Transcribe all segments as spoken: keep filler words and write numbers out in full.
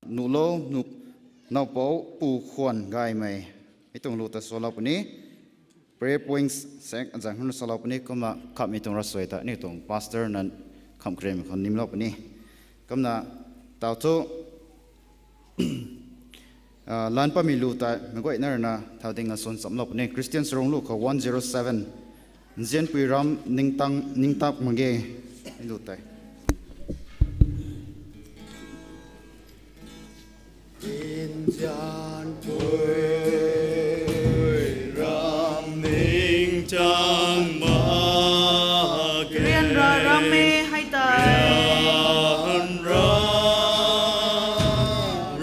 Nuhlou, nu, naupou, pu khwan gaymei. Mi tuang lu ta salou puni. Prayer points sek azang hun salou puni. Kumna khamhmei tuang ravsuai ta aniu tuang pastor na khamh krimei khou nimlou puni. Kumna tau thu, ah, lan patmei lu ta meic guayna rui na thau ding asun chamlou puni. Christian Sarung lu khou one zero seven. Nzianpui ram ningtang, ningtak mak ge. Lu tei. Nzianpui ram ningtang mak ge. Ryanra ram e hei tei. Ryanra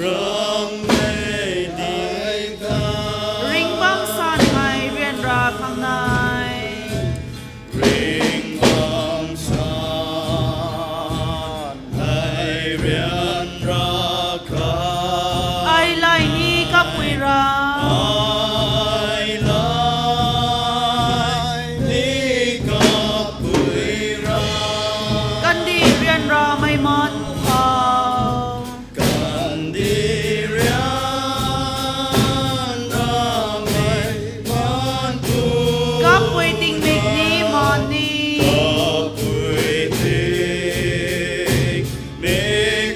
ram e di. Ringbam san hei ryanra khang nai. Ringbam san hei ryanra khang. Ai lay ni kapui ra. Ai lay ni kapui ra. Kandih ryanramei man khou. Kandih ryanramei man khou. Kapui tingmik ni man ni. Kapui tingmik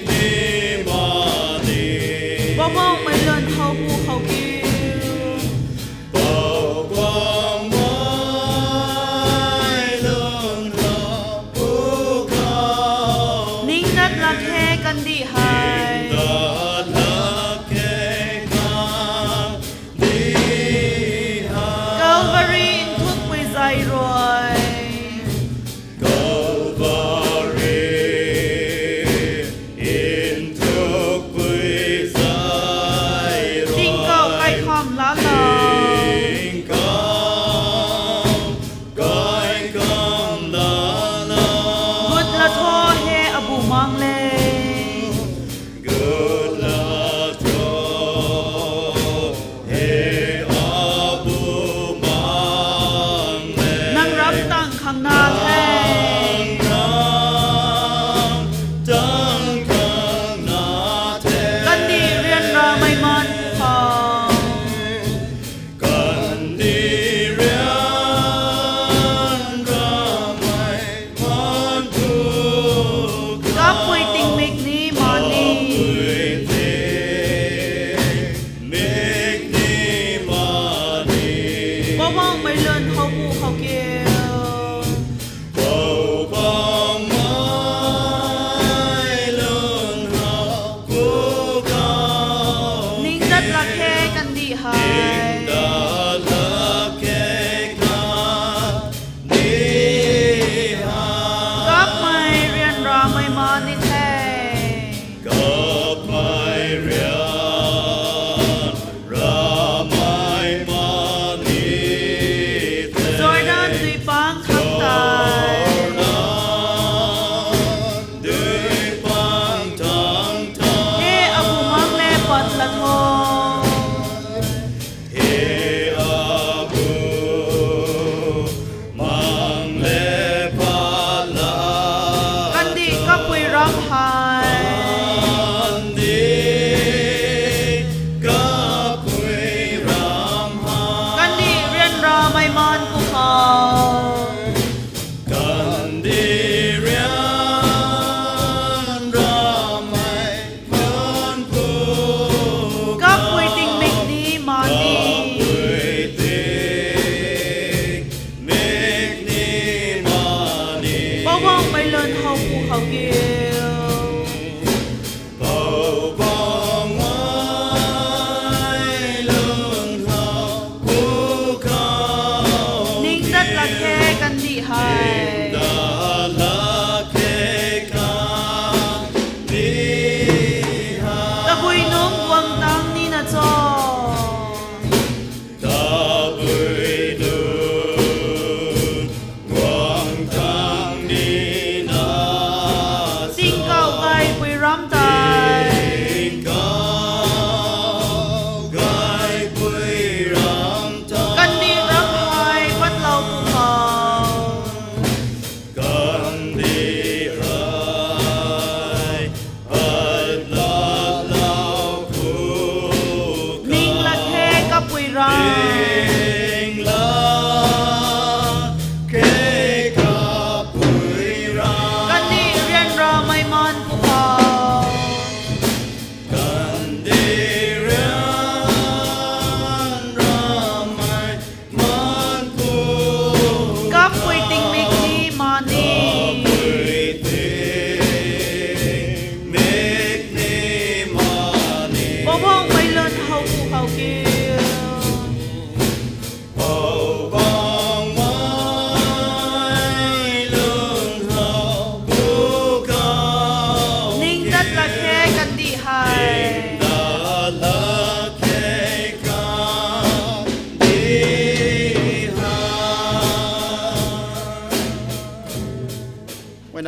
ni man ni. Poubauhmei lun how pu khou kiu. Poubauhmei lun how pu khou. Ningdat lak khe kandih hei. Ningdat lak khe kandih hei. Calvary nthukpui zay rui. Calvary nthukpui zay rui. Tingkauh kaikham lana. Tingkauh kaikham lana. Gut la tho he abumaengh le. Gut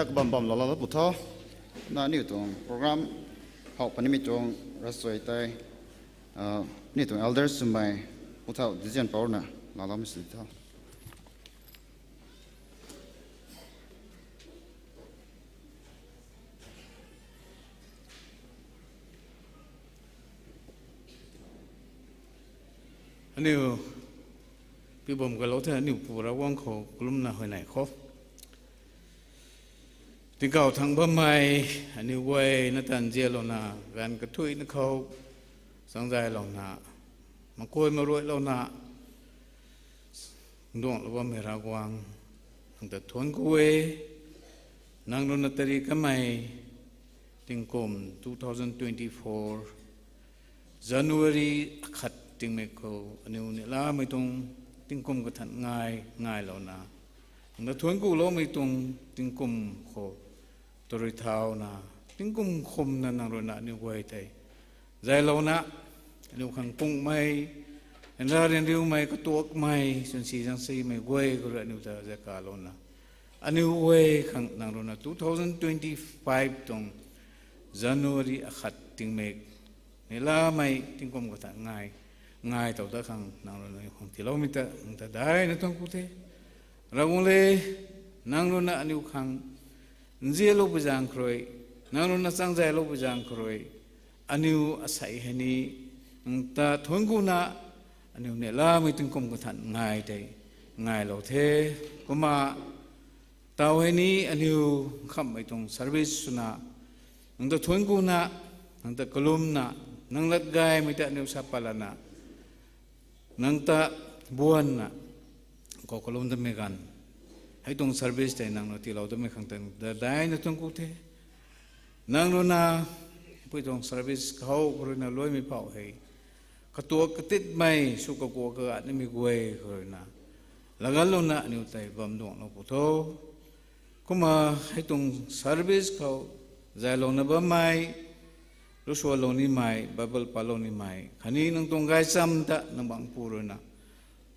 Kabam bam lala la pu tho. Na aniu tuang program hou panimei tuang ravsuai tei, aniu tuang elders swmei pu thau decision power na lala mei sw tho. Aniu pibam kalou the, aniu Pu Ravguangc khou kalumna huayney khou. Tingkauh thangc bammei, aniu guay na tan zialouna, ganv kathuina khou, changzaylouna, makuay maruailouna, nduanglou bammei Ravguangc, nang ta thuanc ku e, nang rui na tari kamei, tingkum two thousand twenty-four, January akhat tingmik khou, aniu neihlamei tuang tingkum kathan ngai, ngailouna. Nang ta thuanc kuloumei tuang tingkum khou, tarui thauna, tingkum khumna nang rui na aniu guay tei. Zaylouna, aniu khang pungmei, nra ryanriumei, katuakmei, chwnsi zangsimei guay khou rui aniu ta zay kalouna. Aniu guay khang nang rui na two thousand twenty-five tuang January akhat tingmik neihlamei tingkum kathan ngai, ngai tow ta khang nang rui na aniu khang tiiloumei ta, nang ta daina thuanc ku the. Ravguangc le, nang rui na aniu khang nzianlou pu zaeng khou rui, nang rui na changzaylou pu zaeng khou rui, aniu asei hei ni, nang ta thuanc kuna, aniu neihlamei tingkum kathan ngai tei, ngailou the, kumna, taw hei ni aniu nkhamhmei tuang service swna, nang ta thuanc kuna, nang ta kalumna, nang lat gaymei ta aniu sa palana, nang ta buanna, khou kalum damei ganv. Hei tuang service tei nang rui tiilou damei khang tei, daina thuanc ku the. Nang rui na, pui tuang service khou khou rui na luaimei phau hei. Katuak katitmei, sw kakua kagat nimei guay khou rui na. Laganlouna aniu tei bam duanglou pu tho. Kumna hei tuang service khou, zaylouna bammei, lusualou nimei, Bible palou nimei, khatni nang tuang gaychamv ta nang bangc pu rui na.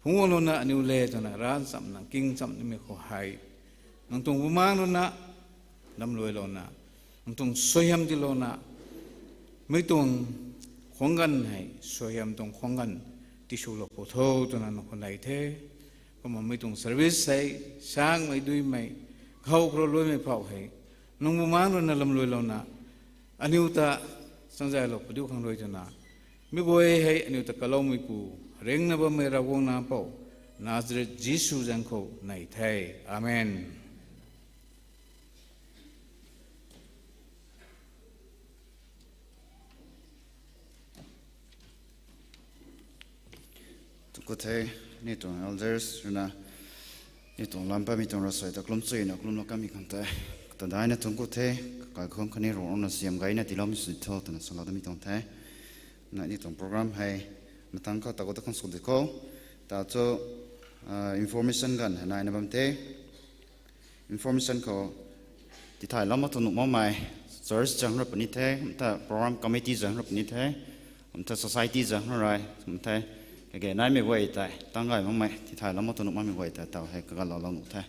Phungclouna aniu le twna, ranchamna, kingcham nimei khou hei. Nang tuang bumaengc rui na, lamluailouna, nang tuang suaihiam tiilouna, mei tuang khuang ganv hei, suaihiam tuang khuang ganv, tiswlou pu tho twna nang khou nei the. Kumna mei tuang service hei, sangmei duimei, khou khou rui luaimei phau hei. Nang bumaengc rui na lamluailouna, aniu ta changzaylou padiu khang rui twna. Mi guay hei aniu ta kaloumeipu, ringna bammei Ravguangc Nac Mpouh, Nazareth Jisu zaeng khou nei the. Amen. Thuanc ku the, ni tuang elders rui na, ni tuang lam patmei tuang ravsuai ta kalum chuyna kalumlou kanmei khang tei, kata daina thuanc ku the, kaikhunc khatni Ravguangc na siam gayna tiiloumei sw tho twna salou damei tuang the. Na ni tuang program hei, matang khou ta khou ta khang sw di khou, ta thu, information ganv hei naina bam the. Information khou, tithaylou mak tuang nuh makmei, church zaeng rui puni the, kumta program committee zaeng rui puni the, kumta society zaeng rui, kumta, kage naimei guay tei, tang gay makmei, tithaylou mak tuang nuh makmei guay tei, taw hei kaganloulou nuh the.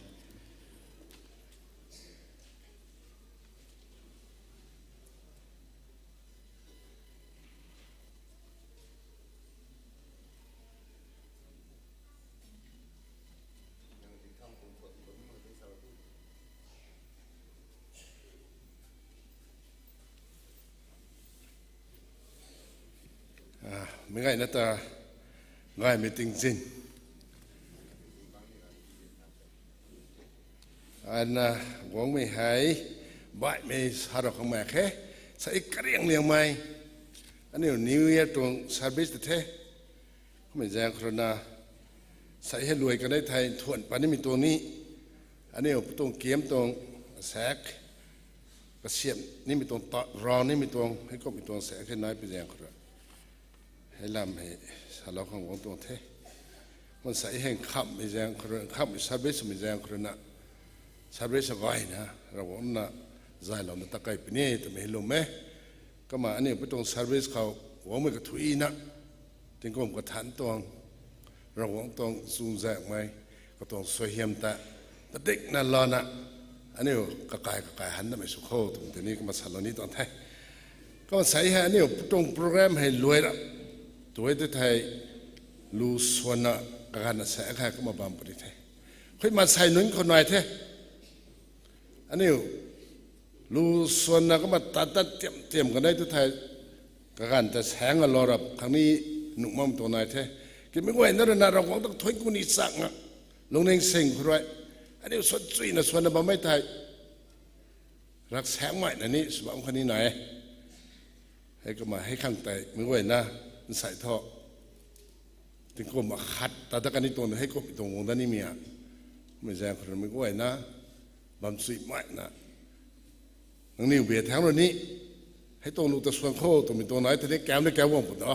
Meic gayna ta, gaymei tingzin. Ana, guangmei hei, baihmei sa rou khang mak khe, sa kariang liangmei. Aniu New Year tuang service ta the. Kummei zaeng khou rui na, sa hei luai kanei thei thuan pat nimei tuang ni. Aniu pu tuang kiam tuang saekc, kasiam nimei tuang ta, rau nimei tuang, hei kummei tuang saekc hei nai pi zaeng khou rui. Hei lam hei, salou khang guang tuang the. Kum sa hei nkhamhmei zaeng khou rui, nkhamhmei service mei zaeng khou rui na. Service gayna, Ravguangc na, zaylouna ta kai puni twmei hei lwm e. Kumna aniu pu tuang service khou, guangmei kathuina, tingkum kathan tuang, Ravguangc tuang chuzaenghmei, katuang suaihiam ta, padikna lana, aniu kakai kakai han damei sw kho twmei tei ni kumna salou ni tuang the. Kumna sa hei aniu tuang program hei luai rap tu e tei thei, lu swanna kaganv na sa kha kumna bam puni the. Khui maansei nunc khou nai the. Aniu lu swanna kumna tat tat tiam tiam kanei tu thei, kaganv ta saeng a lou rap khang ni nuh makmei tuang nai the. Kimei guayna rui na Ravguangc ta thuanc ku ni chak nga, lungning sing khou rui aniu swan chuina swanna bammei thei, rak saengmei na ni sw bam kha ni nai e. Hei kumna hei khang tei mei guayna nsei thu tingkum akhat ta dat kan ni tuang hei kummei tuang guang dat nimei a, mei zaeng khou rui mei guayna bam chuimei na, nangniw bia thangc rui ni hei tuang lu ta swan kho twmei tuang nai tei ni kam ni kam guang pu ta,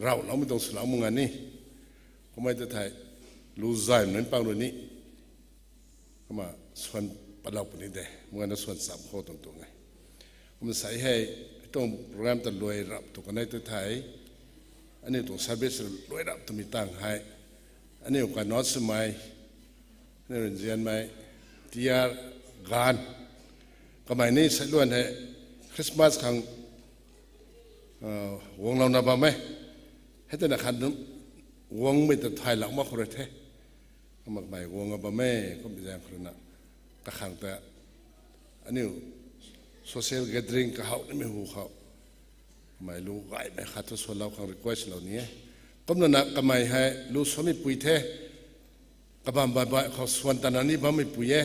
rauhloumei tuang swlou mak nga ni. Kummei tei thei lu zaymei nunc pang rui ni kumna swan patlou puni de, mei guayna swan cham kho tuang tuang e. Kumna sa hei, hei tuang program ta luai rap tu kanei tu thei, aniu tuang service luai rap twmei tang hei, aniu kanac swmei, aniu nzianmei, T R Gan, kamei ni seiluan hei Christmas khang guanglouna bam e. Hei tei na khan guangmei ta thaylou mak khou rui the. Kumna kamei guang a bam e, kummei zaeng khou rui na kakhang ta aniu social gathering kahaw nimei hu khou kamei lu gaymei khat thu swanlou khang request lou ni e. Kumna na kamei hei lu swanmei pui the, kabam bai bai khou swan tana ni bammei pui e.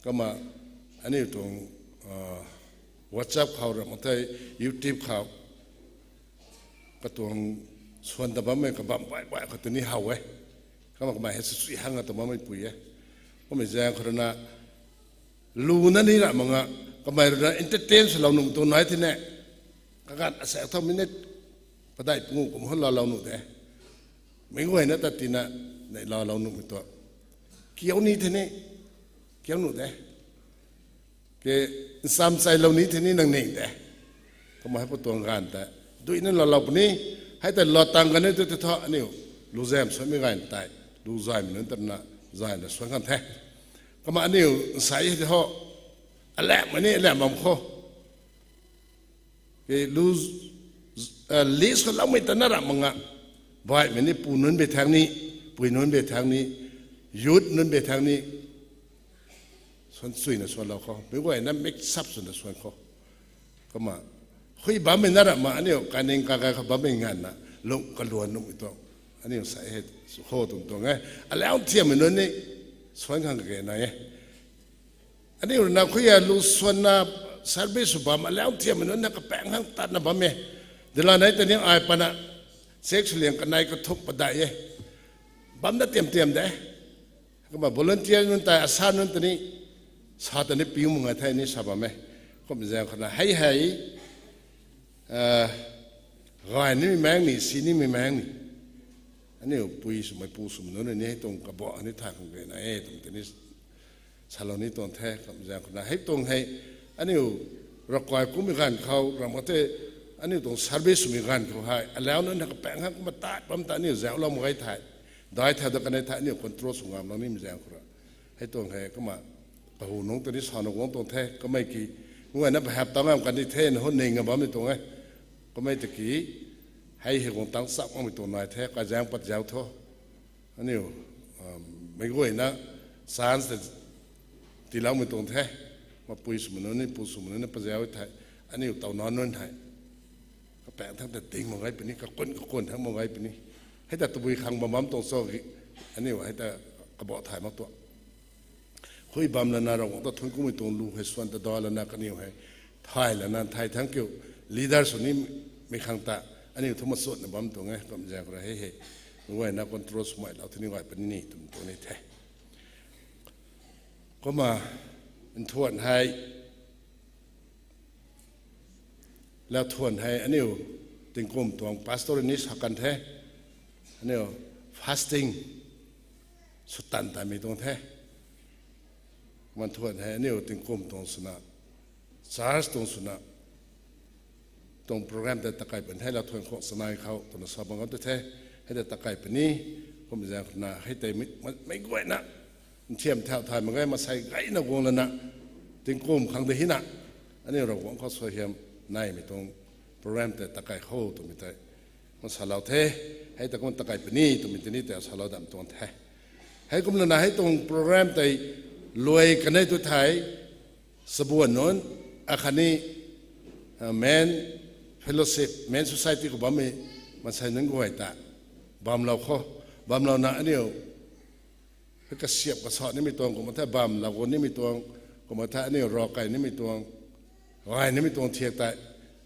Kumna aniu tuang WhatsApp khou ram thei, YouTube khou katuang swan ta bammei kabam bai bai khou tei ni how e. Kumna kamei hei sw chui hang a ta bammei pui e. Kummei zaeng khou rui na lu na ni rap mak nga, kamei rui na entertain swlou nuh tuang nai tei ne, kaganv asaekc thau minute padeih pungu kum hon laalou nuh de. Mei guayna ta tina neih laalou nuhmei tuang kiu ni tei ni, kiu nuh de. Ke, ncham chailou ni tei ni nang ning de. Kumna hei pu tuang ganv tei duina laalou puni. Hei tei lou tang kanei tu tei thu aniu lu zam swanmei ganv tei, lu zaymei nunc ta na zayna swan kan the. Kumna aniu nsei hei tei ho, alamhmei ni alam bam khou, ke lu list khou loumei ta na rap mak nga, baihmei ni pu nunc bei thang ni, pui nunc bei thang ni, youth nunc bei thang ni swan chuina swanlou khou, mei guayna mix up swna swan khou. Kumna hui bammei na rap mak, aniu kaning kakai khou bammei nganvna lung kaluan nuhmei tuang, aniu sa hei sw kho tuang tuang e. Alau thiammei nunc ni swan khang kage nai e. Aniu rui na khui a lu swanna service sw bam alau thiammei nunc na kapaeng khang tatna bam e. Dila nei tei ni ai pana check swliang kanei kathuk padeih e. Bam na tiam tiam de. Kumna volunteer nunc tei, asa nunc tei ni sa ta ni piu mak nga the ni sa bam e. Kummei zaeng khou na hei hei gay nimei maeng ni, si nimei maeng ni, aniu pui swmei pu swmei nunc ni hei tuang kabo ni thay khang kage nai e twmei tei ni salou ni tuang the. Kummei zaeng khou na hei tuang hei aniu ravkai kummei ganv khou ram ka tei, aniu tuang service swmei ganv khou hei alau nunc na kapaeng khang kumna tat bam ta aniu zauclou mak gay thei, dai thau dat kanei thei aniu control sw ngamlou nimei zaeng khou ra, hei tuang hei kumna kahu nunc tei ni sana guang tuang the. Kamei ki, mei guayna bahap tang ngam kan di the na hun ning a bammei tuang e. Kamei tei ki, hei hei guang tang chak makmei tuang nai the, kaizaeng pat zauc thu, aniu mei guayna chance tei tiiloumei tuang the. Mapui swmei nunc ni, pu swmei nunc ni pazauc thei, aniu tauna nunc hei kapaeng thangc ta ding mak gay puni, kakun kakun thangc mak gay puni. Hei ta tabui khang bam bam tuang cho, aniu hei ta kabo thay mak tuang. Khui bam lana Ravguangc ta thuanc kumei tuang lu hei swan ta da lana kaniw hei thay lana thay thangc kiu, leader sw nimei khang ta aniu thu machutna bam tuang e. Kummei zaeng khou ra hei hei mei guayna control swmeilou tei ni gay puni ni twmei tuang ni the. Kumna nthuan hei, lau thuan hei aniu tingkum tuang pastor ni sa kan the, aniu fasting sw tan tanmei tuang the. Kumna nthuan hei aniu tingkum tuang swna, church tuang swna, tuang program tei takai puni the, lau thuan khou chanei khou twna sa bam kan tu the. Hei tei takai puni. Kummei zaeng khou na hei tei mei guayna nthiam thau thay mak ge, masei gayna guang lana, tingkum khang de hina, aniu Ravguangc khou suaihiam naimei tuang program tei takai kho twmei tei masalou the. Hei ta kum takai puni twmei tini tei salou dam tuang the. Hei kumlana hei tuang program tei luai kanei tu thei, sabuan nunc, akhatni, uh, men fellowship, men society khou bammei masei nunc guay ta bamlou kho, bamlouna aniu kasiap kasa nimei tuang, kumna the bamlou gu nimei tuang, kumna the aniu rav kai nimei tuang, gay nimei tuang thiak tei,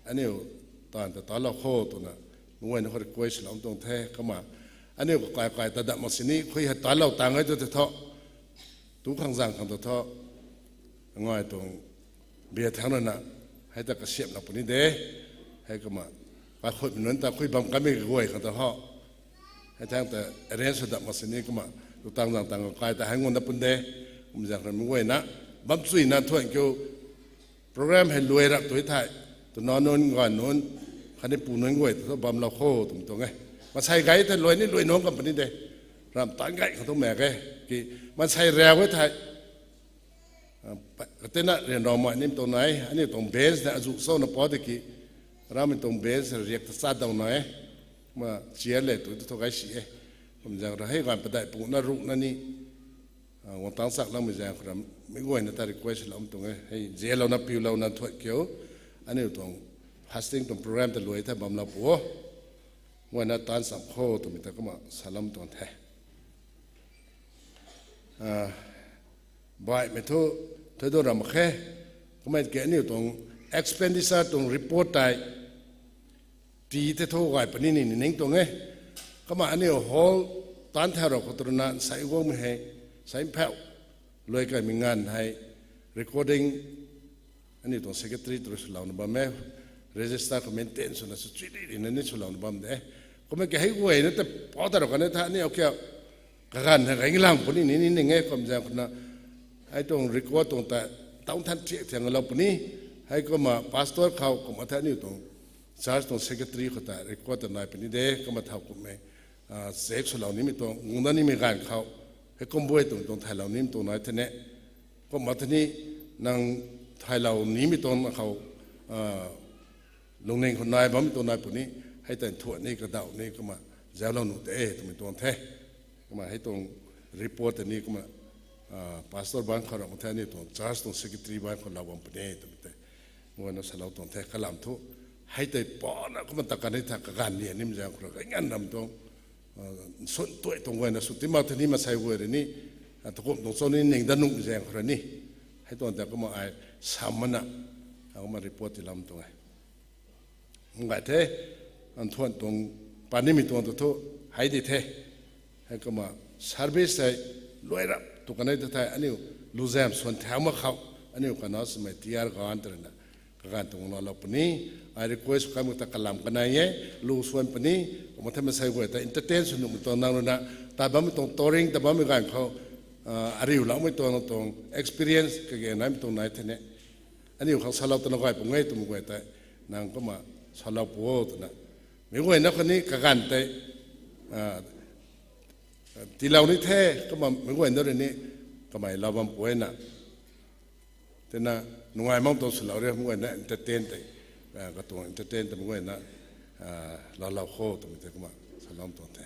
aniu taanv ta talou kho twna, mei guayna khou request lou tuang the. Kumna aniu kakai kai ta dam mak sini, khui hei talou tang e tu tei thu, tu khang zang khang ta thu, ngai tuang bia thang rana, hei ta kasiamlou puni de. Hei kumna, kaikhutmei nunc ta khui bam kamei kaguay khang ta ho, hei thang ta arrange sw dam mak sini kumna, tu tang zang tang kai ta hei ngunna pun de. Kum zang khou mei guayna, bam chuina thuan kiu, program hei luai rap tu thei, twna nunc, ganv nunc, khatni pu nunc guay ta thu bamlou kho twmei tuang e. Masei gay thei luai ni luai nunc kam puni de. Ram tan gay khang tu mak ge, ki, masei rau e thei, katina ryanramei nimei tuang nai, aniu tuang bench na azuh sona pa tiki, ramei tuang bench riak ta chat dau nai, ma chair le tu tu thu gay si e. Kum zang khou hei ganv padeih puna ruhna ni, guang tang chak lamei zaeng khou ra, mei guayna ta request lou tuang e, hei zialouna piulouna thuan kiu, aniu tuang fasting tuang program ta luai the bamlou pu o, guayna taanv cham kho twmei ta kumna salou tuang the. Baihmei thu, thei du ram khe, kummei ki aniu tuang expenditure tuang report tei, ti tei thu gay puni ni ning tuang e. Kumna aniu hall taanv thau rau khou tu rana nsei guangmei hei, nsei mphau, luai kaimei nganv hei, recording, aniu tuang secretary tu rui swlouna bam e, register khou maintain swna sw chui di rina ni swlouna bam de. Kummei ki hei guayna ta pau ta rau kan e tha aniu kiu, kaganv hei gay lang puni ni ni ning e kum zaeng khou na, hei tuang record tuang ta, taw than thiak thianglou puni, hei kumna pastor khou kumna the aniu tuang church tuang secretary khou ta record ta nai puni de, kumna thau kummei, check swlou nimei tuang, guangna nimei ganv khou, hei kum buay tuang tuang thaylou nimei tuang nai the ne. Kumna the ni, nang thaylou nimei tuang khou, lungning khou nai bammei tuang nai puni, hei tei nthuan ni, kadauh ni, kumna zaulou nuh de twmei tuang the. Kumna hei tuang report tei ni kumna, pastor bang khou ramh the ni tuang church tuang secretary bang khou lou bam puni twmei tei, guayna salou tuang the kalam thu. Hei tei pana kumna ta kan e tha kaganv ni nimei zaeng khou ra gay nganv ram tuang, sun tuai tuang guayna sw ti mak the ni masei guay rui ni, takum tuang cho ni ning dat nuhmei zaeng khou ra ni, hei tuang ta kumna ai sam mana, kumna report tilam tuang e. Gay the, nthuan tuang panimei tuang tu thu, hei di the. Hei kumna service hei luai rap tu kan e ta thei aniu luzam swan thau mak khou, aniu kana swmei tiar ganv ta rana, kaganv tuang laalou puni, ai request kamei ta kalam kanei e, lu swan puni, kumna the masei guay ta entertain sw nuhmei tuang nang rui na, ta bammei tuang touring ta bammei ganv khou, ariuloumei tuang tuang experience kage naimei tuang nai the ne. Aniu khang salou twna gay pung e twmei guay tei, nang kumna salou pu o twna, mei guayna khou ni kaganv tei tiilou ni the, kumna mei guayna rui ni kamei lou bam pu e na. Tina nungai mak tuang swlou ri mei guayna entertain tei, katuang entertain tei mei guayna laalou kho twmei tei kumna salou tuang the.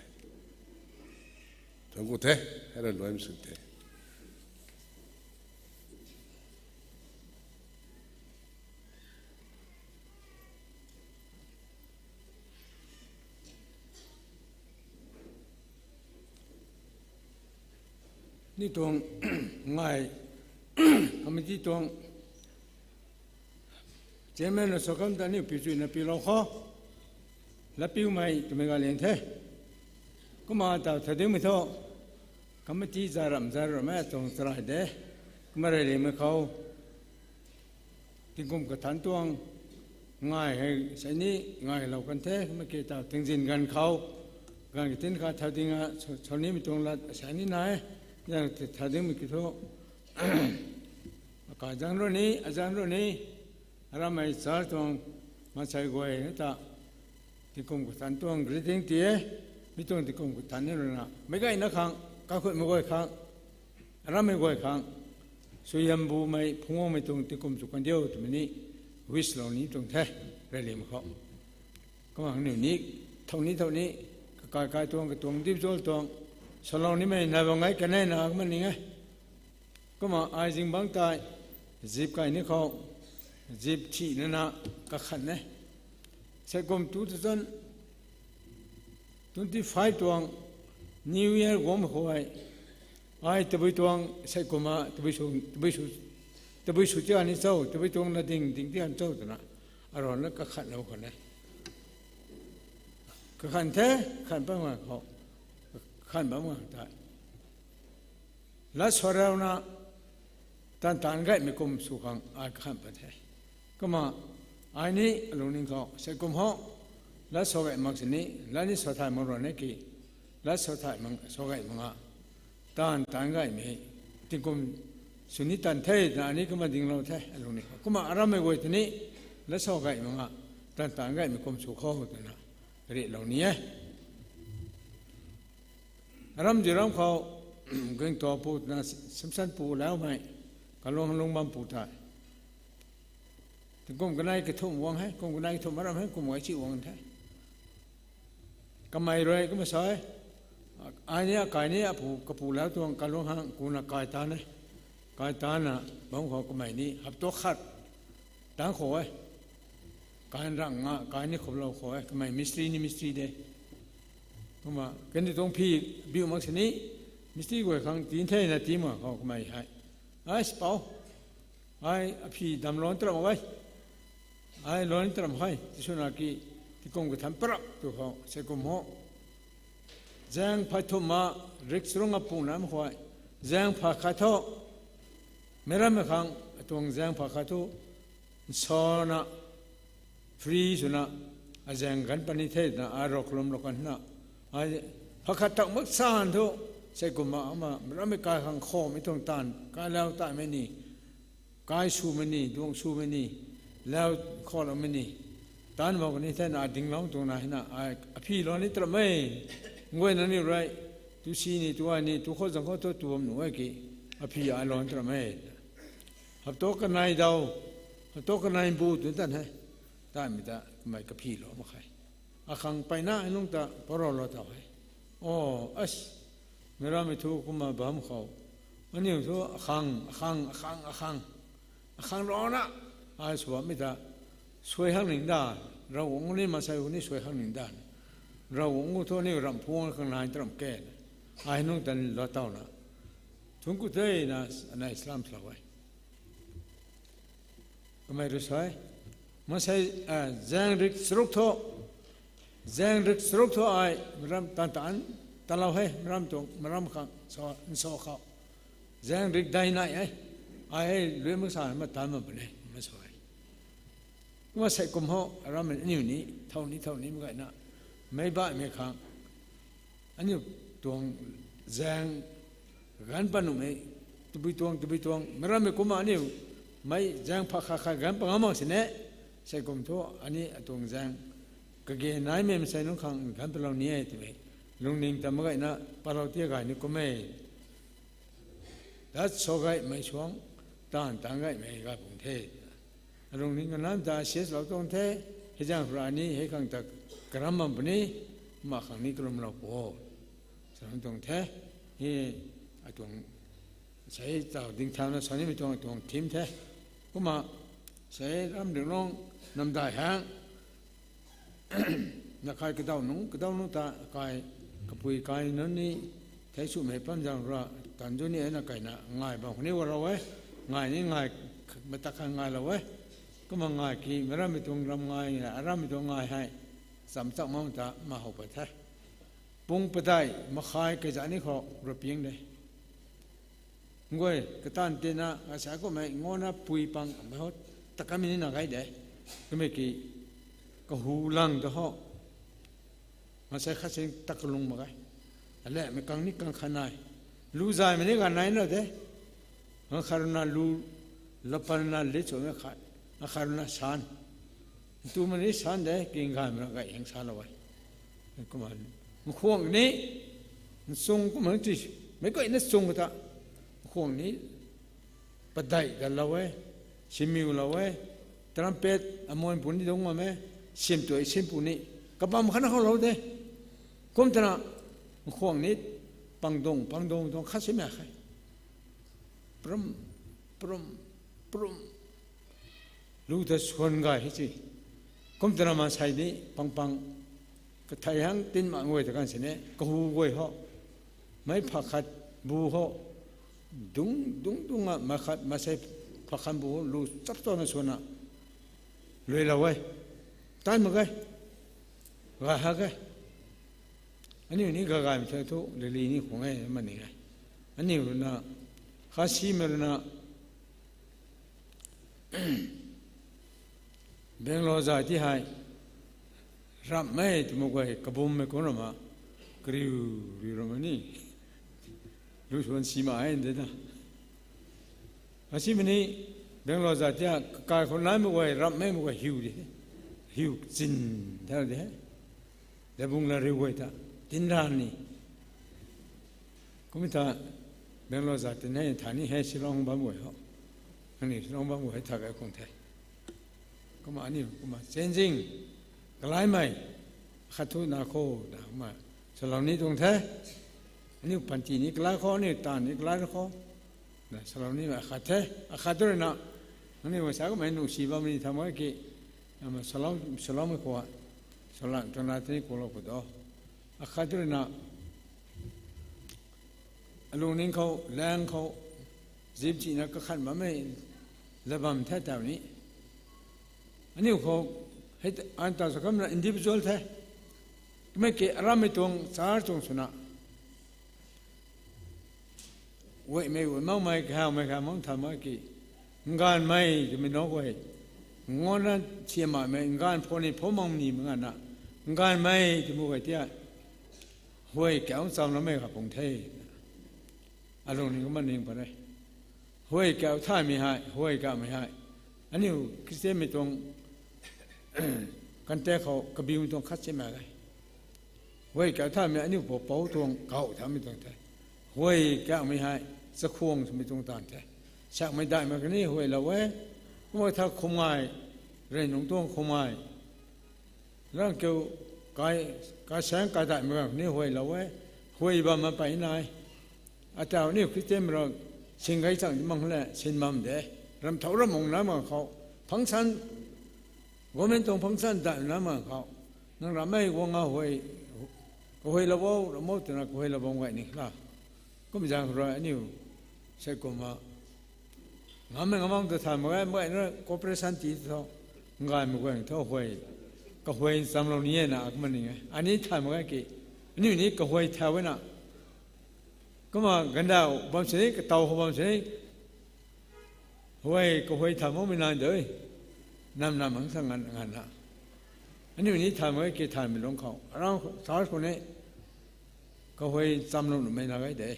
Thuanc ku the, hei rui luaimei sw the. Ni tuang ngai, committee tuang chairman na sa kam ta aniu pichuina piulou kho. Latpiumei twmei galiang the. Kumna ta tha dingmei thu, committee zaramh zaramh e tuang charai de. Kumna rey rimei khou, tingkum kathanc tuang ngai hei sei ni ngailou kan the, kumna ke ta tingzin ganv khou, ganv katin kha thau ding a, sa nimei tuang lat sei ni nai, zang thau dingmei ki thu, akai zang ru ni, azang ru ni, aramei church tuang maansei guay ta, tingkum kathanc tuang greeting ti e, mi tuang tingkum kathanc ni rui na, meic gayna khang, kakhutmei guay khang, Arammei guay khang, suaihiam bumei phungguangmei tuang tingkum sw kan diu twmei ni wish lou ni tuang the, reyliangmei khou. Kumna aniu ni, thow ni thow ni, kakai kai tuang, katuang dipzol tuang, salou nimei nai bam e, kanei na kumna ning e. Kumna ai zingbangc tei, zip kai ni khou, zip thi nana kakhan e. Sei kum two thousand twenty five tuang New Year guangmei khou ai, ai tabui tuang sei kumna, tabui sw, tabui sw, tabui sw tia ni cho, tabui tuang na ding, ding tia ni cho twna, arana kakhanlou khwan e. Kakhan the, khan bam nga khou, khan bam nga tei. Lat sa rauna, taanv taanc gaymei kum sw khang ai kakhan pat the. Kumna, ai ni alungning khou, sei kum ho, lat sa gay mak sini, lat ni sa thay mak rana ki, lat sa thay mak, sa gay mak nga, taanv taanc gaymei tingkum sw ni tan the twna ai ni kumna dinglou the, alungning khou. Kumna arammei guay tei ni, lat sa gay mak nga, taanv taanc gaymei kum sw khou twna, rihlou ni e. Aram ziram khou, Gangtopu twna Samson pu laumei, kalung lung bam pu tei. Tingkum kanei kathumh guang he, kum kanei kathumh aram he, kum gay chi guang the. Kamei rui kumna sa e, ai ni akai ni apu kapu lau tuang kalung hang kuna kai tan e. Kai tanna bam khou kamei ni hapta khat tang khou e. Kai rang nga, kai ni khuplou khou e, kamei mistri ni mistri de. Kumna, kaniw tuang phi biu mak sini, mistri guay khang tin thena ti mak khou kamei hei, ai sipau, ai aphi dam lou ni taram mak e. Ai lou ni taram mak e, tiswna ki, tingkum kathan parap tu khou, sei kum ho. Zaeng phay thumh ma, rik charuk nga pungna mak khou e. Zaeng phay khat thu, meic rammei khang, atuang zaeng phay khat thu, nsana, free swna, azaeng ganv pat ni the twna, ai rou kalum lou kan na. Ai, phay khat tak mak san thu, sei kumna ama, meic rammei kai khang khomei tuang taanv, kai lau taimei ni, kai swmei ni, duang swmei ni, lau khou loumei ni, taanv mak kani thena dinglou tuang na hina, ai, aphi lou ni taram e, nguayna ni rui, tu si ni, tu ai ni, tu khou zang khou thu tu bam nuh e ki, aphi ai lou ni taram e. Hapta kanei daw, hapta kanei bu tw tan he, taimei ta kamei kaphi lou mak khe. Akhang peyna nungc ta parou lou taw he. O, as, meic rammei thu kumna bam khou. Aniu thu akhang, akhang, akhang, akhang. Akhang rana, ai sw bammei ta, suai hak ning da, Ravguangc ni maansei khou ni suai hak ning da. Ravguangc thu aniu ramh phuang khang nai taram ke. Ai nungc ta lou tawna. Thungc ku thena, anei salam salou e. Kamei rui sa e. Maansei, zaeng rik charuk thu, zaeng rik charuk thu ai, meic ram tan tan, talou he, meic ram tuang, meic ram khang, sa, nsa khou. Zaeng rik dai nai e. Ai hei, lui mak sa, ma tan ma pune, ma sa e. Kumna sei kum ho, aram aniu ni, thow ni, thow ni mak gayna, meic baihmei khang, aniu tuang zaeng ganv pat nuhmei, tabui tuang, tabui tuang, meic rammei kumna aniu, meic zaeng phay khat khat ganv pat ngam mak sini, sei kum thu, ani atuang zaeng, kage naimei maansei nunc khang ganv patlou ni e twmei, lungning ta mak gayna, patlou tia gay ni kum e. Lat sa gaymei suang, taanv taanc gaymei gay pung the. Lungning kanamv ta siaslou tuang the, hei zaeng rani, hei khang ta karam bam puni, ma khang ni kalumlou pu. Sa tuang the, hei, atuang, sei taw dingthauna sa nimei tuang, atuang theme the. Kumna, sei ram ringlung, namdai hang, nakhai kadaw nungc, kadaw nungc ta kai, kapui kai nunc ni, thei swmei pam zang ra, tanzu ni na kaina, ngai bam khou ni walou e, ngai ni ngai, matak kha ngailou e, kumna ngai ki, meic rammei tuang ram ngai, arammei tuang ngai hei, cham chak mak ta, ma how pat the. Pung padeih, makhai kaizat ni khou, rapiang de. Nguay, kataanv tina, asa kummei, ngana pui pang, mei ho, takamei ni na gay de. Kummei ki, kahu lang ta ho. Masei khat sing tak kalung mak ge. Alemei kang ni kang khat nai. Lu zaymei ni ganv nai na de. Akhat runa lu, lapan runa lit swmei khat. Akhat runa san. Tumei ni san de, king gaymei rui gay hang salou e. Kumna, nkhwang ni, nchung kumna ti, meic guayna chung ta. Khwang ni padeih ta lou e, simiu lou e, trumpet amuan pu ni dungc bam e, sim tu e, sim pu ni, kabam khatna khou lou de. Kum twna, khwang ni pangdung, pangdung tuang khat simei khe. Prum, prum, prum. Lu ta swan gay hei ci. Kum twna maansei ni pang pang, kathei hang tin mak guay ta kan sini, kahu guay ho. Mei pha khat bu ho. Dungc, dungc, dungc a, ma khat, maansei pha khat bu ho, lu chap tana swanna. Lui lou e. Tan mak ge. Gay ha ge. Aniu ni gagaymei the thu, lili ni khwang e, mani e. Aniu rui na, Khasimei rui na, Bangalore zay ti hei, ramhmei twmei guay, kabummei kum rama, kariu, riu rama ni, lu swan si ma e de na. Asimei ni, Bangalore zay ti hei, kakai khou naimei guay, ramhmei mei guay hiu de, hiu chin the de. Dabung la riu guay ta, tinran ni. Kum ta, Bangalore zay tin hei, tha ni hei Shillong bam guay ho. Ani Shillong bam guay hei tha gay khwang the. Kumna aniu, kumna changing, kalaimei, khat thu na khou, na kumna, salou ni tuang the. Aniu panty ni kalai khou, aniu taanv ni kalai khou. Na salou nimei akhat the, akhat tu rui na, aniu masa kamei nuh si bam ni tha mak ki, ama salou, saloumei khou, salang twna tini kulou khou do. Akhat tu rui na, alungning khou, lang khou, zip china kakhan bammei, la bam the taw ni. Aniu khou, hei, an ta sa kamna individual the. Kamei ki arammei tuang, char tuang swna. Guaymei, guay makmei, kahawmei, kahaw mak tha mak ki. Nganvmei twmei nunc guay. Nganvna siamhmei, nganv phu ni phu mak ni mei nganvna. Nganvmei twmei guay tia. Huay kauc chamloumei kha pung the. Alungning kumna ning pat e. Huay kauc thaymei hei, huay kaucmei hei. Aniu Khristianmei tuang, context khou kabiumei tuang khat si mak e. Huay kauc thaymei aniu pou pou tuang kauc thaymei tuang the. Huay kaucmei hei, chakhwang swmei tuang taanv the. Sakmei daihmei kani huaylou e. Kumna tha khumai, rey nungc tuang khumai. Rang kiu, kai, kaisaeng kaidaihmei kani huaylou e. Huay bam ma pey nai. Ataw aniu Khristianmei rui, sing gay chang ti mak le, sin bam de. Ramthau ramh mung na mak khou. Function, government tuang function daih na mak khou. Nang ramhmei guang a huay, kahuaylou o, ramh o twna kahuaylou bam gay ni la. Kum zaeng rui aniu, sei kumna. Ngammei ngamang ta thay mak ge, mak ge na cooperation ti thu. Ngaymei guang thu huay. Kahuay chamlou ni e na, kumna ning e. Ani thay mak ge ki. Aniu ni kahuay thay e na. Kumna gandauh bam sini, kataw khou bam sini. Huay, kahuay thay makmei nai de. Nam nam mang sa ngan, nganvna. Aniu ni thay mak ge ki thaymei lungc khou. Around church khou ni. Kahuay chamlou nuhmei na gay de.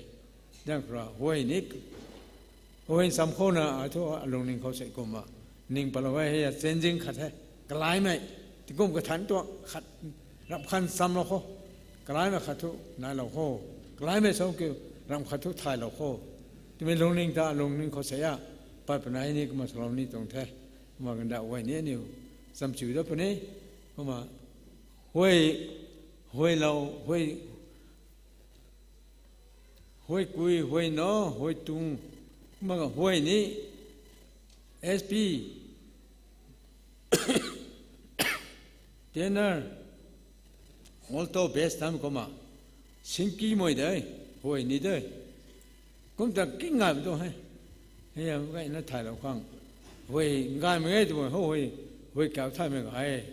Daeng khou rui, huay ni, kahuay cham khou na, a thu alungning khou sei kumna. Ning patlou e, hei a changing khat the. Kalaimei, tingkum kathanc tuang khat, ramh khat chamlou khou. Kalaimei khat thu nailou khou. Kalaimei sa kiu, ramh khat thu thaylou khou. Twmei lungning ta alungning khou sei a. Pat puni ni kumna salou ni tuang the. Kumna gandauh huay ni aniu chamchiu dat puni. Kumna huay, huaylou, huay, huay kui, huay na, huay tuang. Kumna huay ni, S P, tenor, alto, bass tam kumna. Singki mei de, huay ni de. Kum ta king ngaymei tuang he. Hei a, gayna thaylou khang. Huay ngaymei e twmei ho huay, huay kauc thaymei gay.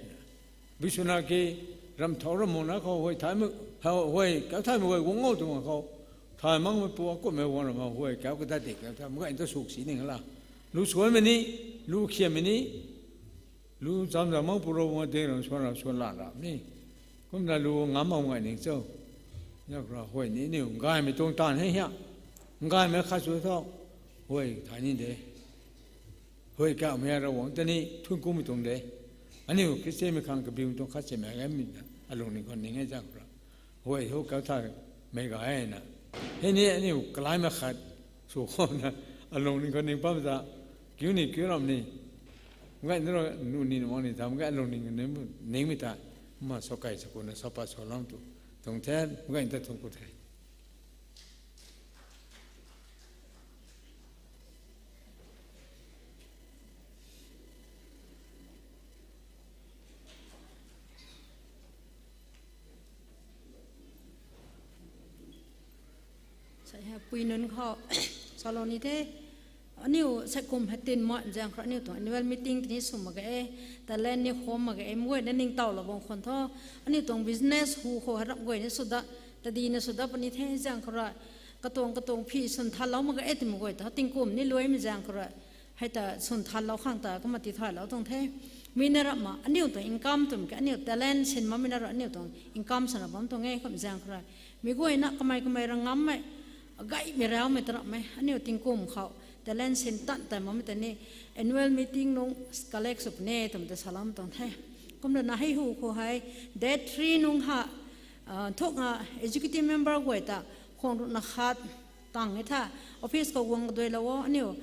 Biswanath ki ramthau ramh mung na khou huay thaymei, huay kauc thaymei guay guang o twmei khou. Thay makmei pu akumhmei guang rama huay kauc kadat di kauc thaymei gay ta suk si ning la. Lu suanmei ni, lu khiammei ni, lu chamza mak pu rou guang ding ram suan ram suan lan ram ni. Kumna lu ngam mak ngay ning cho. Yak ra huay ni aniu ngaymei tuang taanv hei hia. Ngaymei khat sw tho. Huay thay ni de. Huay kaucmei Ravguangc ta ni thuanckumei tuang de. Aniu Khristianmei khang kabiumei tuang khat simei gaymei na alungning khou ning e zang ra. Huay hu kauc thaymei gay na. Hei ni aniu kalaimei khat. Sw khou na, alung ning khou ning pam ta, kiu ni kiu ram ni, gay na ro nu ni nuang ni tham gay alung ning ning, ningmei ta, ma sa kai sa ku na sa pat sa lam tu, tuang the, gay ta tuang ku the. Sa hei pui nunc khou salou ni the. Aniu sa kum hei tin ma zaeng khou rui aniu tuang annual meeting tini sw mak ge, talent ni khou mak ge, mei guayna ningtowlou bam khwan tho. Aniu tuang business hu khou hei ram guayna sw da, tadina sw da puni the zaeng khou rui. Katuang katuang phi swn thanlou mak ge, ti mei guay ta tingkum ni luaimei zaeng khou rui. Hei ta swn thanlou khang ta kumna tithaylou tuang the. Mi na ram ma, aniu tuang income twmei ke, aniu talent sin makmei na ram aniu tuang income sana bam tuang e kum zaeng khou rui. Mei guayna kamei kamei rang ngammei, gaymei raumei ta rammei, aniu tingkum khou talent sin tan tan makmei ta ni annual meeting nung collect sw puni twmei ta salou tuang the. Kumna na hei hu khou hei, date three nung ha, ah, thuk ha, executive member guay ta, khwang rui na khat, tang e tha, office khou guang kaduailou o, aniu,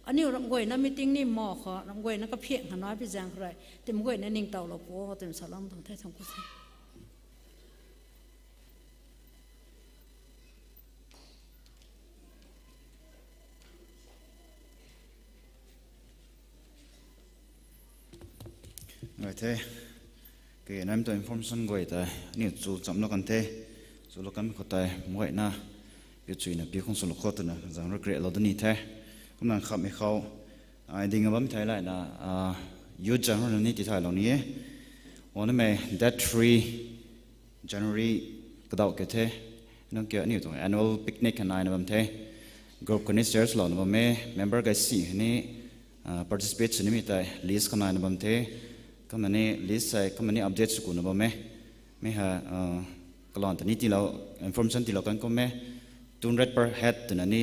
aniu ram guayna meeting ni ma khou, ram guayna kaphiak hana pi zaeng khou rui, ti mei guayna ningtowlou pu o, twmei salou tuang the, thangc ku the. Ngai the, kei nam tuang information guay tei, aniu chu chamlou kan the, chulou kan khou tei, mei guayna, piu chuina, piu khang swlou khou twna, zaeng rui create lou da ni the. Kumna khamhmei khou, ai ding a bam thei layna, ah, youth zaeng rui na ni tithaylou ni e. Onamei date three January kadauh ke the. Nang ke aniu tuang annual picnic kha naina bam the. Group kani share swlouna bam e. Member guay si ni, ah, participate sw nimei tei list kha naina bam the. Kumna ni list hei, kumna ni update sw kuna bam e. Mei ha, ah, kalan ta ni tiilou, information tiilou kan kum e. Two hundred per head twna ni,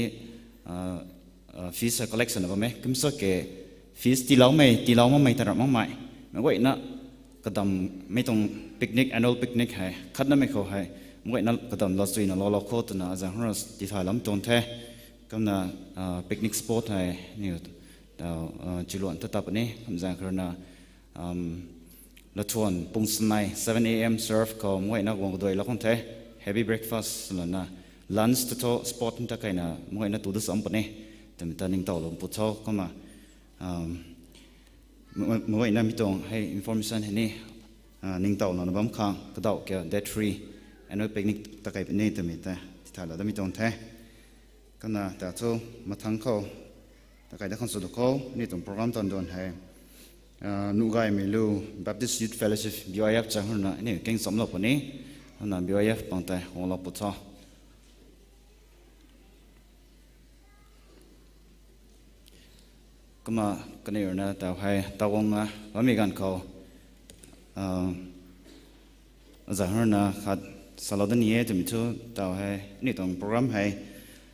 ah, ah, fees hei collect swna bam e. Kumsa ke fees tiiloumei, tiilou makmei ta ram makmei, mei guayna kadam, mei tuang picnic, annual picnic hei khatnamei khou hei, mei guayna kadam lou chuina loulou khou twna zaeng rui na tithaylou tuang the. Kumna, ah, picnic spot hei, niu, ah, chiluan ta tap ni, kum zaeng khou rui na, lathuan pung sanei, seven A M serve khou mei guayna guang kaduailou khang the, heavy breakfast lana, lunch ta tho spot ta kaina mei guayna tu da sam puni, twmei ta ningtowlou pu tho kumna, mei guayna mi tuang hei information hei ni, ah, ningtowlouna bam khang, kadauh ke date three, annual picnic ta kai puni twmei ta tithaylou da mi tuang the. Kumna ta thu mathangc khou, ta kai da khang sw da khou, ni tuang program tan duan hei, ah, Nuhgaymeilu Baptist Youth Fellowship, B Y F zaeng rui na, ni keng chamlou puni, kumna B Y F pang tei guanglou pu tho. Kumna kaniw rui na tau hei, tau guangna bammei ganv khou, ah, zaeng rui na khat salou da ni e twmei thu tau hei, ni tuang program hei,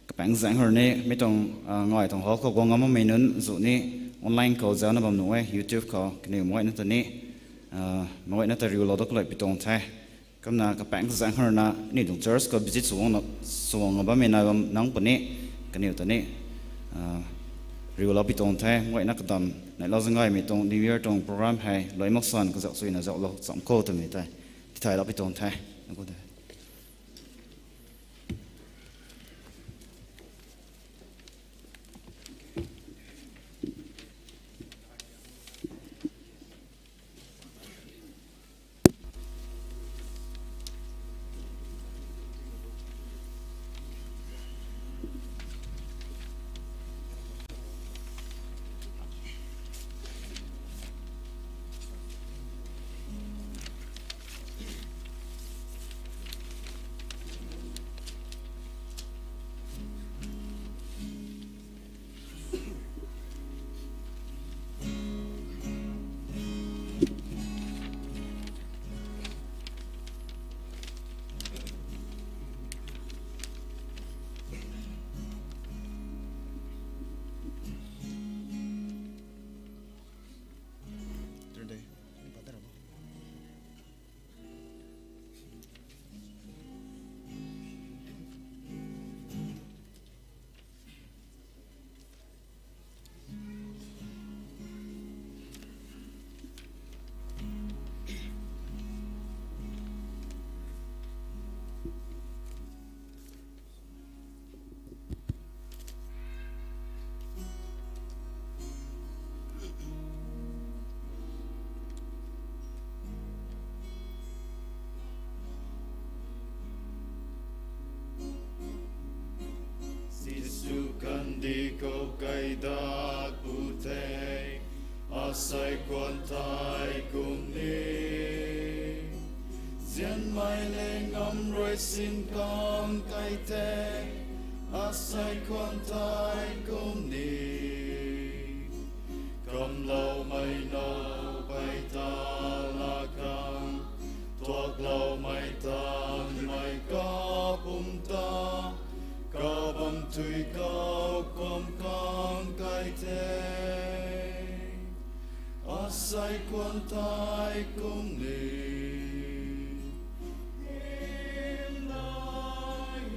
kapaeng zaeng rui ni, mi tuang, ah, ngai tuang hall khou guang ngam makmei nunc zu ni, online khou zauna bam nuh e, YouTube khou, kaniw mei guayna ta ni, ah, mei guayna ta riulou da kalui pi tuang the. Kumna kapaeng zaeng rui na, ni tuang church khou visit sw guang na, sw guang bammei nai bam nang puni, kaniw ta ni, ah, riulou pi tuang the, mei guayna kadam, neilou zang gaymei tuang New Year tuang program hei, luai mak san kazauh suina zauhlou cham khou twmei tei tithaylou pi tuang the. Sin kan kai the, asei khwan thei kum ni. Kamloumei nau pei ta la kan, tuakloumei tan mei kapum ta, kabam tui kau khwan kan kai the. Asei khwan thei kum ni. Hymdaih,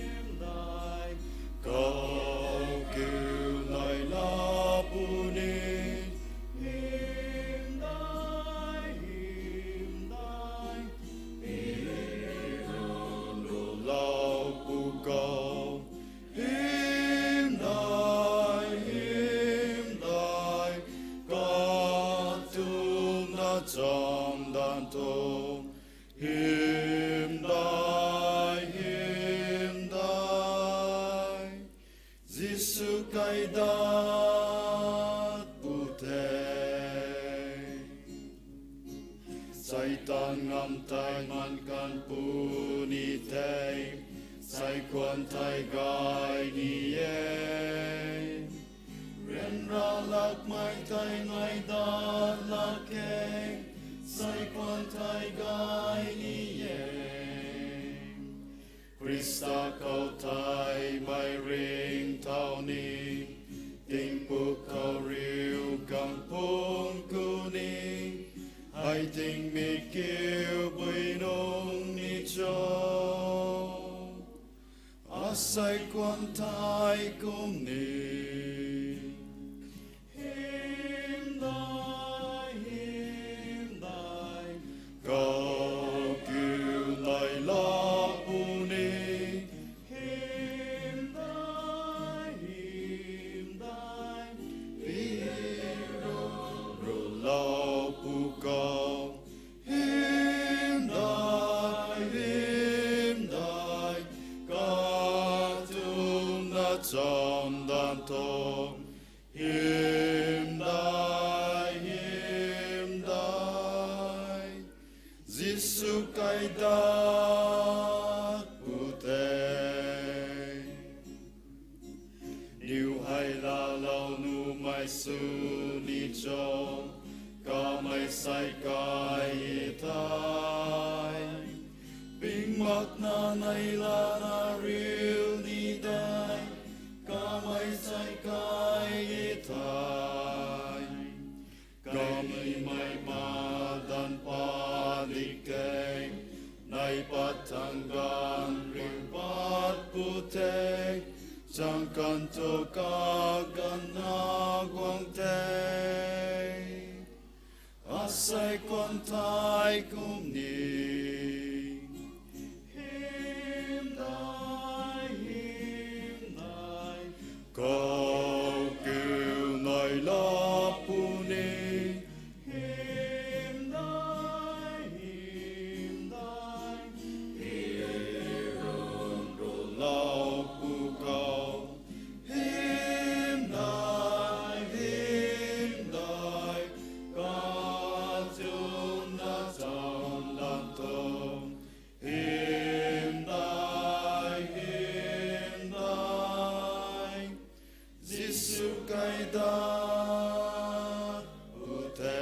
hymdaih, kau kiu nai la puni. Hymdaih, hymdaih, pi run ru lau pu kau. Hymdaih, hymdaih, katumna cham dan tho. Hymdaih, hymdaih, Jisu kai dat pu the. Seitaan ngam tei man kan puni the, asei khwan thei gay ni e. Ryanra lakmei tei ngai dat lak khe, asei khwan thei gay ni e. Khrista khou tei mei ringcthau ni, tingpuk khou riu kang phung ku ni, hei tingmik kiu bui nung ni cho. Asei khwan thei kum ni. Hymdaih, hymdaih, kau kiu nai la puni. Hymdaih, hymdaih, pi run ru lau pu kau. Hymdaih, hymdaih, katumna cham dan tho. Hymdaih, hymdaih, Jisu kai dat pu the. Niw hei laalou numei sw ni cho, kamei sei kai e thei. Ping makna nei lana riu ni de, kamei sei kai e thei. Kamei mei madan padik e, nei pat thang ganv riu pat pu the, chang kan thu kaganv na guang the. Asei khwan thei kum ni. Hymdaih, hymdaih, kau kiu nai la puni. Hymdaih, hymdaih, pi run ru lau pu kau. Hymdaih, hymdaih, katumna cham dan tho. Hymdaih, hymdaih, Jisu kai dat pu the.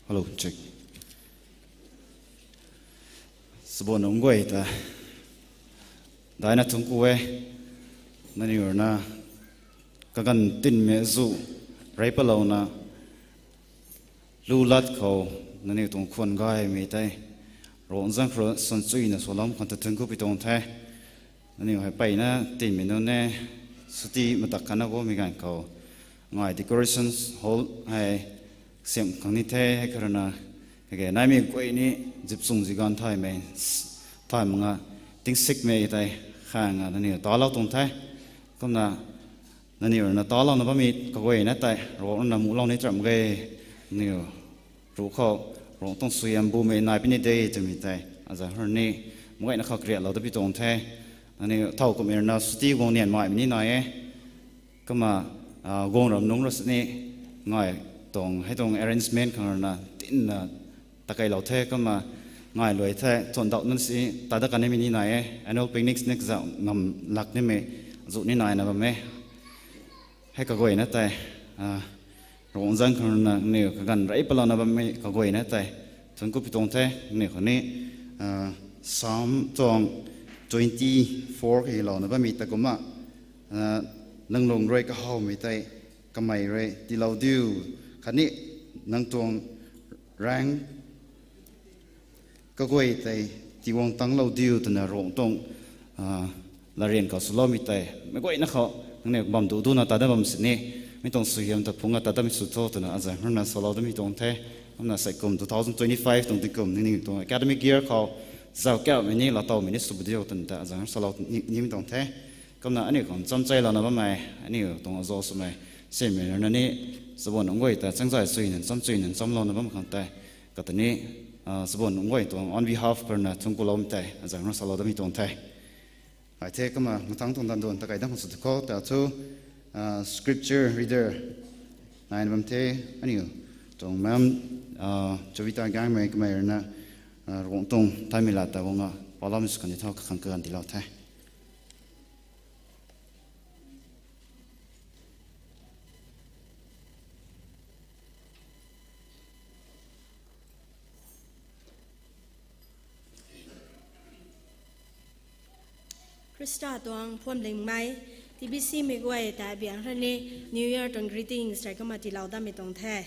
Hello, check. Sabo nunc guay ta daina thungc ku e. Nangniw ruina kaganv tinmei zu rey patlouna lu lat khou nangniw tuang khwan gaymei tei Ravguangc zaeng khou rui suan chuyna sw lam khang ta thungc ku pi tuang the. Nangniw hei mpeyna tinmei nunc e, suti matak kana bammei ganv khou ngai decorations hall hei siam khang ni the, hei kha ruina kage naimei guay ni zip chung zi ganv thaymei, thay mak nga tingsikmei tei khang a nangniw talou tuang the. Kumna Nangniw rui na talouna bammei kaguayna tei Ravguangc rui na muhlou ni cham ge. Nangniw ruc khou Ravguangc tuang suaihiam bumei nai puni de twmei tei aza hur ni mgayna khou kariaklou da pi tuang the. Nangniw thow kumhmei rui na suti guang nian maimei ni nai e. Kumna, ah, guang ram nungc rui sini ngai tuang hei tuang arrangement khang rui na tinna takeilou the. Kumna ngai luai the thuan dauh nunc si tat dat kanimei ni nai e. Annual picnics ni kazauh ngam lak nimei zu ni naina bam e. Hei kaguayna tei, ah, Ravguangc zaeng khang rui na nangniw kaganv rey palouna bammei kaguayna tei thuanc ku pi tuang the. Nangniw khou ni, ah, Psalm tuang twenty four kailouna bammei ta kumna, ah, nang lung rui kahawmei tei kamei rui tiilou diu, khatni nang tuang raeng kaguay tei tiguang tanglou diu twna Ravguangc tuang, ah, latryan khou swloumei tei meic guayna khou nangniw bam duh duhna tat dat bam sini mi tuang suaihiam ta phungc a tat datmei sw tho twna aza hur na salou damei tuang the. Kumna sei kum two thousand twenty-five tuang tingkum nangniw tuang academic year khou zauc kaumei ni laatowmei ni sw bu diu twna ta aza hur salou ni, nimei tuang the. Kumna aniu khang chamcheilouna bammei, aniu tuang azo swmei, simei rui na ni, chabuan nunc guay ta changzay chuy nunc cham chuy nunc chamlouna bam khang tei, kata ni, ah, chabuan nunc guay tuang on behalf khou rui na thuanc kuloumei tei aza hur na salou damei tuang the. Ai the kumna mathangc tuang danduan ta kai dang khang sw tu khou ta thu, ah, scripture reader naina bam the, aniu tuang ma'am, ah, Jovita Gangmei kamei rui na, ah, Ravguangc tuang thaymei lat ta guang a paloumei sw kan di tho, kakhang kaganv tiilou the. Khrista tuang phuamlingmei, T B C mei guay ta biang rui ni New Year tuang greetings rui kumna tiilou damei tuang the.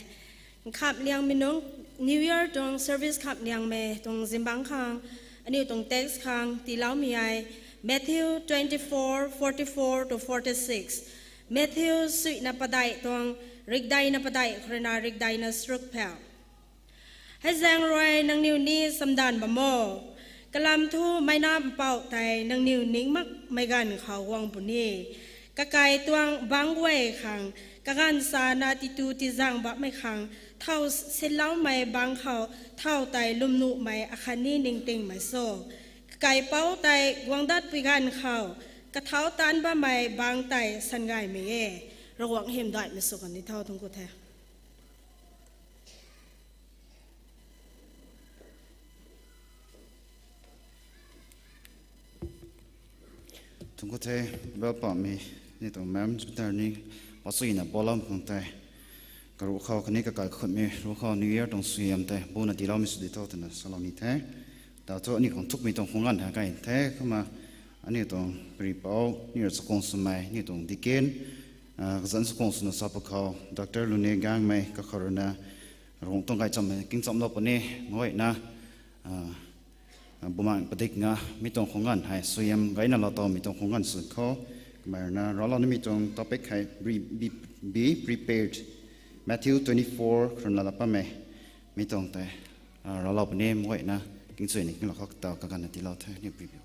Nkhap liangmei nunc, New Year tuang service khap liangmei tuang zingbangc khang, aniu tuang text khang tiiloumei hei, Matthew twenty-four, forty-four to forty-six. Matthew suina padeih tuang, rikdeina padeih khou rui na rikdeina saruk phau. Hei zaeng rui nangniw ni chamdanv bam o. Kalam thu meic na mpouh tei nangniw ning makmei ganv khou guang puni. Kakai tuang bangc guay khang, kaganv chana titu tizang bammei khang, thow sinloumei bangc khou, thow tei lwmnuhmei akhatni ningtingmei so. Kakaipouc tei guang datpui ganv khou, kathau taanc bammei bangc tei san gaymei e. Ravguangc hymdaihmei sw kan di tho, thuanc ku the. Thuanc ku the, bel pamei, ni tuang ma'am Jupiter ni, pasuina palam khang tei, karuc khou khatni kakai khutmei ruc khou New Year tuang suaihiam tei buna tiiloumei sw di tho twna salou ni the. Ta thu aniu khang thukmei tuang khung ganv ha kai the, kumna aniu tuang paripouc, aniu rui chakhwang swmei, aniu tuang deacon, ah, kazanc chakhwang swna sa pwkhou, Doctor Lune Gangmei kakhou rui na, Ravguangc tuang gaychamv kingchamlou puni, meic guayna, ah, bumaeng padik nga, mi tuang khung ganv hei suaihiam gayna lou towmei tuang khung ganv sw khou, kamei rui na raclou nimei tuang topic hei, be, be, be prepared, Matthew twenty-four khou rui na laa patmei, mi tuang tei, ah, raclou puni, meic guayna kingchuina kinglou khou kataw kaganvna tiilou the, niw preview.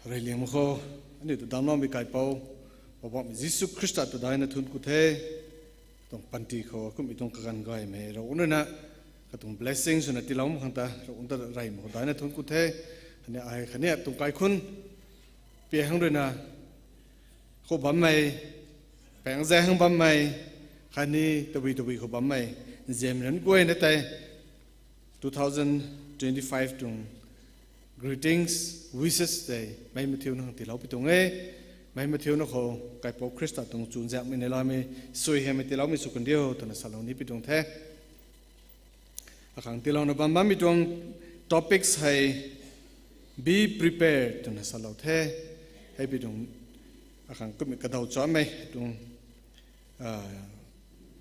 Reyliang mak khou, aniu ta damcloumei kaipouc, Poubauhmei Jisu Khrista ta daihna thuanc ku the. Tuang panty khou kumhmei tuang kaganv gaymei Ravguangc rui na, katuang blessing swna tiilou mak khang ta Ravguangc ta rey mak khou daihna thuanc ku the. Khatni ai khatni atuang kaikhunc, pia hang rui na, khou bammei, paengzaeng hang bammei, khatni tabui tabui khou bammei, nzianmei nunc guayna tei, two thousand twenty-five tuang greetings, wishes tei meic mathiuna khang tiilou pi tuang e. Meic mathiuna khou kaipouc Khrista tuang chuzaenghmei neiloumei, suaihiammei tiiloumei sw kan diu twna salou ni pi tuang the. Akhang tiilouna bam bammei tuang topics hei be prepared twna salou the. Hei pi tuang akhang kumhmei kadaw chamei tuang, ah,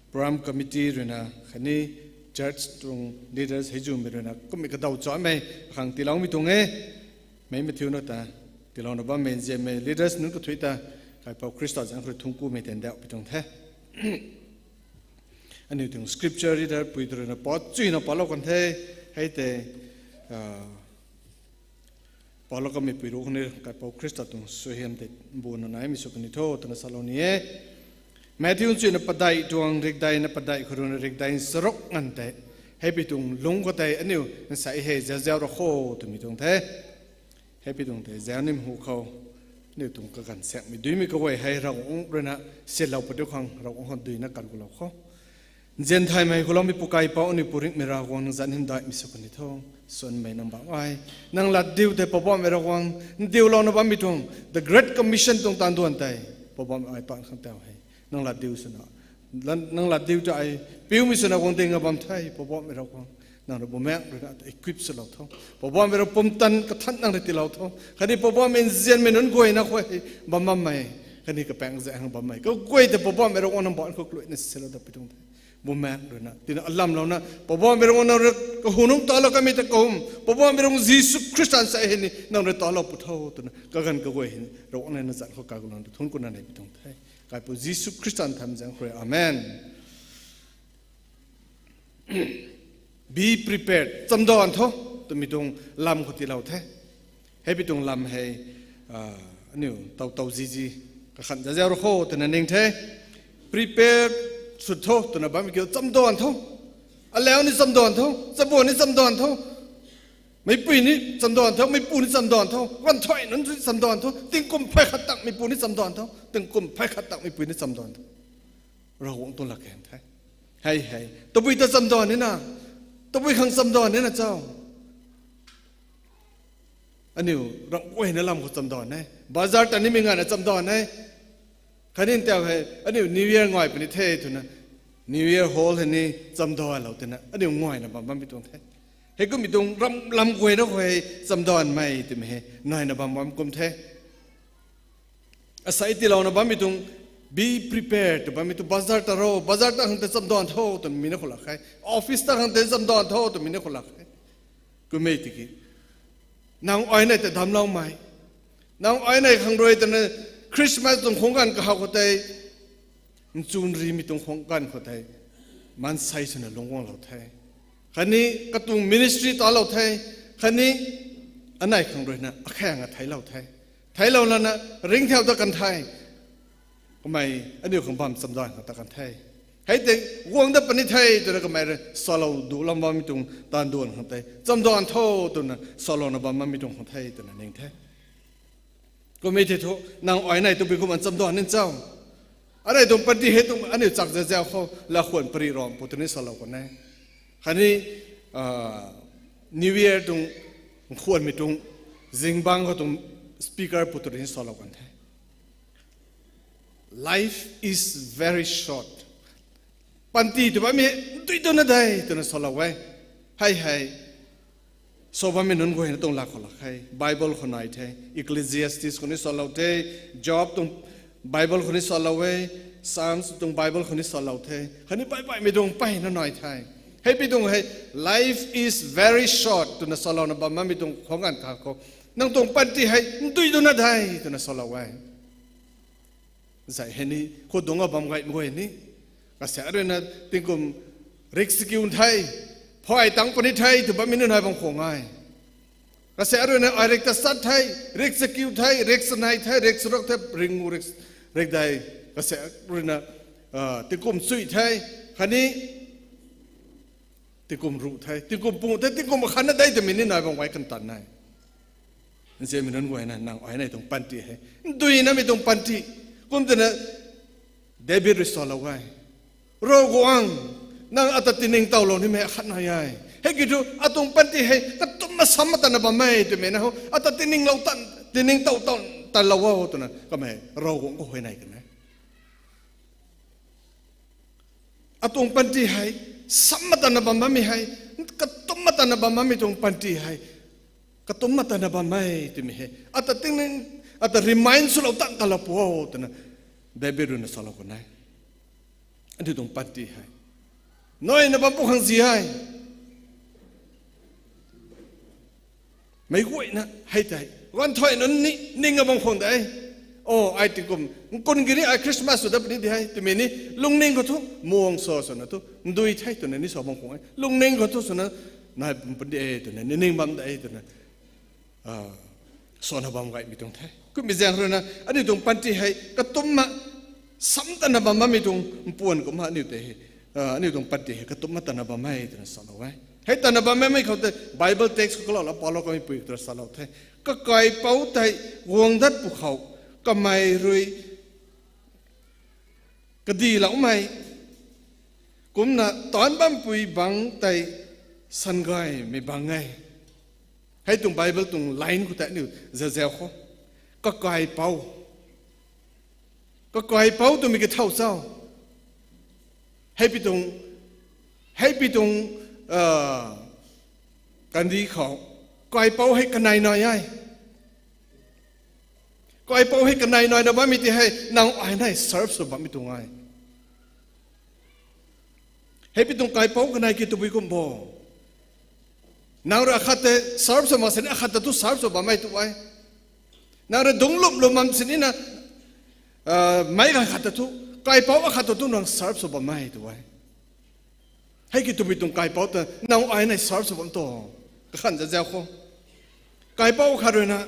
program committee rui na khatni church tuang leaders hei zumei rui na kumhmei kadaw chamei akhang tiiloumei tuang e. Meic mathiuna ta tiilouna bammei nzianmei leaders nunc kathuic ta kaipouc Khrista zaeng khou rui thuanc kumei tei ndauh pi tuang the. Aniu tuang scripture reader pui tw ruina pat chuyna palou kan the, hei tei, palou kamei pui ru khang kaipouc Khrista tuang suaihiam tei buna naimei sw kan ni tho twna salou ni e. Matthew chuyna padeih tuang rikdeina padeih khou ruina rikdei charuk nganv tei, hei pi tuang lungc khou tei aniu nsei hei zauziau ra kho twmei tuang the. Hei pi tuang tei zauc nim hu khou, aniu tuang kaganv saekmei duimei kaguay hei Ravguangc ruina silou padiu khang Ravguangc khang duina kan kulou kho. Nzian thaymei kuloumei pu kaipouc aniu pu ringhmei Ravguangc, nang zanc hymdaihmei sw kan ni tho. Swanmei nang bam e. Nang latdiu tei Poubauhmei Ravguangc, ndiulouna bammei tuang the Great Commission tuang taanv duan tei Poubauhmei ai paan khang tau hei nang latdiu swna, nang latdiu tei ai piumei swna guang ding a bam the. Poubauhmei Ravguangc, nang rui bumaengc ruina equip swlou tho. Poubauhmei Ravguangc, pumtan kathan nang rui tiilou tho. Khatni Poubauhmei, nzianmei nunc guayna khou hei bam bammei, khatni kapaeng zak hang bammei kaguay tei Poubauhmei Ravguangc nang baanc khou kaluaina silou dat pi tuang the. Bumaengc ruina tina alamlouna Poubauhmei Ravguangc, nang rui kahunungc talou kamei ta kahum, Poubauhmei Ravguangc Jisu Khrista nsei hei ni nang rui talou pu tho twna kaganv kaguay hei Ravguangc nang zanc khou kagulang ta thunc kuna nei pi tuang the. Kaipouc Jisu Khrista nthanmei zaeng khou rui, amen. Be prepared, chamdan tho twmei tuang lam khou tiilou the. Hei pi tuang lam hei aniu tow tow zizai kakhan zazau ra kho twna ning the. Prepare sw tho twna bammei kiu chamdan tho. Alau ni chamdan tho, chabuan ni chamdan tho. Meipui ni chamdan tho, meipu ni chamdan tho, ganvthuay nunc ni chamdan tho, tingkum phay khat tak meipu ni chamdan tho, tingkum phay khat tak meipui ni chamdan tho. Ravguangc tuang latkaeng the. Hei hei tabui ta chamdan nina, tabui khang chamdan nina cho? Aniu ramh guayna lam khou chamdan e. Bazar ta nimei nganvna chamdan e. Khatni tau hei aniu New Year ngai puni the twna, New Year hall hei ni chamdanlou twna aniu ngaina bam bammei tuang the. Heikummei tuang ram lam guayna khou hei chamdanmei twmei hei naina bam bam kum the. Asei tiilouna bammei tuang, be prepared tw bammei tuang, bazar ta ro, bazar ta khang tei chamdan tho twmei na khou lak khe. Office ta khang tei chamdan tho twmei na khou lak khe. Kummei tiki nang ai nei tei damcloumei, nang ai nei khang rui twna Christmas tuang khungc ganv kahaw khou tei, nchunrimei tuang khungc ganv khou tei maansei swna lungc guanglou the. Khatni katuang ministry talou the. Khatni anei khang ruina akhaeng a theiclou the. Theiclou lana ringcthau ta kan the. Kamei aniu khang bam chamdan khou ta kan the. Hei tei guang dat puni the twna kamei rui salou dulam bammei tuang taanv duan khang tei chamdan tho twna salouna bam bammei tuang khang the twna ning the. Kummei tei thu nang ai nei tabui kumna chamdan nin cho? Anei tuang panty hei tuang aniu chak zazau khou lakhwan pari ram pu tw ni salou kan e. Khatni New Year tuang khwanmei tuang zingbangc khou tuang speaker pu tw ni salou kan the. Life is very short. Panty tw bammei hei ndui duna de twna salou e. Hei hei sa bammei nunc guayna tuang lak khou lak khe. Bible khou nai the. Ecclesiastes khou ni salou the. Job tuang Bible khou ni salou e. Psalms tuang Bible khou ni salou the. Khatni baih baihmei tuang mpeyna nai the. Hei pi tuang hei, life is very short twna salouna bam bammei tuang khwang ganv kha khou, nang tuang panty hei ndui duna de twna salou e. Zai hei ni khou dungc a bam gaymei guay ni, kasaekc ruina tingkum rik chakiu the, phay tangc puni the tw bammei nunc hei bam khwang e. Kasaekc ruina ai rik ta sat the, rik chakiu the, rik chanei the, rik charuk the, rik ngu, rik, rik dei, kasaekc ruina tingkum chuih the, khatni tingkum ruh the, tingkum pung the, tingkum akhatna de twmei ni nai bam gay kan tan e. Nzianmei nunc guayna nang ai nei tuang panty hei nduinamei tuang panty. Kum twna David rui salou e, Ravguangc, nang ata tiningtowlou nimei akhat nai e. Hei kiu thu atuang panty hei katumna sam matana bam e twmei na ho, ata tininglou tan, tiningtow tan, tanlou o twna kamei Ravguangc khou huayney kan e. Atuang panty hei sam matana bam bammei hei, katumna tana bam bammei tuang panty hei, katumna tana bam e twmei hei ata tingning, ata remind swlou tan talou pu o twna David ruina salou kan e. Aniu tuang panty hei naina bam pu khang zi e. Meic guayna hei tei ganvthuay nunc ni ning a bam khwang de. O, ai tingkum nkun ki ni ai Christmas sw dat puni di hei twmei ni lungning khou thu muang sa swna thu ndui the twna ni sa bam khang e. Lungning khou thu swna nai bam puni di e twna ni ning bam de twna swna bam gaymei tuang the. Kummei zaeng ruina aniu tuang panty hei katumna sam tana bam bammei tuang mpuan kumna aniu tei, aniu tuang panty hei katumna tana bam e twna salou e. Hei tana bam bammei khou tei Bible text khou kalou la palou kamei pui twna salou the. Kakaipouc tei guang dat pwkhou kamei rui kadiloumei kumna taanc bampui bangc tei sangaymei bang e. Hei tuang Bible tuang line khou tei aniu zazau khou kakaipouc, kakaipouc twmei kathow cho? Hei pi tuang, hei pi tuang kandih khou kaipouc hei kanei nai e. Kaipouc hei kanei naina bammei ti hei nang ai nei serve sw bammei tuang e. Hei pi tuang kaipouc kanei ki tabui kum bo? Nang rui akhat tei serve sw mak sini akhat ta thu serve sw bam e tu e. Nang rui dungc lum lum bam sini na meic gan khat ta thu, kaipouc akhat ta thu nang serve sw bam e tu e. Hei ki tabui tuang kaipouc ta nang ai nei serve sw bam tu? Kakhan zazau khou kaipouc akhat ruina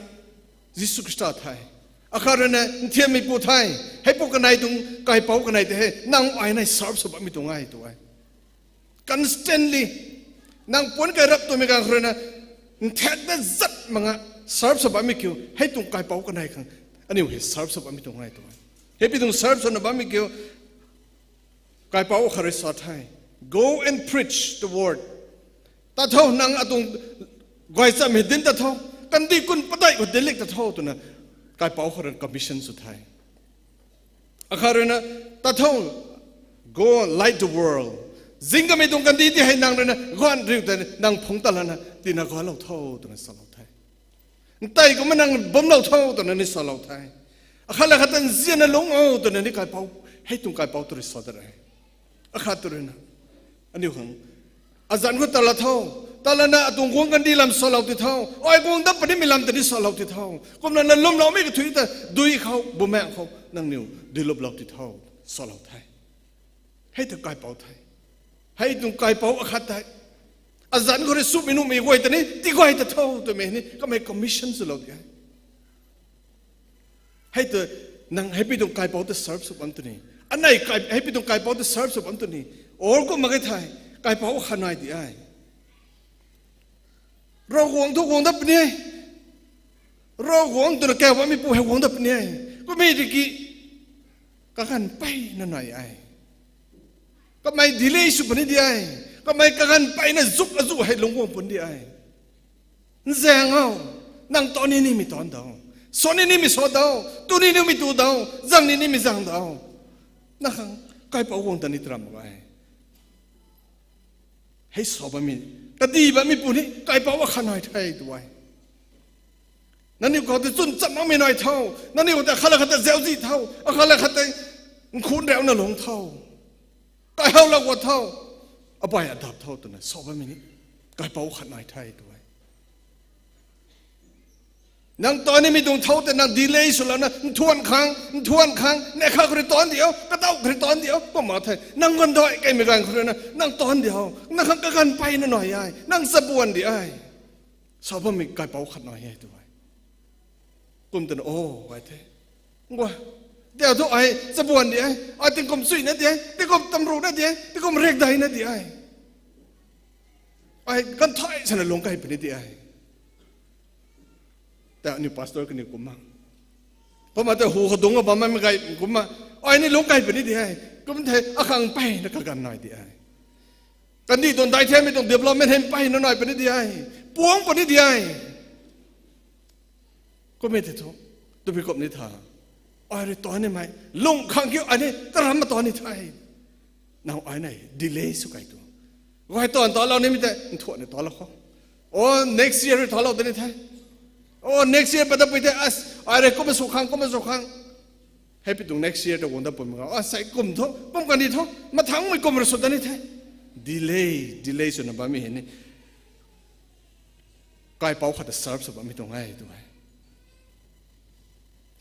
Jisu Khrista the, akhat ruina nthiammeipu the. Hei pu kanei tuang kaipouc kanei tei hei nang ai nei serve sw bammei tuang e tu e. Constantly nang puanc kai rap twmei ganv khou ruina nthaek dat zat mak nga serve sw bammei kiu hei tuang kaipouc kanei khang aniu hei serve sw bammei tuang e tu e. Hei pi tuang serve swna bammei kiu kaipouc khat rui sa the, Go and preach the word. Tat tho, nang atuang guay cham hei dinc tat tho, kandih kun padeih khou dincliak tat tho twna kaipouc khat rui commission sw the. Akhat ruina, Tat tho, go light the world. Zing kamei tuang kandih ti hei nang ruina ganv riu tei nang phungc tat lana tina galou tho twna salou the. Ntei kumna nang bamlou tho twna ni salou the. Akhat la khat ta nzianna lungc o twna ni kaipouc, hei tuang kaipouc ta rui sa da re. Akhat ta ruina aniu khang azanc khou tat la tho, tat lana atuang guang kandih lam salou ti tho, ai guang dat punimei lam ta ni salou ti tho, kumna na lwmloumei kathuic ta dui khou bumaengh khou nangniw duiluplou ti tho, salou the. Hei ta kaipouc the. Hei tuang kaipouc akhat tei azanc khou rui sumei nuhmei guay ta ni tiguay ta tho twmei ni kamei commission swlou di e. Hei ta nang hei pi tuang kaipouc ta serve sw bam tu ni, anei hei pi tuang kaipouc ta serve sw bam tu ni, or kum mak ge thei kaipouc khat nai di e. Ravguangc thu guang dat puni e. Ravguangc twna kau bammeipu hei guang dat puni e. Kummei tiki kaganv peyna nai e. Kamei delay sw puni di e. Kamei kaganv peyna zuk azu hei lungc guang puni di e. Nzaeng o, nang taanc ni nimei taanc dau, sa ni nimei sa dau, tu ni nimei tu dau, zang ni nimei zang dau. Na khang kaipouc guang ta ni tram mak e. Hei sa bammei, kadi bammeipu ni kaipouc akhat nai the tu e. Nangniw khou tei chwn cham makmei nai tho, nangniw khou tei akhat la khat ta zauczih tho, akhat la khat tei nkhunc rauna lungc tho, kaihoulou ga tho, abai adap tho twna sa bammei ni kaipouc khat nai the tu e. Nang taanc nimei tuang thau tei nang delay swlouna nthuan khang nthuan khang, neih khat khou rui taanc di o, kadaw khou rui taanc di o, kumna thei nang ganv dai keimei ganv khou ruina nang taanc di o, nang khang kaganv peyna nai e, nang chabuan di e. Sa bammei kaipouc khat nai e tu e. Kum twna o, ai the, ngua, diau thu ai chabuan di e, ai tingkum chuina di e, tingkum tamruhna di e, tingkum riakdaihna di e, ai ganv thay sana lungc kei puni di e. Tei aniu pastor kaniw kumna, kumna tei hu khou dungc a bammei gay kumna, ai ni lungc kei puni di e. Kum thei akhang peyna kaganv nai di e. Kandih tuang daic themei tuang development hei peyna nai puni di e, puang puni di e. Kummei tei thu, tabui kum ni tha, ai rui taanc nimei lung khang kiu ai ni karamna taanc ni the. Nang ai nei delay sw kai tu, gay taanc taanlou nimei tei nthuan ni taanlou khou, o, next year rui taanlou ta ni the. O, next year pat dat pui the, ai rui kumna sw khang kumna sw khang, hei pi tuang next year ta guang dat pumei khou, a, sei kum thu pum kani thu mathangmei kum rui sw ta ni the. Delay, delay swna bammei hei ni kaipouc khat ta serve sw bammei tuang e tu e.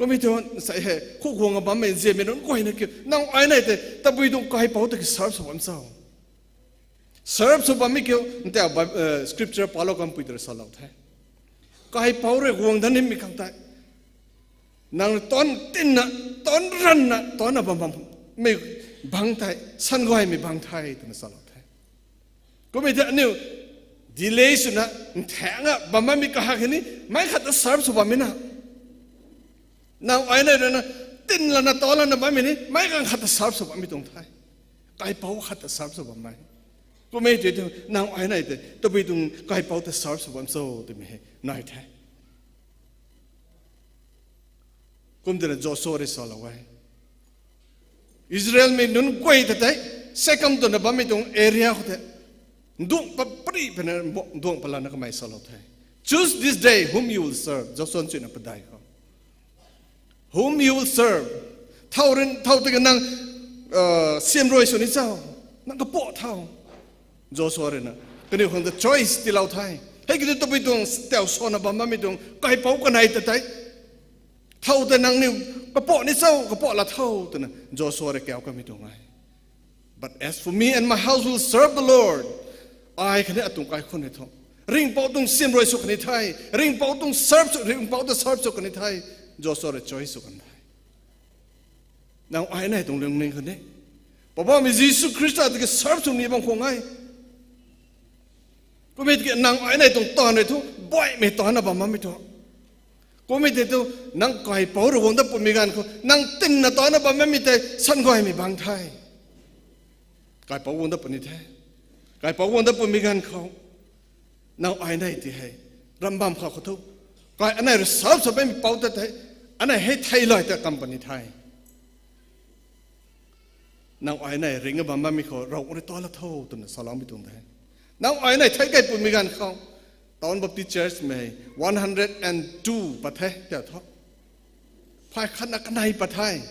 Kummei thu, sai hei, khuk guang a bammei nzianmei nunc guayna kiu, nang ai nei tei, tabui tuang kaipouc ta ki serve sw bam cho? Serve sw bammei kiu, nta, scripture palou kampui ta salou the. Kaipouc rui guang dat nimei khang tei, nang tan tinna, tan ranna, tanna bam bam, mei bang tei, sangaymei bang the, twna salou the. Kummei tei aniu, delay swna, nthaeng a bam bammei kahak hei ni, meic khat ta serve sw bammei na. Nang ai nei rui na, tin lana, tan lana bammei ni, meic kang khat ta serve sw bammei tuang the. Kaipouc khat ta serve sw bammei. Kummei tei tu, nang ai nei tei, tabui tuang kaipouc ta serve sw bam cho twmei hei, nai the. Kum twna Joshua rui salou e. Israelmei nunc guay ta tei, Shechem twna bammei tuang area khou tei, nduang papri pena, nduang palana kamei salou the. Choose this day whom you will serve. Joshua chuina padai khou. Whom you will serve. Thow rin, thow tiki nang, siam rui sw ni cho. Nang kapoh tho. Joshua rui na, kaniw khang ta choice tiilou the. Hei kiu thu tabui tuang, tau sana bam bammei tuang, kaipouc kanei ta tei, thow tei nangniw kapoh ni cho, kapoh la tho, twna Joshua rui kau kamei tuang e. But as for me and my house will serve the Lord. Ai khatni atuang kaikhunc hei thu, Ringhpouc tuang siam rui sw kan the, Ringhpouc tuang serve sw, Ringhpouc ta serve sw kan the, Joshua rui choice sw kan the. Nang ai nei tuang lungning khatni, Poubauhmei Jisu Khrista tiki serve sw ni bam khwan e. Kummei tiki nang ai nei tuang taanv rui thu, baihmei taanna bam bammei thu. Kummei tei thu, nang kaipouc rui guang dat pumei ganv khou, nang tinna taanna bam bammei tei, sangaymei bang the. Kaipouc guang dat puni the. Kaipouc guang dat pumei ganv khou, nang ai nei tei hei, rambam kha khou thu, kai anei rui serve sw bammei pou ta tei, anei hei theilay ta kam puni the. Nang ai nei ringc a bam bammei khou Ravguangc rui ta la tho twna saloumei tuang the. Nang ai nei thei kei pumei ganv khou, Town Baptist Church mei one hundred and two pat the, tei thu, phay khatna kanei pat the.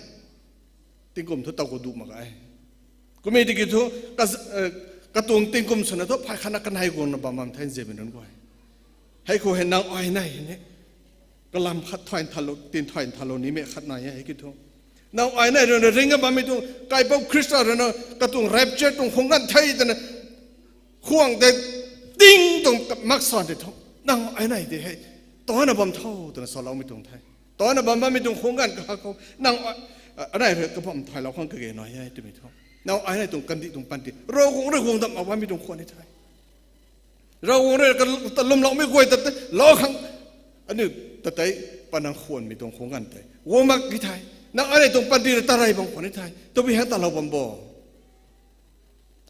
Tingkum thu taw khou duh mak e. Kummei tiki thu, katuang tingkum swna thu phay khatna kanei guangna bam bam the nzianmei nunc guay. Hei khou hei nang ai nei ni, kalam khat thay nthanlou, tin thay nthanlou nimei khat nai e hei kiu thu. Nang ai nei rui na ringc a bammei tuang, kaipouc Khrista rui na katuang rapture tuang khwan ganv the twna, khwan tei, ting tuang mak san tei thu, nang ai nei tei hei, taanna bam tho twna saloumei tuang the. Taanna bam bammei tuang khwan ganv kahak khou, nang, anei rui kabam thaylou khang kage nai e twmei thu, nang ai nei tuang kandih tuang panty, Ravguangc rui guang dam mak bammei tuang khwan ni the. Ravguangc rui ka, ta lwmloumei guay ta tei lou khang, aniu ta tei, pa nang khwanmei tuang khwan ganv tei guang mak ki the. Nang ai nei tuang panty rui tarey bam khwan ni the. Tabui hang talou bam bo.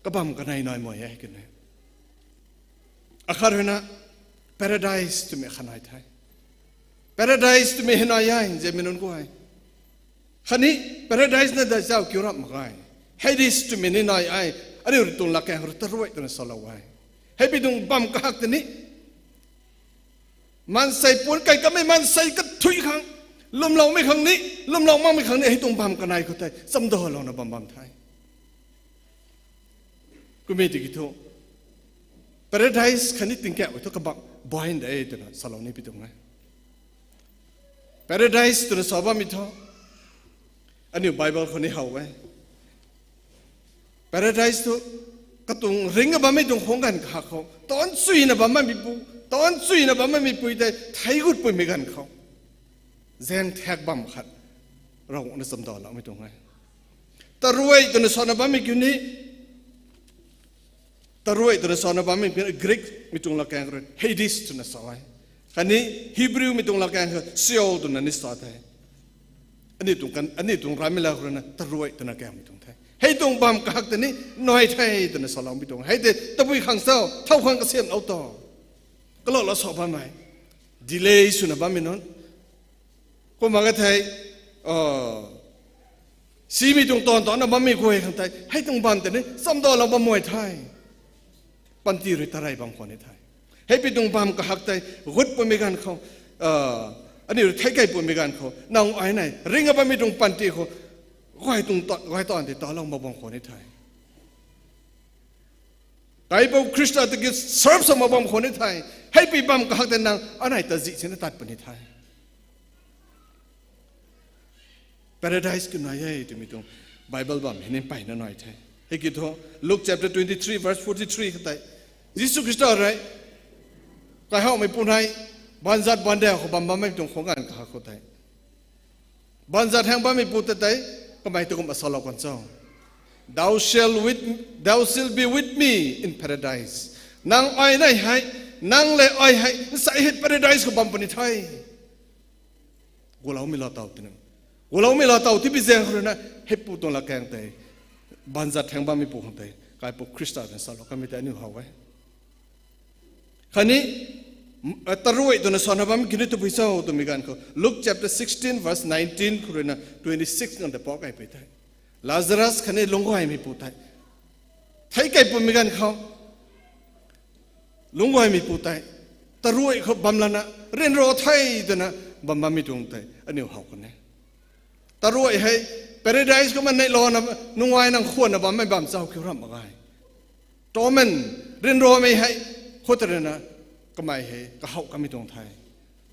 Kabam kanei nai mei e kane. Akhat rui na, Paradise twmei khat nai the. Paradise twmei hei nai e nzianmei nunc guay. Khatni, Paradise na dazauc kiu rap mak ge. Hades twmei ni nai e. Aniu rui tuang latkaeng rui taruai twna salou e. Hei pi tuang bam kahak tei ni, maansei puan kai kamei maansei kathui khang, lwmloumei khang ni, lwmlou makmei khang ni hei tuang bam kanei khou tei chamdalouna bam bam the. Kummei tiki thu, Paradise khatni tingkauh thu kabam baih de twna salou ni pi tuang e. Paradise twna sa bammei thu, aniu Bible khou ni how e. Paradise thu, katuang ringc a bammei tuang khwan ganv kahak khou, taanc chuyna bam bammeipu, taanc chuyna bam bammeipui tei thei gut pumei ganv khou, zaeng thak bam khat, Ravguangc na chamdaloumei tuang e. Taruai twna sana bammei kiu ni, taruai twna sana bammei kiu ni Greek mei tuang latkaeng rui Hades twna sa e. Khatni Hebrew mei tuang latkaeng khou Sheol twna ni sa the. Aniu tuang kan, aniu tuang rammei lat khou rui na taruai twna kaumei tuang the. Hei tuang bam kahak tei ni nai the twna saloumei tuang. Hei tei tabui khang cho, thow khang kasiamhlou to. Kalou la sa bammei, delay swna bammei nunc, kumna ka thei, simei tuang taanv taanna bammei guay khang tei hei tuang bam tei ni chamdalou bammei the. Panty rui tarey bam khwan ni the. Hei pi tuang bam kahak tei gut pumei ganv khou, aniu rui thei kei pumei ganv khou nang ai nei ringc a bammei tuang panty khou, guay tuang ta, guay taanv tei talou mak bam khwan ni the. Kaipouc Khrista tiki serve sw mak bam khwan ni the. Hei pi bam kahak tei nang anei ta zih sina tat puni the. Paradise kiu nai e twmei tuang Bible bam hei ni mpeyna nai the. Hei ki thu, Luke chapter twenty-three verse forty-three khou tei, Jisu Khrista rui, kaihoumeipu nai, baanzat baanv daw khou bam bammei tuang khou ganv kaha khou tei, baanzat haeng bammeipu ta tei, kamei ta kum asalou kan cho. Thou shall with, thou shall be with me in paradise. Nang ai nei hei, nang le ai hei, nsei hei paradise khou bam puni the. Guloumei laa taw twna. Guloumei laa taw tibi zaeng khou rui na, heipu tuang lakaeng tei, baanzat haeng bammeipu khang tei, kaipouc Khrista twna salou kanmei tei aniu how e. Khatni, taruai twna sana bammei kini tabui cho twmei ganv khou, Luke chapter sixteen verse nineteen khou rui na twenty-six nganv tei pau kaipui the. Lazarus khatni lungcguaymeipu tei, thei kaipumei ganv khou, lungcguaymeipu tei, taruai khou bam lana, ryanra the twna, bam bammei tuang tei aniu how kan e. Taruai hei, paradise khou ma neihlouna, nungai nang khwanna bammei bam chau kiu ramh mak ge. Torment, ryanramei hei, khou ta rui na, kamei hei kahow kanmei tuang the.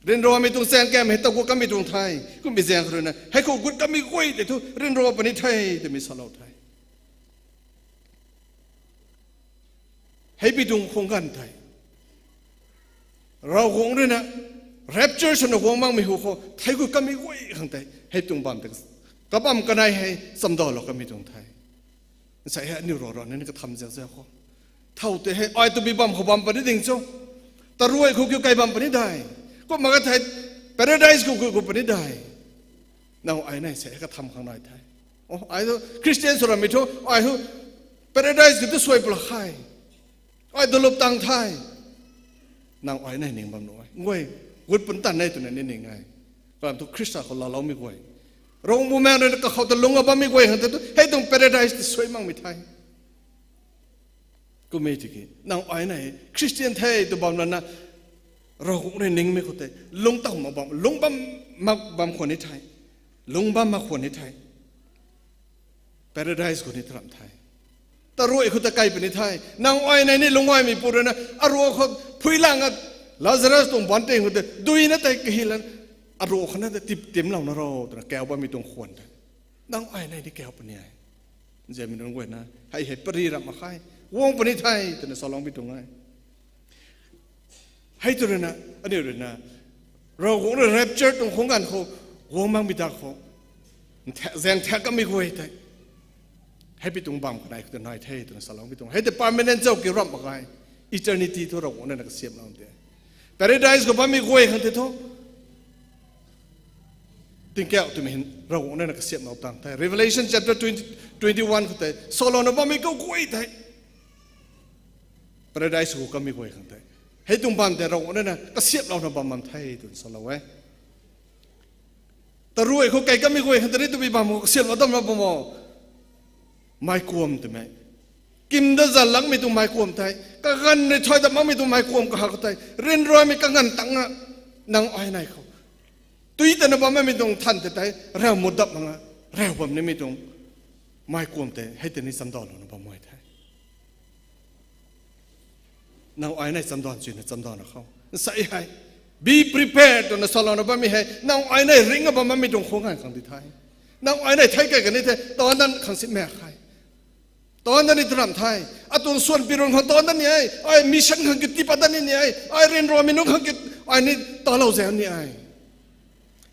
Ryanramei tuang chaeng kam hei tagut kanmei tuang the. Kummei zaeng khou rui na, hei khou gut kanmei guay tei thu, ryanra puni the twmei salou the. Heipi tuang khang ganv tei, Ravguangc rui na, rapture swna guang makmei hu khou thei gut kanmei guay khang tei, hei tuang bam tei, kabam kanei hei chamdalou kanmei tuang the. Nsei hei aniu rui rana ni katham zaeng zaeng khou, thow tei hei ai tabui bam khou bam puni ding cho. Taruai khou kiu kai bam puni de. Kumna ka thei, paradise khou kiu khou puni de. Nang ai nei sei katham khang nai the. O, ai thu Christian sw rammei thu, ai hu paradise khou tu suai pula khe. Ai dulup tang the. Nang ai nei ning bam nuh e. Nguay, gut pun tan e twna ni ning e. Kalam thu Khrista khou laaloumei guay, Ravguangc Bumaengh rui na kakhou ta lungc a bammei guay khang tei tu, hei tuang paradise ti suai makmei the. Kummei tiki, nang ai nei Christian the tw bam lana, Ravguangc rui ningmei khou tei, lungc taw mak bam, lungc bam mak bam khwan ni the, lungc bam mak khwan ni the. Paradise khou ni taram the. Taruai khou ta kai puni the. Nang ai nei ni lungcguaymeipu rui na, aruh khou phuilang a, Lazarus tuang baanv tei khou tei, duina tei kahi lan, aruh khou na tei tip timlouna ro, twna kau bammei tuang khwan the. Nang ai nei ni kau puni e. Nzianmei nunc guay na, hei hei pary ramh mak khe. Guang puni the, twna saloumei tuang e. Hei tu rui na, aniu rui na, Ravguangc rui rapture tuang khang ganv khou, guang makmei ta khou, ntha-, zaeng thak kamei guay tei, heipi tuang bam kanei khou ta nai the, twna saloumei tuang. Hei tei permanent zauc kiu ramh mak ge. Eternity thu Ravguangc rui na kasiamhlou de. Paradise khou bammei guay khang tei thu, tingkauh twmei hei Ravguangc rui na kasiamhlou tang the. Revelation chapter twenty, twenty-one khou tei, salouna bammei khou guay tei, paradise khou kamei guay khang tei, hei tuang bam tei Ravguangc rui na kasiamhlouna bam bam the, twna salou e. Taruai khou kai kamei guay khang tei ni tabui bam khou kasiamhlou damlou bam o. Meikuam twmei, kim da zan langmei tuang meikuam tei, kaganv rui thay dat makmei tuang meikuam kaha khou tei, ryanramei kaganv tang a, nang ai nei khou, tui tana bammei tuang than tei tei, rav mut dap mak a, rav bam nimei tuang meikuam tei hei tei ni chamdalouna bam e the. Nang ai nei chamdan chuyna chamdana khou, nsei hei, be prepared twna salouna bammei hei, nang ai nei ringna bam bammei tuang khang ganv khang di the. Nang ai nei thei kai kani the, taanv dan khang si mak khe. Taanv dan ni taram the. Atuang swan pirun khang taanv dan ni e. Ai mission khang ki tiipat dat ni ni e. Ai ryanramei nunc khang ki, ai ni talou zan ni e.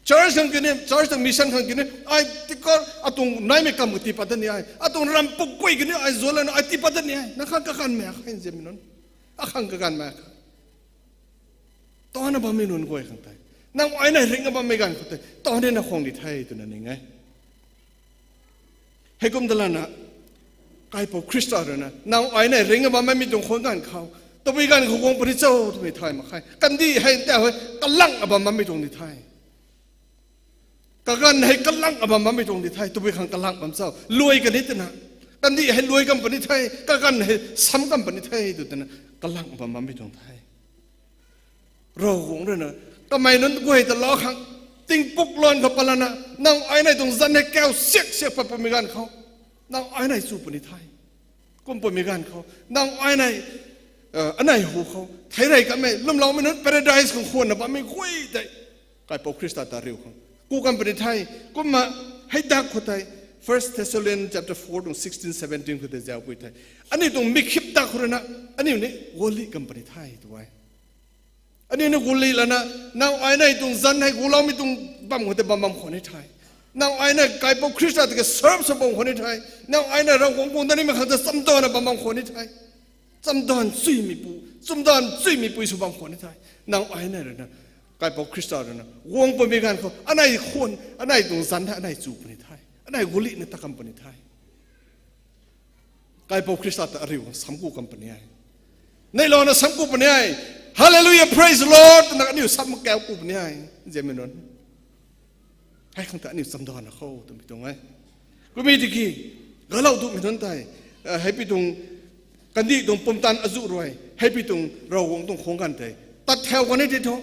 Church khang ki ni, church tuang mission khang ki ni, ai tikar atuang naimei kam ki tiipat dat ni e. Atuang ram puk guay ki ni, ai zualan ai tiipat dat ni e. Nang khang kaganv mak khe, nzianmei nunc. Akhang kaganv mak khe. Taanna bammei nunc guay khang tei, nang ai nei ringna bammei ganv khou tei, taanv ni na khwang di the, twna ning e. Heikum ta lana, kaipouc Khrista rui na, nang ai nei ringna bam bammei tuang khang ganv khou, tabui ganv khou guang puni cho, twmei thay mak khe. Kandih hei nta hei, kalang a bam bammei tuang di the. Kaganv hei kalang a bam bammei tuang di the, tabui khang kalang bam cho. Luai kani twna. Kandih hei luai kam puni the, kaganv hei sam kam puni the, tw twna. Kalang a bam bammei tuang the. Ravguangc rui na, kamei nunc guay ta lou khang, tingpuk luan khou palana, nang ai nei tuang zan hei kau siak siak pat pumei ganv khou, nang ai nei chu puni the. Kum pumei ganv khou, nang ai nei, anei hu khou, thei rey kamei, lwmloumei nunc paradise khang khwanna bammei guay tei, kaipouc Khrista ta riu khang ku kam puni the, kumna, Hei dak khou tei, First Thessalonians chapter four tuang sixteen, seventeen khou tei zauc pui the. Aniu tuang mikhip dak khou rui na, aniu ni gulih kam puni the tu e. Aniu ni gulih lana, nang ai nei tuang zanc hei guloumei tuang bam khou tei bam bam khwan ni the. Nang ai nei kaipouc Khrista tiki serve sw bam khwan ni the. Nang ai nei Ravguangc guang dat nimei khang tei chamdana bam bam khwan ni the. Chamdan chuimei pu, chamdan chuimei pui sw bam khwan ni the. Nang ai nei rui na, kaipouc Khrista rui na guang pumei ganv khou, anei khwan, anei tuang zanc hei anei chu puni the. Anei gulihna ta kam puni the. Kaipouc Khrista ta ariu khang samku kam puni e. Neihlouna samku puni e. Hallelujah, praise the Lord twna aniu sam kau ku puni e. Nzianmei nunc, hei khang ta aniu chamdana khou twmei tuang e. Kummei tiki, galau dumei nunc tei, hei pi tuang, kandih tuang pumtan azuh rui hei pi tuang Ravguangc tuang khang ganv tei tat thau kan e ti thu,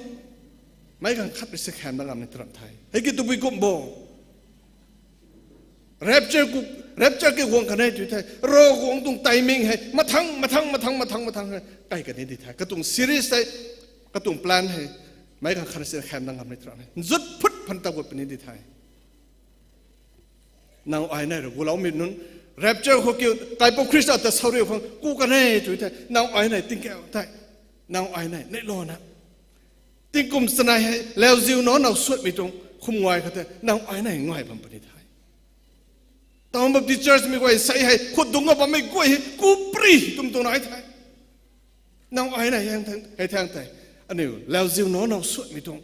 meic ganv khat rui si khaeng dat ngam ni tram the. Hei ki tabui kum bo, rapture ku, rapture ki guang kan e tu thei, Ravguangc tuang timing hei mathang mathang mathang mathang mathang hei kai kan e di the. Katuang series tei, katuang plan hei meic ganv khat rui si khaeng dat ngam ni tram e. Nzut phut phan ta gut puni di the. Nang ai nei rui guloumei nunc, rapture khou kiu kaipouc Khrista ta sauriu khang ku kan e tu thei, nang ai nei tingkauh tei, nang ai nei neihlouna, tingkum chanei hei lauziu nac now suatmei tuang khum nguay khou tei nang ai nei nguay bam puni the. Town Baptist Church mei guay sei hei khut dungc a bammei guay hei kupri twm tuang nai the. Nang ai nei hei thang tei, aniu lauziu nac now suatmei tuang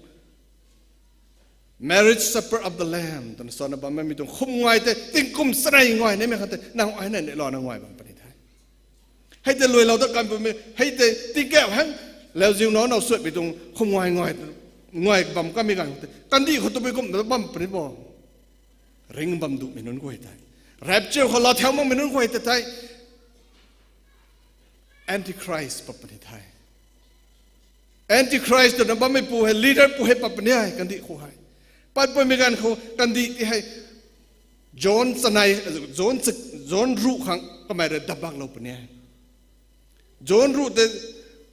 marriage supper of the Lamb twna sana bammei tuang khum nguay tei tingkum chanei nguay nimei khang tei nang ai nei neihlouna nguay bam puni the. Hei tei luailou dat kan pumei hei tei tingkauh hang, lauziu nac now suatmei tuang khum nguay nguay, nguay bam kamei ganv tei kandih khou tabui kum ta bam puni bo. Ring bam dumei nunc guay tei, rapture khou laa thau makmei nunc guay tei tei, Antichrist pat puni the. Antichrist twna bammei pu hei, leader pu hei pat puni e kandih khou hei. Pat pumei ganv khou kandih ti hei John chanei, John, John ruh khang kamei rui dap baklou puni e. John ruh tei,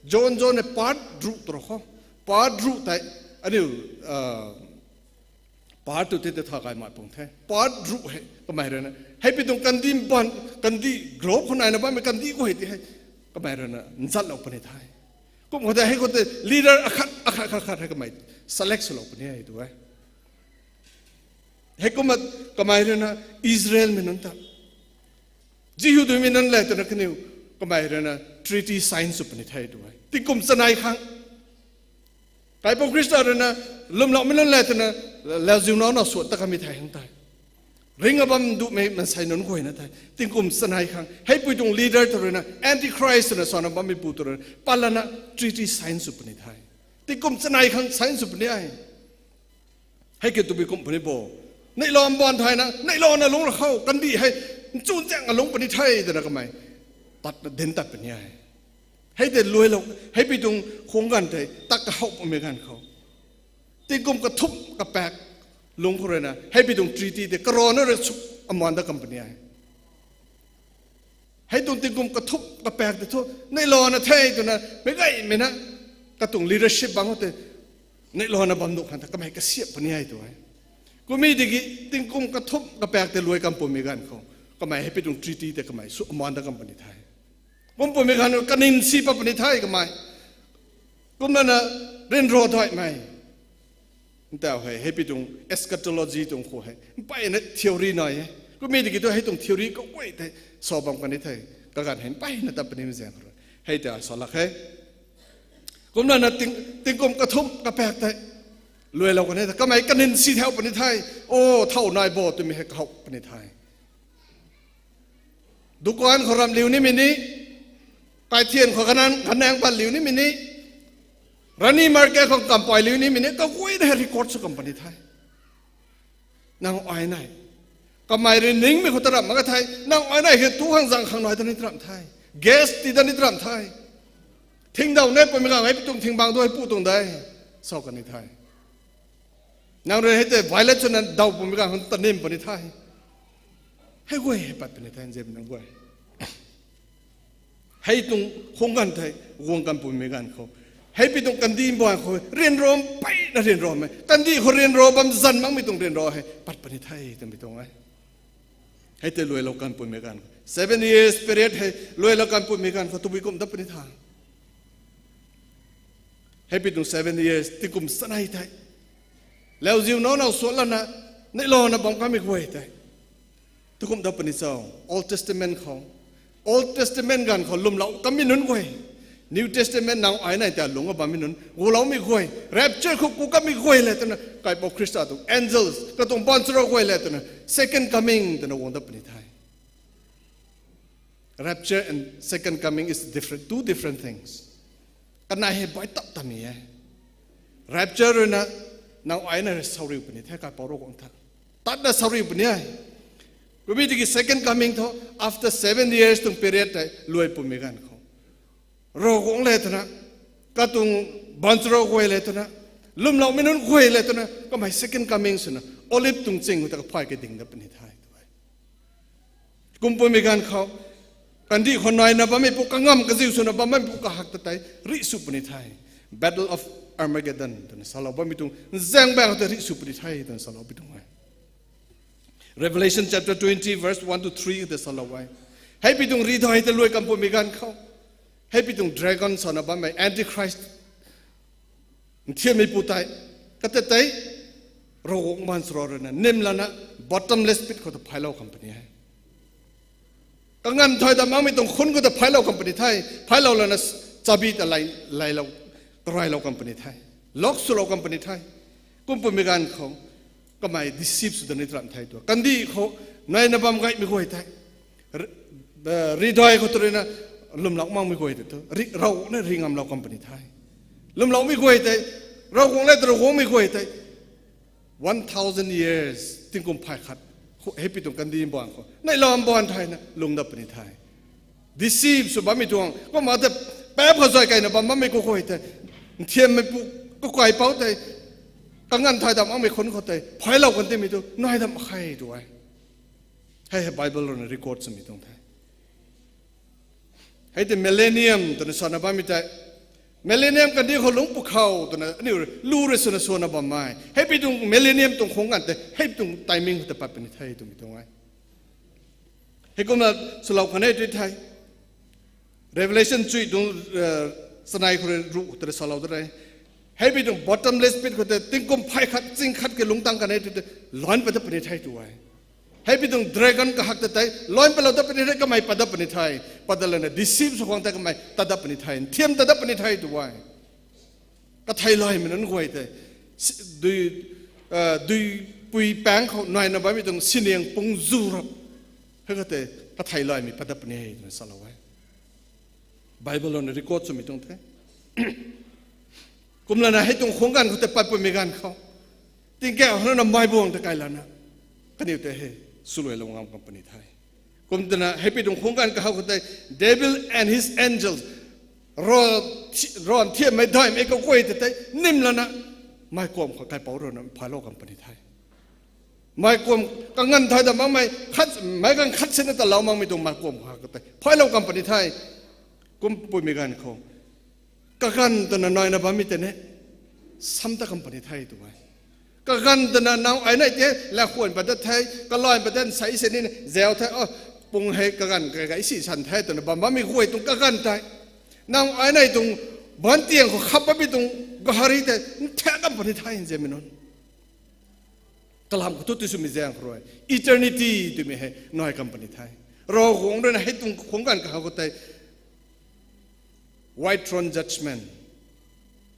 John, John hei part ruh tw rau khou, part ruh tei, aniu part tu tei tei tha kai mai pung the. Part ruh hei kamei rui na hei pi tuang kandih ban, kandih group khou naina bammei kandih guay ti hei kamei rui na nzatlou puni the. Kum khou tei hei khou tei leader akhat akhat akhat akhat hei kamei select swlou puni e tu e. Heikumna kamei rui na Israelmei nunc ta, Jihudimei nunc le twna kaniw, kamei rui na treaty sign sw puni the tu e. Tingkum chanei khang kaipouc Khrista rui na lwmloumei nunc le twna lauziu nac now suat ta kamei thei hang tei, ring a bam dumei maansei nunc guayna tei tingkum chanei khang hei pi tuang leader ta rui na, Antichrist twna sana bammei pu ta rui na pat lana treaty sign sw puni the. Tingkum chanei khang sign sw puni e. Hei ki tabui kum puni bo. Neihlouna ban thayna, neihlouna lungc ra khou, kandih hei nchun zaeng a lungc puni the twna kamei pat din tat puni e. Hei tei luailou, hei pi tuang khang ganv tei tat kahowmei ganv khou, tingkum kathumh kapaek lungc khou rui na hei pi tuang treaty tei karana rui suk aman dat kam puni e. Hei tuang tingkum kathumh kapaek tei thu neihlouna the twna meic gaymei na katuang leadership bang khou tei neihlouna bam nuh khang ta kamei kasiamh puni e tu e. Kummei tiki tingkum kathumh kapaek tei luai kam pumei ganv khou kamei hei pi tuang treaty tei kamei suk aman dat kam puni the. Kum pumei ganv kanin si pat puni the kamei. Kumna na ryanra daihmei ntau hei hei pi tuang eschatology tuang khou hei mpeyna theory nai e. Kummei tiki tu hei tuang theory kaguay tei sa bam kan ni the. Kaganv hei mpeyna tat puni mei zaeng khou rui hei tei sa lak khe. Kumna na ting, tingkum kathumh kapaek tei luailou kan e ta kamei kanin si thau puni the. O, thau nai bo twmei hei kahow puni the. Dukan khou ramh liu nimei ni, kaithian khou kanan kanaeng pat liu nimei ni, Rani market khou kampai liu nimei ni kaguayna hei record sw kam puni the. Nang ai nei, kamei rui ningmei khou ta ramh mak ka the. Nang ai nei hei tu khang zang khang nai ta ni ta ramh the. Gas ti ta ni ta ramh the. Thingdau ne pumei ganv hei pi tuang thingbang tu hei pu tuang de, sa kan ni the. Nang rui hei tei violate swna daw pumei ganv khou ta nim puni the. Hei guay hei pat puni the, nzianmei nunc guay. Hei tuang khang ganv tei guang kan pumei ganv khou Hei pi tuang kandih mbaanv khou ryanra mpeyna ryanra e. Kandih khou ryanra bam zan makmei tuang ryanra hei pat puni the twmei tuang e. Hei tei luailou kan pumei ganv khou seven years period hei luailou kan pumei ganv khou tabui kum dat puni tha. Hei pi tuang seven years tingkum sanei tei lauziu nac nac suat lana neihlouna bam kamei guay tei tu kum dat puni cho? Old Testament khou, Old Testament ganv khou lwmlou kamei nunc guay, New Testament nang ai nai ta lungc a bammei nunc guloumei guay, rapture khou ku kamei guay le twna kaipouc Khrista tuang angels katuang baanchara guay le twna second coming twna guang dat puni the. Rapture and second coming is different, two different things. Kanei hei bai tap tamei e. Rapture ruina nang ai na rui sauriu puni the, kaipouc Ravguangc ta tatna sauriu puni e. Kumna tiki second coming thu after seven years tuang period tei luai pumei ganv khou Ravguangc le twna, katuang baanchara guay le twna, lwmloumei nunc guay le twna kamei second coming swna Olive tuang ching khou ta kaphay kading dat puni the tu e. Kum pumei ganv khou kandih khou naina bammeipu, kangam kaziu swna bammeipu kahak ta tei rih sw puni the. Battle of Armageddon twna salou bammei tuang zaeng baeng khou tei rih sw puni the twna saloupui tuang e. Revelation chapter twenty verse one to three khou tei salou e. Hei pi tuang rihdai tei luai kan pumei ganv khou hei pi tuang dragon swna bammei Antichrist nthiammeipu tei, kata tei Ravguangc baanchara ruina nim lana bottomless pit khou ta phaylou kan puni e. Kanganv thay dat makmei tuang khun khou ta phaylou kan puni the. Phaylou lana chabi ta lay, laylou, karaylou kan puni the. Lock swlou kan puni the. Kum pumei ganv khou kamei deceive sw da ni tram the tu. Kandih khou naina bam gaymei guay tei, rihdai khou tw ruina lwmlou makmei guay tei tu, Ravguangc na ri ngamlou kan puni the. Lwmloumei guay tei, Ravguangc le tw Ravguangcmei guay tei one thousand years, tingkum phay khat, hei pi tuang kandih mbaanv khou neihlouna baanv thayna lung dat puni the. Deceive sw bammei tuang kumna tei, paap khou zay keyna bam bammei kaguay tei, nthiammeipu, kaipouc tei, kanganv thay dat makmei khun khou tei phaylou kan timei tu nai dat mak khe tu e. Hei hei Bible ruina record swmei tuang the. Hei tei millennium twna sana bammei tei, millennium kandih khou lungc pwkhou twna aniu lu rui swna sana bammei hei pi tuang millennium tuang khang ganv tei hei tuang timing khou tei pat puni the twmei tuang e. Heikumna swlou kan e tu thei, Revelation chuy tuang chanei khou rui ruh tei salou da re. Hei pi tuang bottomless pit khou tei tingkum phay khat ching khat ke lungc tang kan e tu tei, luan pat dat puni the tu e. Hei pi tuang dragon kahak ta tei luan patlou dat puni the, kamei pat dat puni the. Pat dat lana deceive sw khang tei kamei tat dat puni the, nthiam tat dat puni the tu e. Katheilaymei nunc guay tei, dui, duipui paengc khou naina bammei tuang siniang pung zu rap, hei khou tei katheilaymei pat dat puni e twna salou e. Bible ruina record swmei tuang the. Kumlana hei tuang khang ganv khou tei pat pumei ganv khou, tingkauh hana meic buang tei kai lana kaniw tei hei swluailou ngam kan puni the. Kum twna hei pi tuang khang ganv kahaw khou tei devil and his angels, rav nthiammei daihmei kaguay tei tei nim lana meic kuam khou kaipouc ruina phaylou kan puni the. Meic kuam, kanganv thay dat makmei, meic ganv khat sina talou makmei tuang meic kuam khou tei phaylou kan puni the. Kum pumei ganv khou kaganv twna naina bammei tei ni sam ta kan puni the tu e. Kaganv twna nang ai nei tei lakhwan pat dat the, kalay pat dat sei sini zau the, pung hei kaganv kagei si san the twna bam bammei guay tuang kaganv tei, nang ai nei tuang bantiang khou khap bammei tuang gahari tei nthaek kan puni the nzianmei nunc. Kalam khou thu tei swmei zaeng khou rui eternity twmei hei nai kan puni the. Ravguangc ruina hei tuang khang ganv kahaw khou tei white throne judgment,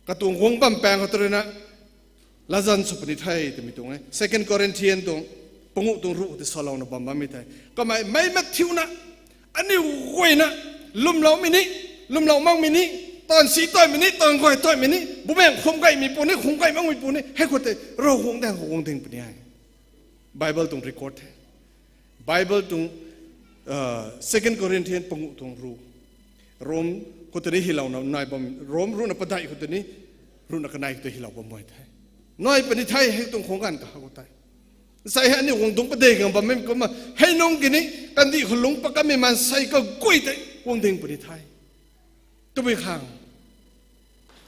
katuang guang bam paeng khou tei ruina latzan sw puni the twmei tuang e. Second Corinthians tuang panguh tuang ruh tei salouna bam bammei tei, kamei meic mathiuna, aniu guayna, lwmloumei ni, lwmlou makmei ni, taanv si taimei ni, taanv guay taimei ni, bumaengh khum gaymei pu ni, khum gay makmei pu ni hei khou tei Ravguangc daeng khou guang ding puni e. Bible tuang record the. Bible tuang Second Corinthians panguh tuang ruh, Rom khou tei ni hylouna nai bam, Rom ruhna padeih khou tei ni, ruhna kanei khou tei hylou bam e the. Nai puni the hei tuang khang ganv kahaw khou tei. Sei hei aniu guang dungc padeih gang bammei kumna hei nunc ki ni kandih khou lungc pat kamei maansei kaguay tei guang ding puni the. Tabui khang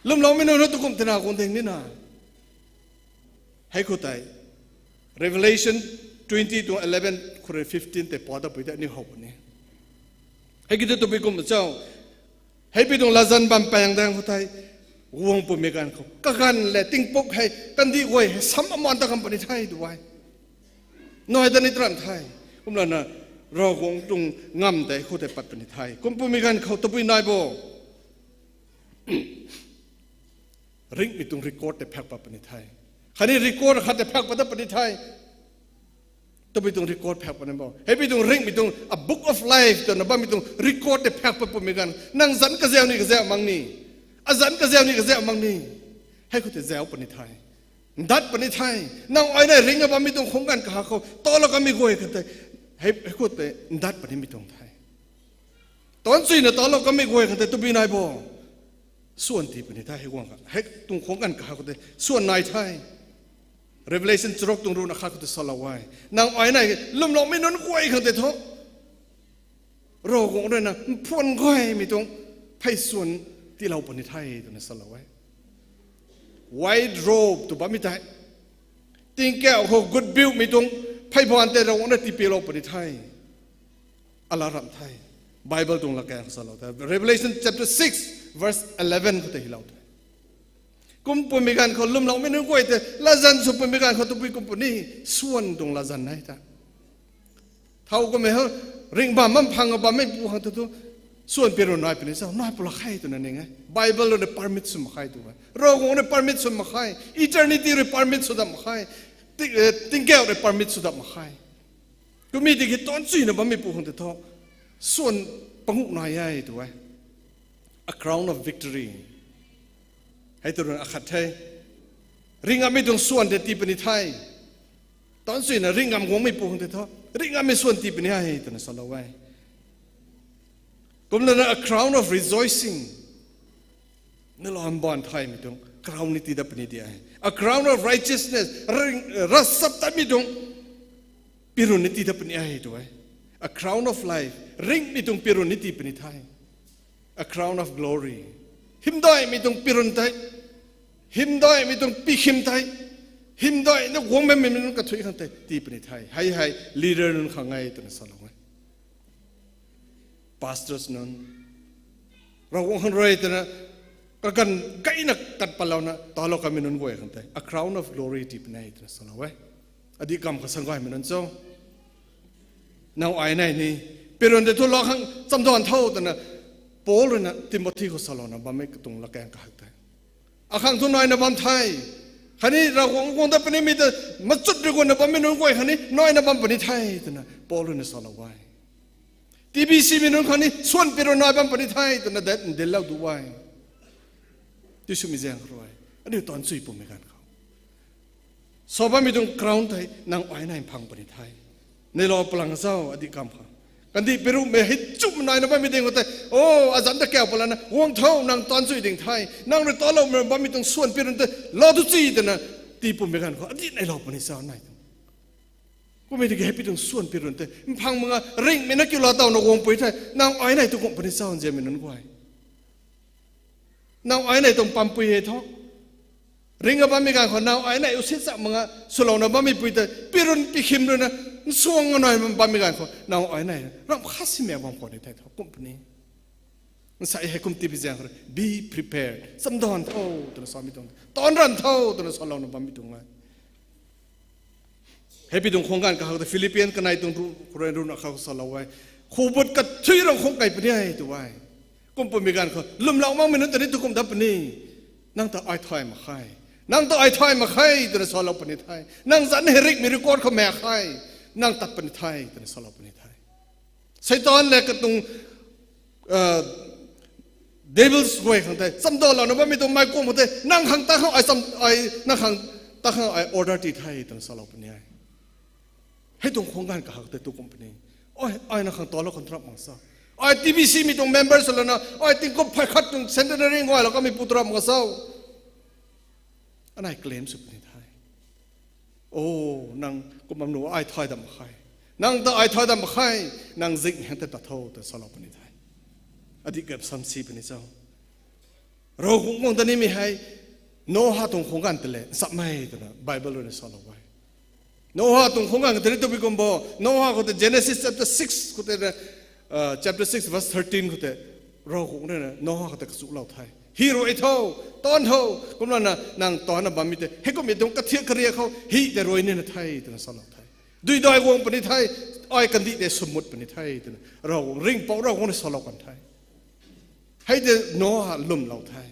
Lwmloumei nunc tu kum tina kung ding nina. Hei khou tei Revelation twenty to eleven khou rui fifteen tei pa ta pui tei aniu how puni. Hei ki tu tabui kum cho. Hei pi tuang latzan bam paeng dang khou tei, guang pumei ganv khou kaganv le tingpuk hei kandih guay hei sam aman ta kam puni the tu e. Nai ta ni tran the. Kumlana Ravguangc tuang ngam tei khou tei pat puni the. Kum pumei ganv khou tabui nai bo. Ringhmei tuang record tei phak pat puni the. Khatni record khat tei phak pat ta puni the. Tabui tuang record phak puni bo. Hei pi tuang ringhmei tuang a book of life twna bammei tuang record tei phak pat pumei ganv, nang zanc kazau ni kazau mak ni, azanc kazau ni kazau mak ni, hei khou tei zau puni the. Ndat puni the. Nang ai nai ringna bammei tuang khang ganv kaha khou talou kamei guay khang tei, hei khou tei ndat punimei tuang the. Taanchuina talou kamei guay khang tei tabui nai bo. Swan tii puni the hei guang kha. Hei tuang khang ganv kaha khou tei swan nai the. Revelation charuk tuang ruhna khat khou tei salou e. Nang ai nai lwmloumei nunc guay khang tei thu, Ravguangc rui na mphuan gaymei tuang phey swan tiilou puni the twna salou e. White robe tw bammei tei, tingkauh khou gut biumei tuang phey baan tei Ravguangc na tiipilou puni the. Ala ramh the. Bible tuang lakaeng salou the. Revelation chapter six verse eleven khou tei hilou the. Kum pumei ganv khou lwmloumei nunc guay tei latzan sw pumei ganv khou tabui kum puni, swan tuang latzan nai ta. Thau kummei ha, ringh bam bam phang bammei pu khang tu tu, swan pirun nai puni cho, nai pula khe twna ning e. Bible rui permit sw mak khe tu e. Ravguangc rui permit sw mak khe. Eternity rui permit sw dam mak khe. Ti-, eh, tingkauh rui permit sw dam mak khe. Kummei tiki taanchuina bammei pu khang tei thu, swan panguh nai e tu e. A crown of victory. Hei tu rui akhat the. Ringhmei tuang swan tei tii puni the. Taanchuina ringh ngam guangmei pu khang tei thu, ringh ngammei swan tii puni e twna salou e. Kumlana a crown of rejoicing. Nalou mbaanv thaymei tuang crown ni tii dat puni di e. A crown of righteousness. Ring, ravchaptatmei tuang pirun ni tii dat puni e tu e. A crown of life. Ringhmei tuang pirun ni tii puni the. A crown of glory. Hymdaihmei tuang pirun tei, hymdaihmei tuang pikhim tei, hymdaihna guang bammei nunc kathuic khang tei tii puni the. Hei hei leader nunc khang e twna salou e. Pastors nunc, Ravguangc khang rui twna kaganv gayna kat patlouna talou kamei nunc guay khang tei a crown of glory tii puni e twna salou e. Adih kamv kha sa gaymei nunc cho. Nang ai nai ni, pirun tei thu lou khang chamdan tho twna Paul rui na Timothy khou salouna bammei katuang lakaeng kahak tei, akhang thu naina bam the. Khatni Ravguangc guang dat punimei ta machut rui guangna bammei nunc guay khatni naina bam puni the twna Paul rui na salou e. T B C mei nunc khatni swan pirun nai bam puni the twna dat ndilou du e. Tiswmei zaeng khou rui, aniu taanchui pumei ganv khou, sa bammei tuang crown tei nang ai nai phang puni the. Neilou palang cho adih kamv kha. Kandih pirumei hei chum naina bammei ding khou tei, o, azanc ta kau palana, guang tho, nang taanchui ding the, nang rui taloumei bammei tuang swan pirun tei lou tu chi twna tii pumei ganv khou adih neilou puni cho nai tu. Kummei tiki hei pi tuang swan pirun tei mphang mak nga ringhmei na kiu laa tawna guangpui the, nang ai nai tu kum puni cho nzianmei nunc guay. Nang ai nai tuang pampui e tho. Ringh a bammei ganv khou nang ai nai usit chak mak nga swlouna bammei pui tei pirun pikhim rui na nsuang nga nai bammei ganv khou nang ai nai ramh khat simei bam khou ni thei tho kum puni. Nsai hei kum tibi zaeng khou rui, be prepared. Chamdan tho twna samei tuang, taanc ran tho twna salouna bammei tuang e. Hei pi tuang khang ganv kahak tei Philippian kanei tuang ru, khou rui ruhna khou salou e. Khubut kathui rang khang kai puni e tu e. Kum pumei ganv khou lwmlou makmei nunc ta ni tu kum dat puni. Nang ta ai thay mak khe. Nang ta ai thay mak khe twna salou puni the. Nang zanc hei ringhmei record khou mak khe. Nang tat puni the twna salou puni the. Seitaan le katuang devils guay khang tei chamdalouna bammei tuang mei kum khou tei nang khang ta khang ai cham, ai, nang khang ta khang ai order ti the twna salou puni e. Hei tuang khang ganv kahak tei tu kum puni. Ai, ai nang khang talou contract mak cho. Ai T B C mei tuang member swlouna ai tingkum phay khat tuang centenary ngaylou kamei pu tra mak cho. Anei claim sw puni the. O, nang kum bam nu ai thay dam mak khe. Nang ta ai thay dam mak khe. Nang zing heng tei ta tho twna salou puni the. Adih kap sam si puni cho. Ravguangc guang ta nimei hei, Noah tuang khungganv ta le nchamhmei twna Bible rui na salou e. Noah tuang khungganv ka tei ni tabui kum bo, Noah khou tei Genesis chapter six khou tei, chapter six verse thirteen khou tei, Ravguangc rui na Noah khou tei kachulou the. Hi rui tho, taanv tho, kumlana nang taanna bammei tei heikummei tuang kathiak kariak khou hi tei rui nina the twna salou the. Duidai guang puni the, ai kandih tei swmut puni the twna Ravguangc ringhpouc Ravguangc rui salou kan the. Hei tei Noah lwmlou the.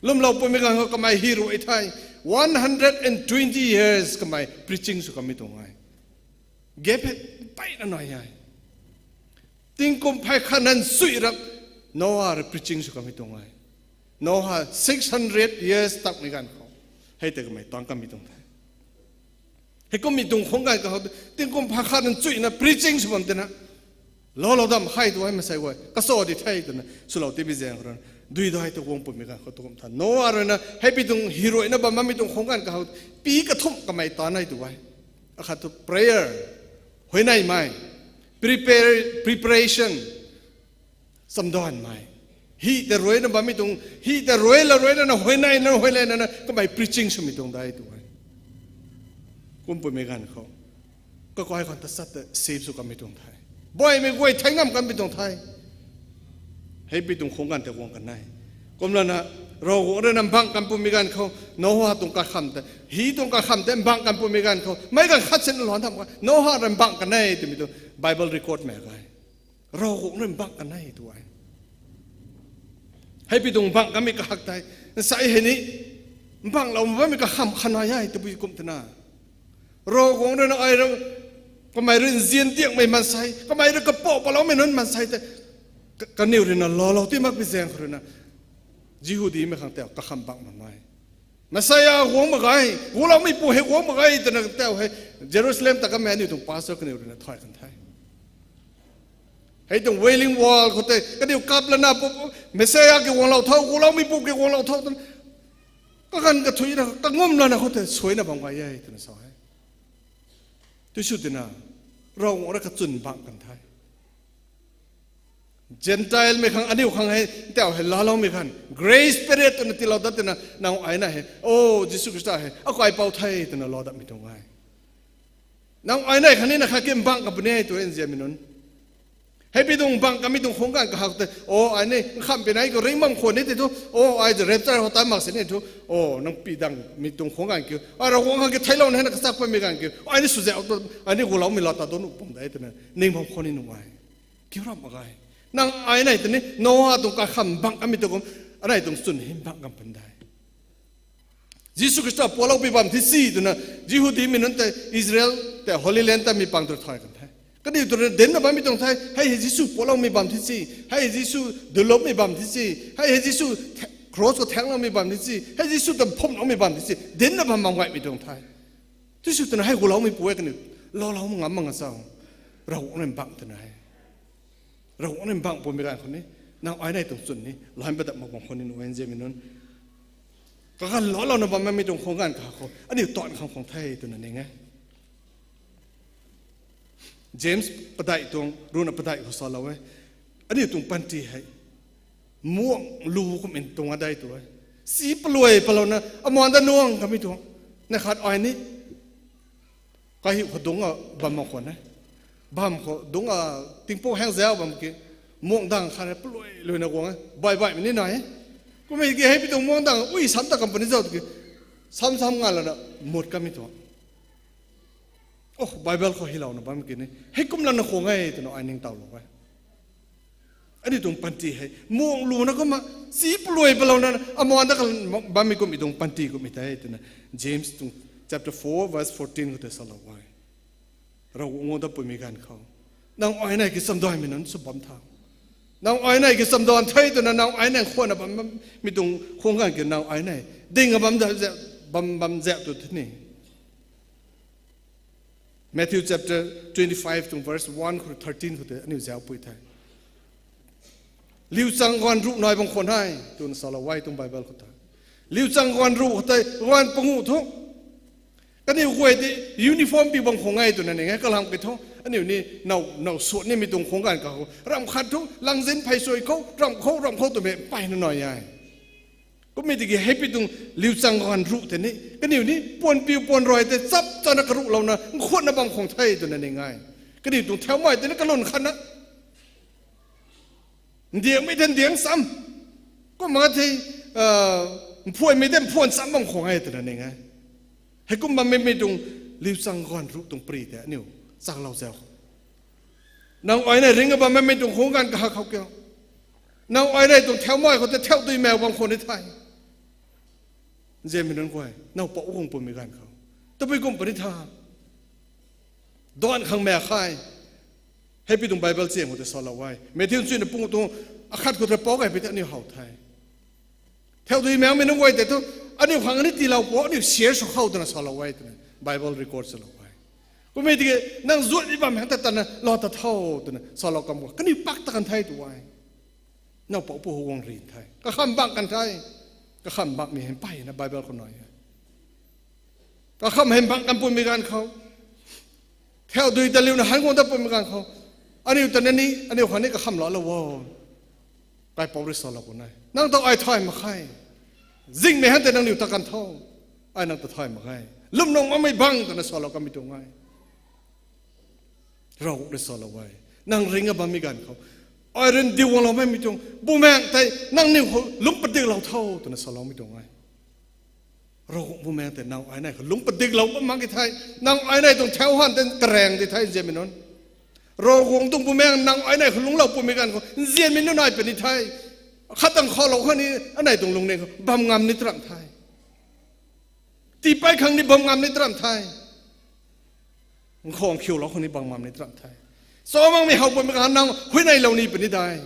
Lwmlou pumei ganv khou kamei hi rui the. One hundred and twenty years kamei preaching sw kamei tuang e. Gap hei mpeyna nai e. Tingkum phay khat nunc chuy rap Noah rui preaching sw kamei tuang e. Noah six hundred years takmei ganv khou hei tei kamei taanc kamei tuang the. Heikummei tuang khungganv kakhou tingkum phay khat nunc chuyna preaching sw bam tina, laalou dam khe tu e, maansei guay kacha di the twna swlou tibi zaeng khou rui, duidai ta guang pumei ganv khou tu kum tha Noah rui na hei pi tuang hi ruina bam bammei tuang khungganv kakhou pi kathumh kamei taanv e tu e. Akhat thu prayer, huayneymei, prepare, preparation, chamdanvmei. Hi tei ruina bammei tuang, hi tei rui la ruina na huayney na huayney na na kamei preaching swmei tuang de tu e. Kum pumei ganv khou kakai khang ta chat ta save sw kamei tuang the. Baihmei guay thei ngam kanmei tuang the. Hei pi tuang khungganv tei guang kan e. Kumlana Ravguangc rui na mbangc kan pumei ganv khou Noah tuang kakham tei, hi tuang kakham tei mbangc kan pumei ganv khou meic ganv khat sina luan tham ka Noah rui mbangc kan e twmei tu Bible record mei ka e. Ravguangc rui mbangc kan e tu e. Hei pi tuang mbangc kanmei kahak tei, nsai hei ni mbangclou bammei kakham khat nai e tabui kum twna, Ravguangc rui na ai rui, kamei rui nzian tiakmei maansei, kamei rui kapou paloumei nunc maansei tei, ka- kaniw rui na laalou ti makpui zaeng khou rui na, Jihudimei khang tei kakham bangc mak e. Messiah guang mak ge, guloumeipu hei guang mak ge twna tei hei Jerusalem ta kamei aniu tuang pastor kaniw rui na thay kan the. Hei tuang Wailing Wall khou tei kaniw kap lana pu, Messiah ki guanglou tho, guloumeipu ki guanglou tho twna kaganv kathuina kangum lana khou tei suaina bam gay e twna sa e. Tei sw tina, Ravguangc rui kachwn bangc kan the. Gentilemei khang, aniu khang hei tei hei laaloumei khang grace period twna tiilou dat tina nang ai na hei, o, Jisu Khrista hei akaipouc the twna lou datmei tuang e. Nang ai nei khang ni na khat ki mbangc kan puni e tu e nzianmei nunc. Hei pi tuang mbangc kanmei tuang khungganv kahak tei, o, ai ni nkhamh pi nei khou ringc bam khwan ni tei thu, o, ai rapture khou tan mak sini thu, o, nang pi dang mi tuang khungganv kiu, ai Ravguangc khang ki theiclou na hei na kachak patmei ganv kiu, ai ni swzauh tu, ai ni guloumei lou ta dun nuh pung de twna ning bam khwan ni nuh e. Kiu ram mak ge. Nang ai nei tei ni Noah tuang kakham bangc kanmei tu kum, anei tuang chwn hei bangc kan puni de. Jisu Khrista pualou pi bam thi si twna, Jihudimei nunc tei Israel tei Holy Land ta mi pang tu thay kan the. Kaniw tu rui dincna bammei tuang the, hei hei Jisu pualoumei bam thi si, hei hei Jisu duloumei bam thi si, hei hei Jisu the- cross khou thaengloumei bam thi si, hei Jisu ta phumloumei bam thi si, dincna bam bam gaymei tuang the. Tei sw twna hei guloumeipu e kaniw, laalou ngam mak nga cho. Ravguangc rui mbangc twna hei. Ravguangc rui mbangc pumei ganv khou ni, nang ai nei tuang chwn ni lam pat dat mak bam khwan ni nuh e nzianmei nunc. Kaganv laalouna bammei tuang khungganv kahak khou aniu taanv khang khwan the twna ning e. James padeih tuang ruhna padeih khou salou e. Aniu tuang panty hei muang lu kum in tuang a de tu e. Si paluai palouna amuan da nuang kamei tuang. Na khat ai ni kahiu khou dungc a bam mak khwan e. Bam khou dungc a tingpuk haeng zauc bam ki, muang dang khat e paluai luina guang e. Baih baihmei ni nai e. Kummei ki hei pi tuang muang dang ui sam ta company zauc tiki, sam sam nga lana mut kamei tuang. O, Bible khou hylouna bam ki ni hei kum lana khwan e twna ai ningtowlou e. Aniu tuang panty hei muang luna kumna si paluai palouna amuan da kal bammei kummei tuang panty kummei tei twna James tuang chapter four verse fourteen khou tei salou e. Ravguangc ta pumei ganv khou, nang ai nei ki chamdanvmei nunc sw bam tha. Nang ai nei ki chamdanv the twna nang ai nei khwanna bammei tuang khungganv ki nang ai nei ding a bam zauh, bam bam zauh tu the ni. Matthew chapter twenty five tuang verse one khou thirteen khou tei aniu zauc pui the. Liuchang ganv ruh nai bam khwan e twna salou e tuang Bible khou tei. Liuchang ganv ruh khou tei ganv panguh thu kaniw guay tei uniform pi bam khwan e twna ning e. Kalam ki thu aniu ni now now suat nimei tuang khungganv kakhou ramh khat thu langzin phey suai khou ramh khou ramh khou twmei mpeyna nai e. Kummei tiki hei pi tuang liuchang ganv ruh tei ni kaniw ni puan piu puan rui tei chap chana karuhlouna nkhutna bam khang the twna ning e. Kaniw tuang thaumei tei ni kalun khatna ndiangmei tei ndiang cham, kumna thei, mphuanmei tei mphuan cham bam khang e twna ning e. Heikum bammei mi tuang liuchang ganv ruh tuang pri tei aniu chaklou zau. Nang ai nei ringc bammei mi tuang khung ganv kahak khou kiu, nang ai nei tuang thaumei khou tei thau dui mau bam khou ni the. Nzianmei nunc guay, now pou guang pumei ganv khou tabui kum puni tha, duan khang mak khe. Hei pi tuang Bible chiang khou tei salou e, Matthew chuyna pung tuang akhat khou tei pou gay pi tei aniu how the. Thau dui maumei nunc guay tei thu aniu khang ni tiilou pou, aniu share sw khou twna salou e twna Bible record swlou e. Kummei tiki nang zuat ni bam hang ta tana lou ta tho twna salou kam khou kaniw pak ta kan the tu e. Now pou pu how guang rin the, kakham bang kan the. Kakham bangmei hei mpeyna Bible khou nai e. Kakham hei bang kan pumei ganv khou, thau dui ta liuna han guang ta pumei ganv khou, aniu ta ni aniu khang ni kakham lou lou o. Kaipouc rui salou kan e, nang ta ai thay mak khe. Zingmei han tei nangniw ta kan tho, ai nang ta thay mak khe. Lwmnung makmei bang twna salou kamei tuang e. Ravguangc rui salou e, nang ringc bammei ganv khou ai rui ndiu guanglou makmei tuang bumaeng tei nangniw khou lungc padiklou tho twna saloumei tuang e. Ravguangc bumaeng tei nang ai nei khou lungc padiklou bam mak ki the. Nang ai nei tuang thau han tei karaeng di the nzianmei nunc. Ravguangc tuang bumaeng nang ai nei khou lungclou pumei ganv khou nzianmei nunc nai puni the. Khat tang khaulou khang ni anei tuang lungning khou bam ngam ni taram the. Tiipei khang ni bam ngam ni taram the. Nkhang khiulou khang ni bam ngam ni taram the. Cha makmei how pumei ganv nang huayneylou ni puni de.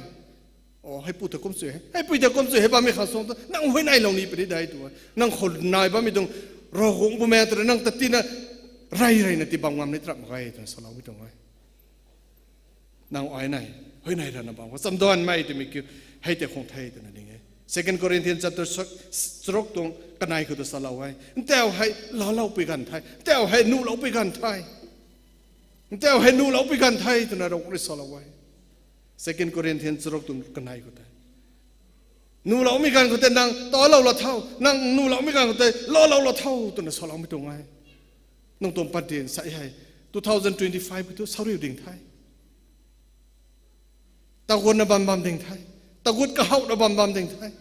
O, heipu ta kum chu, heipui ta kum chu, hei bammei khang suang ta nang huayneylou ni puni de tu e. Nang khou nai bammei tuang Ravguangc bumaeng tei rui nang ta tina rey reyna tii bam ngam ni taram mak ge twna saloumei tuang e. Nang ai nei huayney rana bam khou chamdanmei twmei kiu hei tei khang the twna ning e. Second Corinthians chapter charuk tuang kanei khou ta salou e, ntau hei laalou pui ganv the, ntau hei nuhlou pui ganv the, ntau hei nuhlou pui ganv the twna Ravguangc rui salou e. Second Corinthians charuk tuang kanei khou tei nuhloumei ganv khou tei nang talou la tho, nang nuhloumei ganv khou tei laalou la tho twna saloumei tuang e. Nang tuang panty sa hei two thousand twenty-five khou thu sauriu ding the. Taguatna bam bam ding the. Taguat kahouhna bam bam ding the.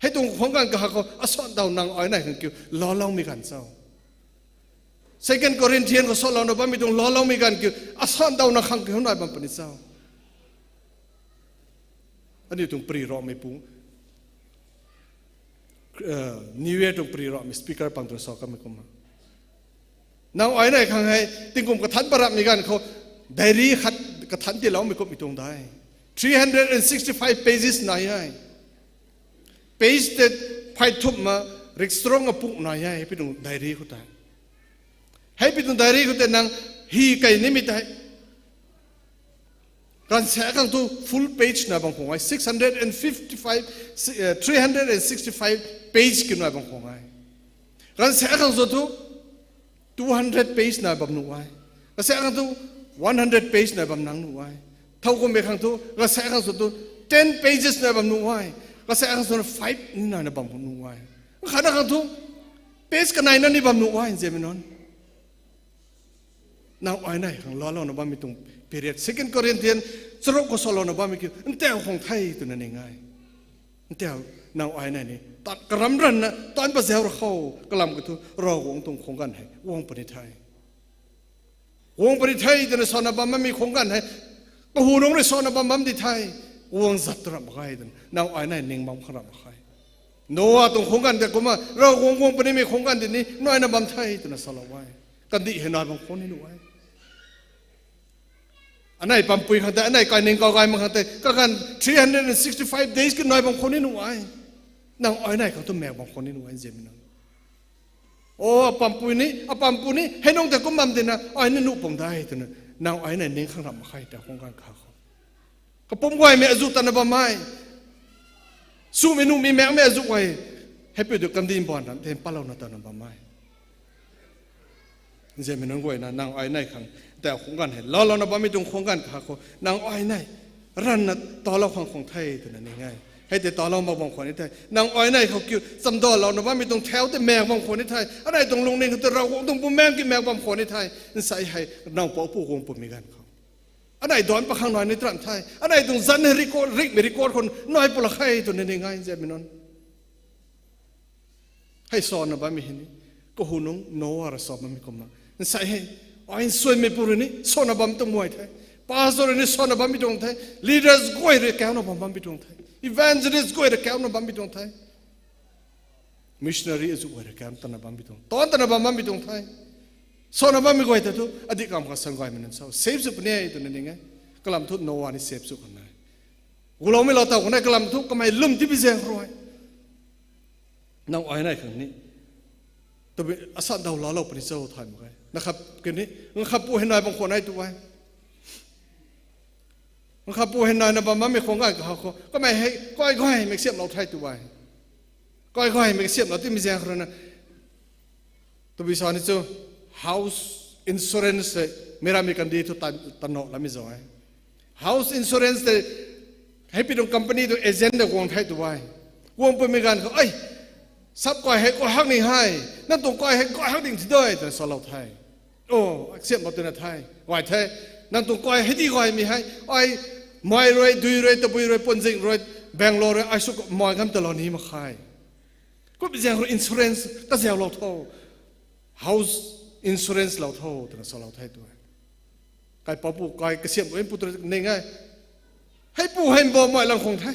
Hei tuang khang ganv kahak khou asan daw nang ai nei khang kiu laaloumei ganv cho? Second Corinthians khou salouna bammei tuang laaloumei ganv kiu asan dawna khang kiu nai bam puni cho? Aniu tuang pri ramei pu, New Year tuang pri ramei speaker pang tuang sa kamei kumna, nang ai nei khang hei tingkum kathanc paramhmei ganv khou diary khat kathanc tiiloumei kummei tuang de. Three hundred and sixty-five pages nai e. Page tei phay thumh ma riksrong apuk nai e hei pi tuang diary khou tei. Hei pi tuang diary khou tei nang hi kei nimei tei ganvsaekc khang thu full page nai bam khang e, six hundred and fifty-five, three hundred and sixty-five page kiu nai bam khang e. Ganvsaekc khang sw thu two hundred page nai bam nuh e. Ganvsaekc khang thu one hundred page nai bam nang nuh e. Thowkumhmei khang thu ganvsaekc khang sw thu ten pages nai bam nuh e. Ganvsaekc khang sw five ni naina bam nuh e. Khatna khang thu page kaneina ni bam nuh e nzianmei nunc. Nang ai nei khang laalouna bammei tuang period, Second Corinthians charuk khou salouna bammei kiu ntau khang the twna ning e. Ntau, nang ai nei ni tan karam ranna tan pazau ra khou kalam kiu thu Ravguangc tuang khang ganv hei guang puni the. Guang puni the twna sana bam bammei khang ganv hei kahu nunc rui sana bam bam di the. Guang zat tu ramh mak ge twna nang ai nei ning bam khang ramh mak khe. Noa tuang khang ganv tei kumna Ravguangc guang punimei khang ganv di ni naina bam the twna salou e. Kandih hei nai bam khang ni nuh e. Anei pampui khang tei, anei kaining kau gay mak khang tei kaganv three hundred and sixty-five days kiu nai bam khang ni nuh e. Nang ai nei khang tu mak bam khang ni nuh e nzianmei nunc. O, apampui ni, apampu ni hei nunc tei kum bam tina ai ni nuh pung de twna nang ai nei ning khang ramh mak khe ta khang ganv kha khou. Kapumc guaymei azuh tana bam e. Sumei nuhmei maekmei azuh guay, hei pi tu kandih mbaanv ram tei palouna tana bam e. Nzianmei nunc guayna nang ai nei khang ntau khang ganv hei laalouna bammei tuang khang ganv kha khou nang ai nei ranna talou khang khang the twna ning e. Hei tei talou mak bam khwan ni the. Nang ai nei khou kiu chamdalouna bammei tuang thau tei maek bam khwan ni the. Anei tuang lungning khou tei Ravguangc tuang bumaengh ki maek bam khwan ni the. Nsei hei nang poupu guang pumei ganv khou, anei dawn pakhang nai ni tram the. Anei tuang zanc hei record, ringhmei record khou nai pula khe twna ning e, nzianmei nunc. Hei sana bammei hei ni, kahu nungc Noa rui sa bammei kumna, nsei hei, ai nsuaimeipu rui ni sana bam tuang mei the. Pastor rui ni sana bammei tuang the. Leaders guay rui kauna bam bammei tuang the. Evangelist guay rui kauna bammei tuang the. Missionary azuh guay rui kauna tana bammei tuang, tan tana bam bammei tuang the. Sana bammei guay ta thu adih kam kha sang gaymei nunc sa save sw puni e twna ning e. Kalam thu Noa ni save sw khwan e. Guloumei lou taw khwan e, kalam thu kamei lwm tibi zaeng rui nang ai nei khang ni, tabui asan daw laalou puni cho thay mak ge. Na khat kini, na khat pu hei nai bam khwan e tu e. Na khat pu hei naina bam bammei khwan ganv kaha khou kamei hei kai gaymei kasiamhlou the tu e. Kai gaymei kasiamhlou timei zaeng khou rui na, tabui sa ni chu, house insurance hei, meic rammei kandih thu tan, tan no lamei zauc e. House insurance tei, hei pi tuang company tuang agent ta guang the tu e. Guang pumei ganv khou, ai, sap kai hei kai hak ni hei, nang tuang kai hei kai hak ding thi de twna salou the. O, kasiamhlou twna the. Gay the, nang tuang kai hei di gaymei hei, ai, mei rui, dui rui, tabui rui, puanzing rui, Bangalore rui, ai sw mei ngam talou ni mak khe. Kummei zaeng rui insurance kazauhlou tho. House insurance lou tho twna salou the tu e. Kaipoupu kai kasiamhlou pu tu ning e. Heipu hei mbaw mei lang khang the.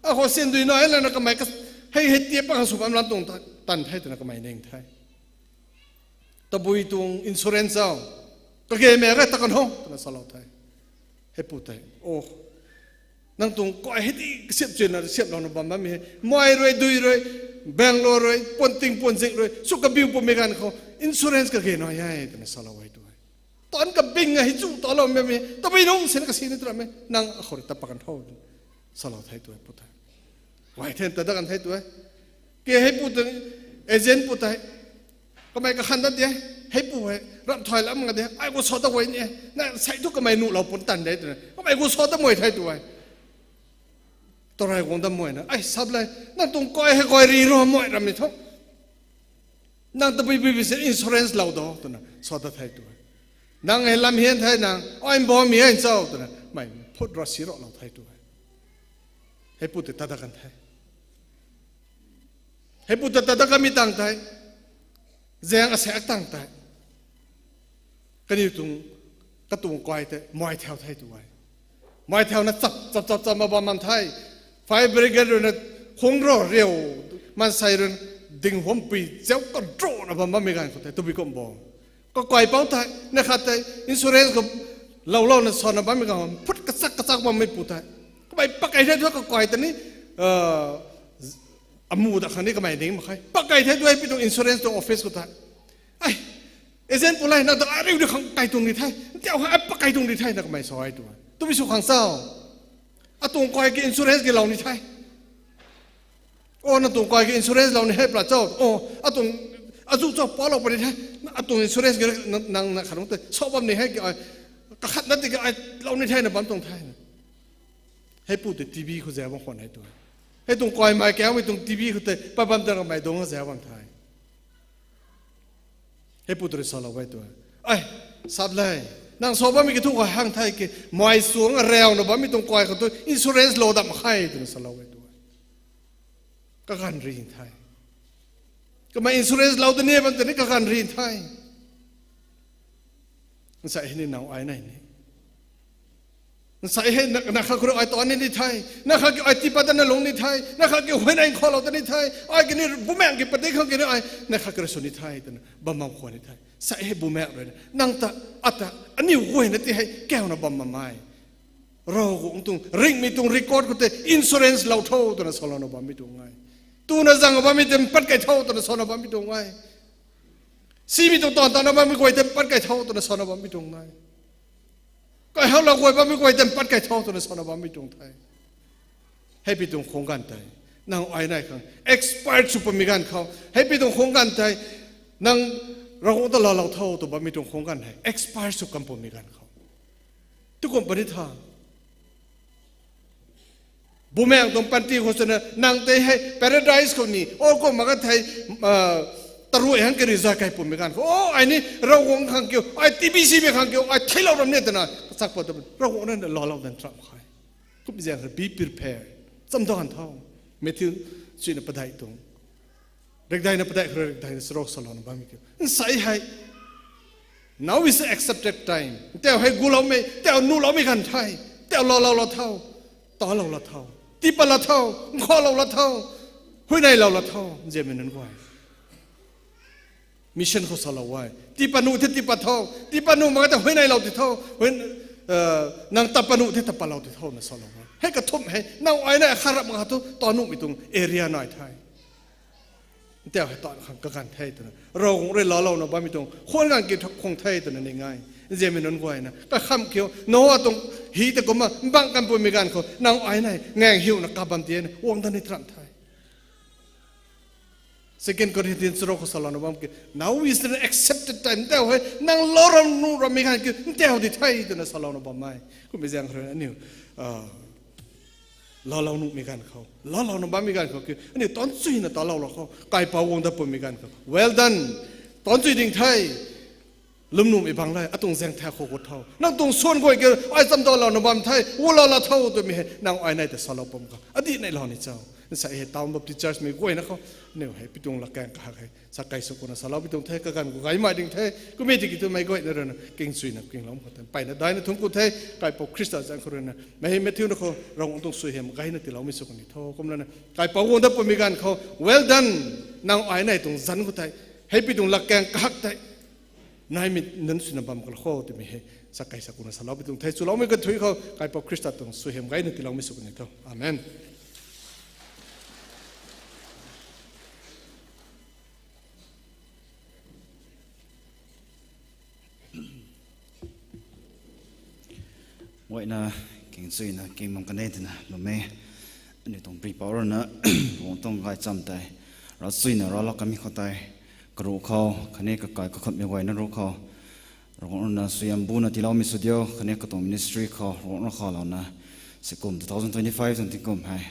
Akhou sindui nai lana kamei ka, hei hei tiap pa khang sw bam lan tuang ta, tan the twna kamei ning the. Tabui tuang insurance zauc, kage mei ga ta kan ho twna salou the. Heipu tei, o, nang tuang kai hei di kasiamh chuna siamhlouna bam bammei hei, mei rui, dui rui, Bangalore rui, puanting puanzing rui sw kabiu pumei ganv khou insurance kage nai e twna salou e tu e. Tan kabing hei chu talou mei, tabui nungc sina kasi ni tram e, nang akhou rui ta pa kan tho, salou the tu e pu tei. Gay the, ta dat kan the tu e. Ke heipu tei, agent pu tei, kamei kakhan dat de, heipu hei ramh thay lam nga de, ai khou sa ta guay ni e, na sei thu kamei nuhlou pun tan de twna kamei khou sa ta mei the tu e. Tarai guang dat mei na, ai sap le, nang tuang kai hei kai ri ro mei ram ni tho. Nang tabui bui bui si insurance lou do twna sa ta the tu e. Nang hei lam hian the nang, ai mbaw mei e cho twna mei phut ra si ralou the tu e. Heipu tei ta dat kan the. Heipu ta ta dat kanmei tang tei, zaeng asaekc tang tei, kaniw tuang, katuang kai tei mei thau the tu e. Mei thauna chap chap chap chap ma bam man the. Fire brigade rui na khung ro riu, maansei rui ding huampui zauc kadrona bam bammei ganv khou tei tabui kum bo. Kakaipouc tei, na khat tei insurance khou loulouna sana bammei ganv phut kachak kachak bammei pu tei, kamei pakei the tu kakai ta ni, amu dat khang ni kamei ning mak khe. Pakei the tu hei pi tuang insurance tuang office khou tei, ai, agent pu le, nang ta ariu di khang kai tuang di the, tiau hei pakei tuang di the na kamei sa e tu e. Tabui sw khang cho? Atuang kai ki insurance ki lou ni the. O, nang tuang kai ki insurance lou ni hei pla cho? O, atuang, azuh cho palou puni the. Atuang insurance ki nang, nang na khat nungc tei sa bam ni hei ki ai, kakhat na tiki ai lou ni the na bam tuang the. Heipu tei T V khou zauc bam khwan e tu e. Hei tuang kaimei kaumei tuang T V khou tei pa bam ta kamei dungc zauc bam the. Heipu tei rui salou e tu e. Ai, sap le, nang sa bammei ki thu khou hang the ki, mei suang arauna bammei tuang kai khou tu insurance lou dat mak khe twna salou e tu e. Kaganv ri the. Kamei insurance lou ta ni bam tei ni kaganv ri the. Nsei hei ni nang ai nei ni, nsei hei na, na khat khou rui ai ta ni ni the, na khat ki ai tiipat ta na lung ni the, na khat ki huayney khalou ta ni the, ai ki ni bumaengh ki padik khang ki ni ai, na khat ki rui sw ni the twna bam bam khwan ni the. Nsei hei bumaengh rui na nang ta, ata, aniu guayna ti hei kauna bam bam e. Ravguangc tuang ringhmei tuang record khou tei insurance lou tho twna salouna bammei tuang e. Tuna zang bammei tei mpat kei tho twna sana bammei tuang e. Simei tuang taanv tana bammei guay tei mpat kei tho twna sana bammei tuang e. Kaihouclou guay bammei guay tei mpat kei tho twna sana bammei tuang the. Hei pi tuang khang ganv tei, nang ai nei khang expire sw pumei ganv khou, hei pi tuang khang ganv tei, nang Ravguangc ta laalou tho tw bammei tuang khang ganv hei expire sw kan pumei ganv khou, tu kum puni tha. Bumaengh tuang panty khou swna nang tei hei paradise khou ni, o kum mak ka thei, ah, tarui hang kari za kai pumei ganv khou, o, ai ni Ravguangc khang kiu, ai T B C mei khang kiu, ai theilou ram ni twna, kachak pat tu, Ravguangc na laalou dan tram khe. Kum zaeng kha be prepared. Chamdan tho. Matthew chuina padeih tuang. Rekdaina padeih khou rekdaina charuk salouna bammei kiu. Nsei hei. Now is the accepted time. Tau hei guloumei, tau nuhloumei ganv the. Tau laalou la tho. Talou la tho. Tiipat la tho. Nkhaulou la tho. Huayneylou la tho. Nzianmei nunc guay. Mission khou salou e. Tiipat nuh the tiipat tho. Tiipat nuh mak ta huayneylou ti tho. Huay, eh, nang tapat nuh the tapatlou ti tho na salou e. Hei kathumh hei. Nang ai na kharap mak kha thu, ta nuhmei tuang area nai the. Tau hei ta khang kaganv the twna. Ravguangc rui laalouna bammei tuang. Khwan ganv ki khang the twna ning e. Nzianmei nunc guayna. Kakham kiu. Noa tuang hi ta kumna bang kan pumei ganv khou. Nang ai na ngaeng hiuna kabam ti na. Guang dan ni tram the. Second Corinthians charuk khou salouna bam ki, now is the accepted time. Tau hei, nang lou ram nuh rammei ganv kiu, tau di the twna salouna bammei. Kummei zaeng khou rui aniu, ah, laalou nuhmei ganv khou, laalouna bammei ganv khou kiu, aniu tan chuina talou la khou, kaipouc guang dat pumei ganv khou. Well done. Tan chui ding the. Lwmnuhmei bang le, atuang zaeng thak khou gut tho. Nang tuang suan guay kiu, ai chamdalouna bam the, gulou la tho twmei hei, nang ai nai ta salou pum khou. Adih neilou ni cho. Nsei hei Town Baptist Church mei guayna khou, aniu hei pi tuang latkaeng kahak hei. Sa kai sw kuna salou pi tuang the, kaganv khou gaymei ding the, kummei tiki tu meic guayna rui na, kingchuina kinglou khou the. Mpeyna daina thungc ku the, kaipouc Khrista zaeng khou rui na. Mei Matthew na khou, Ravguangc tuang suaihiam gayna tiiloumei sw kan ni tho. Kumlana, kaipouc guang dat pumei ganv khou, well done, nang ai nai tuang zanc khou tei. Hei pi tuang latkaeng kahak tei. Naimei nunc swna bam kalou khou twmei hei, sa kai sw kuna salou pi tuang the, chuloumei kathui khou, kaipouc Khrista tuang suaihiam gayna tiiloumei sw kan ni tho. Amen. Guayna, kingchuina, king bam kan e twna lwm e. Aniu tuang pripouc rui na, Ravguangc tuang gaychamv tei, ravchuina, ravlou kamei khou tei, karuh khou, khatni kakai kakhutmei guayna ruc khou, Ravguangc rui na suaihiam buna tiiloumei sw diu, khatni katuang ministry khou, Ravguangc rui khalouna, sikum two thousand twenty-five tuang tingkum hei,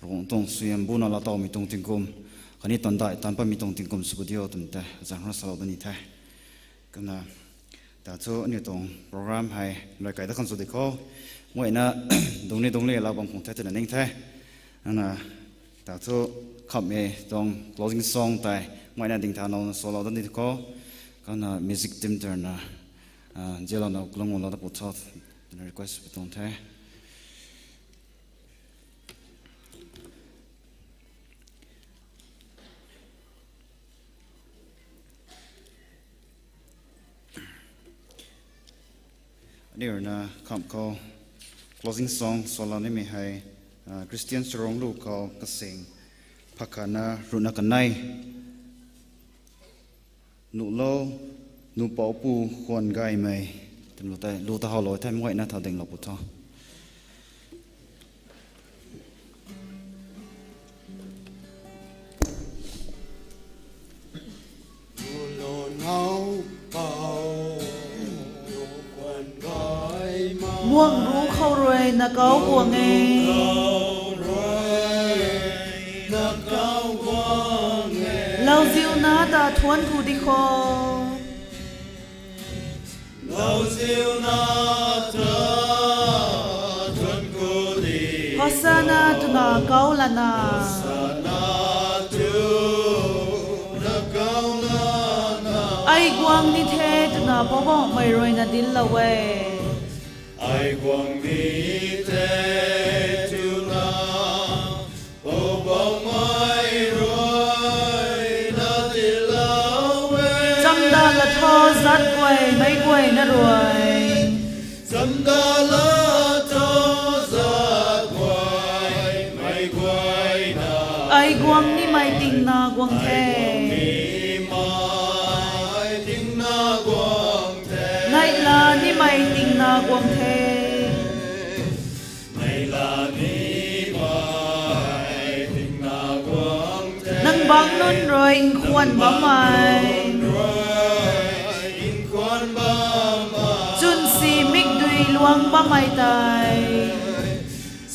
Ravguangc tuang suaihiam buna laatowmei tuang tingkum, khatni tandai tanc patmei tuang tingkum sw ku diu twmei tei, azanc rui salou dat ni the. Kumna, ta thu aniu tuang program hei, loi kai dat khang sw di khou, guayna, dungc ni dungc li laa bam khang the twna ning the. Ana, ta thu khamhmei tuang closing song tei, guayna ding tha now na salou dat ni khou, kana music team tei na, ah, zialouna kalung lou dat pu tho, twna request pi tuang the. Aniu rui na khamh khou closing song salou nimei hei, ah, Christian Charong Lu khou kasing, Phakhana Ruhna Kanei. Nuhlou, nuhpouc pu khwan gaymei. Twmei lu tei, lu ta howlou the, mei guayna thau dinglou pu tho. Muang ru khou rui na kau guang e. Lauziu na ta thuanc ku di khou. Hosana twna kau lana. Ai guang ni the twna Poubauhmei rui na dinclou e. Ai guang ni the twna Poubauhmei rui na dinclou e. Chamdan la tho zat guay meic guayna rui. Chamdan la tho zat guay meic guayna. Ai guang nimei tingna guang the. Ai guang nimei tingna guang the. Neihla nimei tingna guang the. Nang bangc nunc rui nkhwan bammei, chwnsi mikdui luang bammei tei,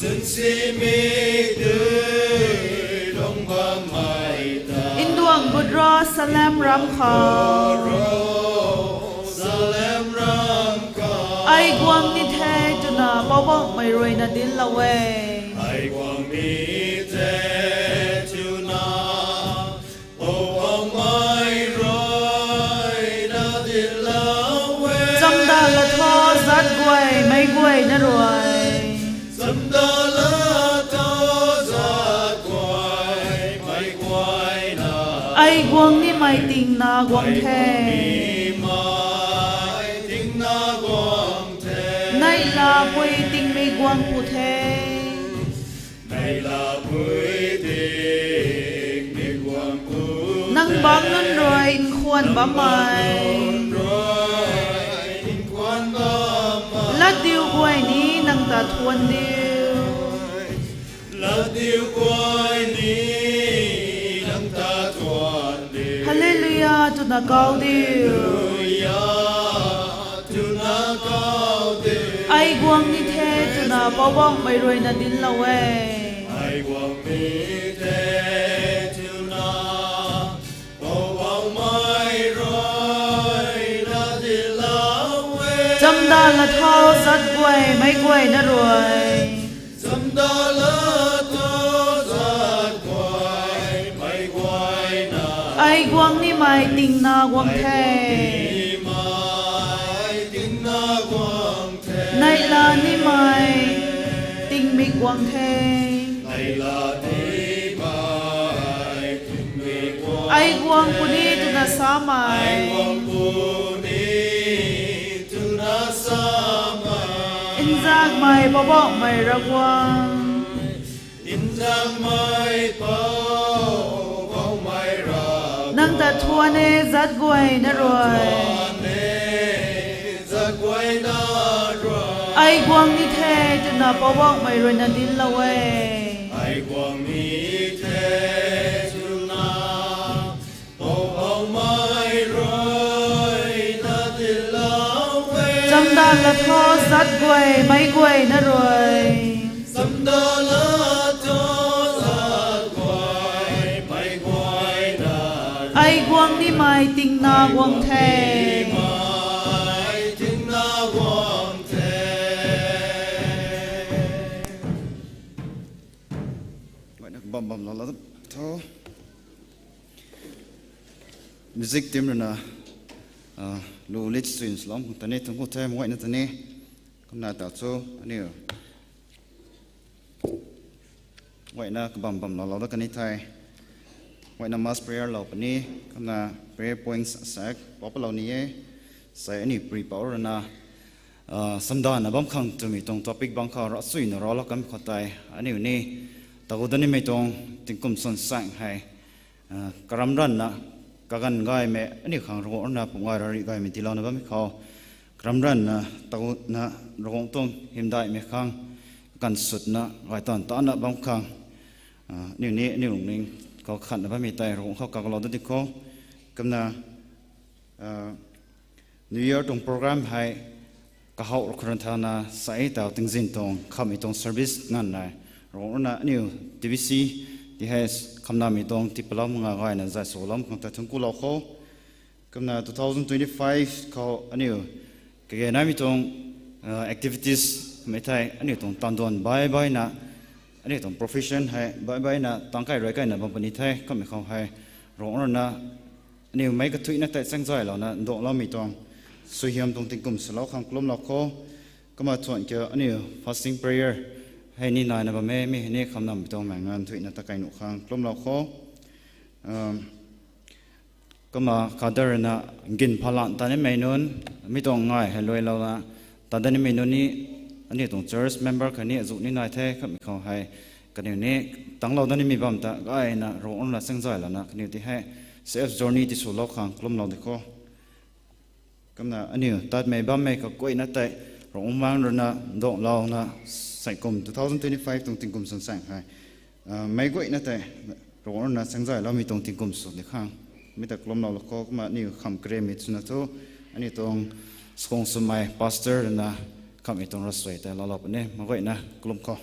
Sinsimei tei lung bammei ta. Nduang gutro Salem ram khou. Salem ram khou. Ai guang ni the twna Poubauhmei ruina dinclou e. Ai guang ni the twna Poubauhmei ruina dinclou e. Chamdan latho zat guay, meic guayna rui. Chamdan latho zat guay, meic guayna. Ai guang nimei tingna guang the. Ai guang nimei tingna guang the. Neihlapui tingmik guang pu the. Neihlapui tingmik guang pu the. Nang bangc nunc rui nkhwan bammei. Nang bangc nunc rui nkhwan bammei. Latdiu guay ni nang ta thuan diu. Latdiu guay ni nang ta thuan diu. Hallelujah twna kau diu. Hallelujah twna kau diu. Ai guang ni the twna Poubauhmei ruina dinclou e. Ai guang ni the twna Poubauhmei ruina dinclou e. Chamdan latho zat guay, meic guayna rui. Chamdan latho zat guay, meic guayna. Ai guang nimei tingna guang the. Ai guang nimei tingna guang the. Neihla nimei tingmik guang the. Neihla nimei tingmik guang the. Ai guang puni twna samei. Ai guang puni twna samei. Nzangmei Poubauhmei Ravguangc. Nzangmei Poubauhmei Ravguangc. Nang ta thuan e zat guayna rui. Thuan e zat guayna rui. Ai guang ni the twna Poubauhmei ruina dinclou e. Ai guang ni the twna Poubauhmei ruina dinclou e. Chamdan latho zat guay, meic guayna rui. Chamdan latho zat guay, meic guayna. Ai guang nimei tingna guang the. Ai guang nimei tingna guang the. Guayna kabam bam lou lou tho. Music team rui na, lu lead swing swlou tani thangc khou the, guayna tani. Kumna ta cho, aniu guayna kabam bam lou lou dat kani the. Guayna mass prayer lou puni, kumna prayer points asak pau palou ni e. Sei aniu pripou rui na, chamdanna bam khang twmei tuang topic bang khou ravsuina raclou kam khou tei, aniu ni tagu dat nimei tuang tingkum swan saeng hei, karam ranvna kaganv gaymei aniu khang Ravguangc rui na pumgay rarih gaymei tiilouna bammei khou, karam ranvna taguna Ravguangc tuang hymdaihmei khang kakansutna gaytaanv tana bam khang, aniu ni aniu lungning khou khatna bammei tei Ravguangc khou kaklou dat di kho. Kumna New Year tuang program hei kahouh rui khou rui thana sei taw tingzin tuang khamhmei tuang service nganv nai, Ravguangc rui na aniu T B C, T H, khamnamei tuang tiipalou manga gayna zay swlou khang ta thangc khou lou kho. Kumna two thousand twenty-five khou aniu kage naimei tuang activities mei thei aniu tuang tanduan baih baihna, aniu tuang profession hei baih baihna tang kai rui kaina bam puni the. Kummei khou hei Ravguangc rui na aniu meic kathuicna tei chaengzaylouna ndauhloumei tuang suaihiam tuang tingkum swlou khang kalumlou kho. Kumna thuan kiu aniu fasting prayer hei ni naina bam e, mi hei ni khamnamei tuang mei nganv thuicna ta kai nuh khang kalumlou kho. Kumna kata rui na gin phalan ta nimei nunc, mi tuang ngai hei luailouna ta dat nimei nunc ni, aniu tuang church member khatni azuh ni nai the. Kummei khou hei kaniw ni tanglou dat nimei bam ta gayna Ravguangc rui na chaengzaylouna kaniw ti hei safe journey tiswlou khang kalumlou di kho. Kumna aniu tatmei bammei kaguayna tei Ravguangc rui na ndauhlouna seikum two thousand twenty-five tuang tingkum swan saeng hei meic guayna tei Ravguangc rui na chaengzayloumei tuang tingkum sw di khang mi ta kalumlou lou kho. Kumna aniu kham karemmei swna thu aniu tuang suang swmei pastor rui na khamhmei tuang ravsuai tei loulou puni, meic guayna kalum kho.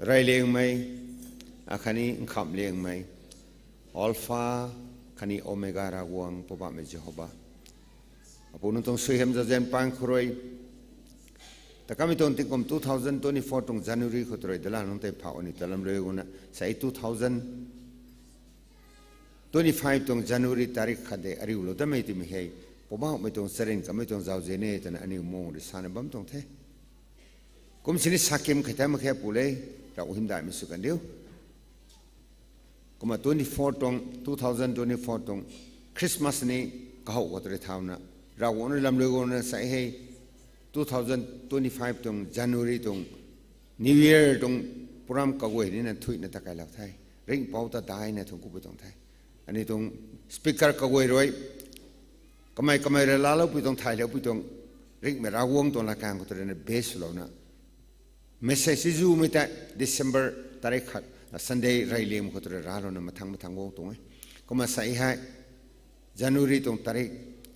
Reyliangmei, akhatni nkhamhliangmei, Alpha khatni Omega Ravguangc Poubauhmei Jehova, apu nang tuang suaihiam zauzian paan khou rui, ta kamei tuang tingkum two thousand twenty-four tuang January khou tu rui dalan nunc tei phau aniu ta lam rui guna sa e two thousand twenty-five tuang January tarik khat de ariulou tamei timei hei, Poubauhmei tuang charyn kamei tuang zauzian e twna aniu mung rui sana bam tuang the. Kum sini sakim khat ta mak khe pu le, Ravguangc hymdaihmei sw kan diu. Kumna twenty-four tuang, two thousand twenty-four tuang Christmas ni kahow khou tu rui thauna, Ravguangc rui lam rui guna sa e hei, two thousand twenty-five tuang January tuang New Year tuang program kaguay nina thuina ta kailou the. Ringhpouc ta daina thuanc ku pui tuang the. Aniu tuang speaker kaguay rui, kamei kamei rui laalou pui tuang, thaylou pui tuang, ringhmei Ravguangc tuang latkaeng khou tu ruina base swlouna, message zumei tei December tarik khat, Sunday reyliang khou tu rui ralouna mathang mathang guang tuang e. Kumna sa e hei, January tuang tarik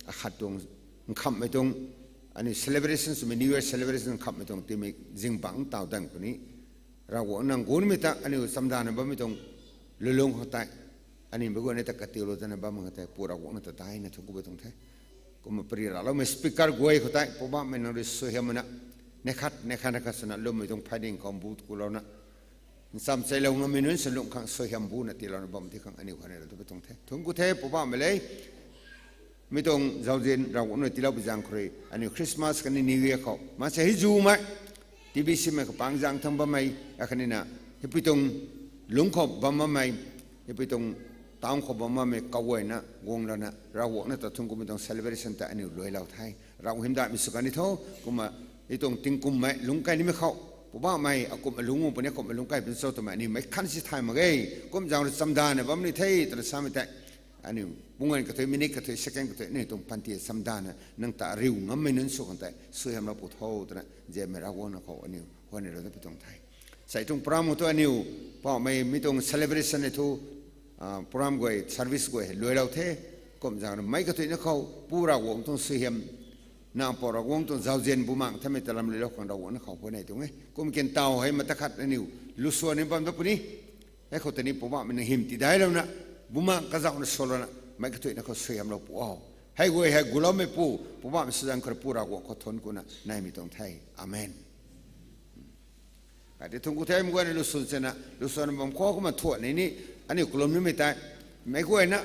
akhat tuang nkhamhmei tuang, aniu celebration swmei New Year celebration nkhamhmei tuang timei zingbangc taw dan khou ni, Ravguangc nang gunmei ta aniu chamdana bammei tuang lulung khou tei, aniu mei guayna ta katiulou tana bammei khou tei Pu Ravguangc na ta daina thuanc ku pui tuang the. Kumna pari raloumei speaker guay khou tei Poubauhmei nang rui suaihiam na, neih khat neih khat neih khat swna lwmmei tuang phayding khou mbu kulouna, ncham chailou ngammei nunc sw lungh khang suaihiam buna tiilouna bam ti khang aniu khanei rui ta pui tuang the. Thuanc ku the Poubauhmei le. Mi tuang zauzian Ravguangc nui tiilou pui zaeng khou rui aniu Christmas khatni New Year khou maansei hei zumei, T B C mei khou pang zaeng thang bammei, akhatnina hei pui tuang lungc khou bam bammei, hei pui tuang town khou bam bammei kaguayna guanglouna Ravguangc na ta thuanc kumei tuang celebration ta aniu luailou the. Ravguangc hymdaihmei sw kan ni tho. Kumna hei tuang tingkummei lungc kai nimei khou, Poubauhmei akumhmei lungc guang puni, akumhmei lungc kai puni cho twmei aniu meic khan si thay mak ge. Kum zaeng rui chamdana bam ni the twna samei tei, aniu punggan kathui, minute kathui, second kathui aniu tuang panty chamdana nang ta ariu ngammei nunc sw khang tei suaihiamlou pu tho twna ziamei Ravguangc na khou aniu huayney rui ta pui tuang the. Sei tuang program khou tu aniu Poubauhmei mi tuang celebration e thu, program guay, service guay hei luailou the. Kum zaeng rui meic kathuina khou Pu Ravguangc tuang suaihiam, Nac Mpouh Ravguangc tuang zauzian bumaengc thamei ta lam luailou khang Ravguangc na khou huayney tuang e. Kum kin taw hei mata khat aniu lusuan ni bam da puni. Hei khou tei ni Poubauhmei nang hym tiidailouna, bumaengc kazauhna sualouna meic kathuina khou suaihiamlou pu o. Hei guay hei guloumei pu, Poubauhmei sw zaeng khou rui Pu Ravguangc khou thuanc kuna naimei tuang the. Amen. Kati thuanc ku the. Mei guayna lusuan sena lusuan bam khou kumna thuan ni ni, aniu kalum nimei tei, meic guayna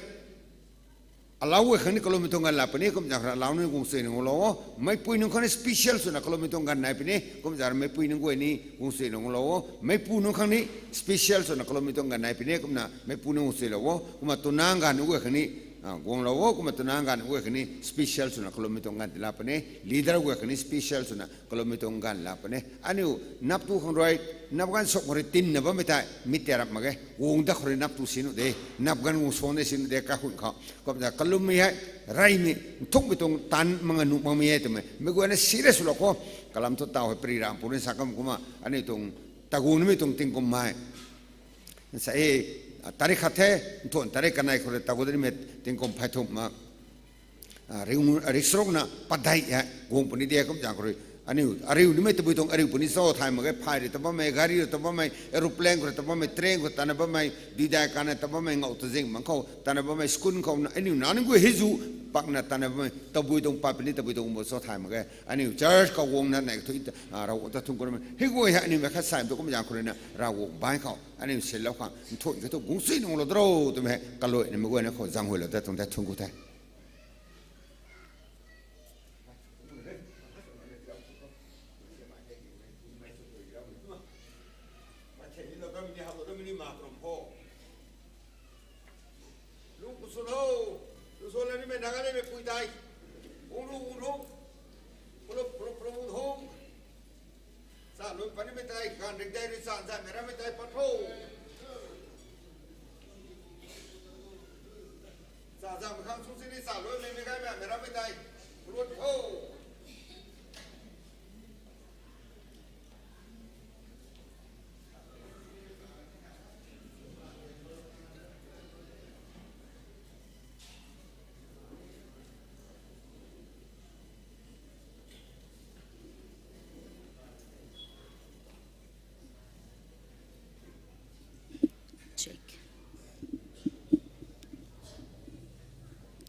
alau guay khang ni kalummei tuang ganv la puni, kum zaeng rui alau nunc guang sui nunglou o. Meicpui nunc khang ni special swna kalummei tuang ganv nai puni, kum zaeng rui meicpui nunc guay ni guang sui nunglou o. Meicpu nunc khang ni special swna kalummei tuang ganv nai puni, kumna meicpu nunc guang suilou o. Kumna tunang ganv nunc guay khang ni guanglou o. Kumna tunang ganv nunc guay khang ni special swna kalummei tuang ganv ti la puni, leader guay khang ni special swna kalummei tuang ganv la puni. Aniu nap tu khang rui, nap ganv suk khou rui tinna bammei tei mi tei rap mak ge. Guang dat khou rui nap tu si nuh de, nap ganv guang suang de si nuh de, kakhun khou. Kumna kalummei hei, reymei nthukmei tuang taanv mak nga nuh makmei e twmei meic guayna serious swlou khou, kalam thu taw hei pari ram pu ni sa kam kumna aniu tuang taguang nimei tuang tingkum hei, sa e, tarik khat the, nthuan tarik kanei khou rui taguang nimei tingkum pheythumh ma, riksarukna padeih hei guang puni de. Kum zaeng khou rui aniu ariu nimei tabui tuang ariu puni cho thay mak ge. Phay rui ta bammei, gari rui ta bammei, aeroplane khou rui ta bammei, train khou tana bammei, duidai kana ta bammei, ngau ta zing mang khou tana bammei, school khou na aniu nac nunc guay hei zu pakna tana bammei tabui tuang pat puni, tabui tuang bo cho thay mak ge. Aniu church khou guangna neih kathui Ravguangc ta thuanc kumei hei guay hei aniu mei khat sai tu kum zaeng khou ruina Ravguangc baanc khou aniu sinlou khang nthuan kathu guang sui nunglou dro twmei hei kaluaina meic guayna khou zaenghuaylou ta tuang the. Thuanc ku the. Lung ku sw tho, lung sw la nimei Nagaland mei pui tei, ung ru ung ru, pulu pulu pulu ung tho. Sa lun panimei tei ganv rik dei rui sa zaymei rammei tei pat tho. Sa zam khang sung sini sa lun mei mei gaymei mei rammei tei pulu tho.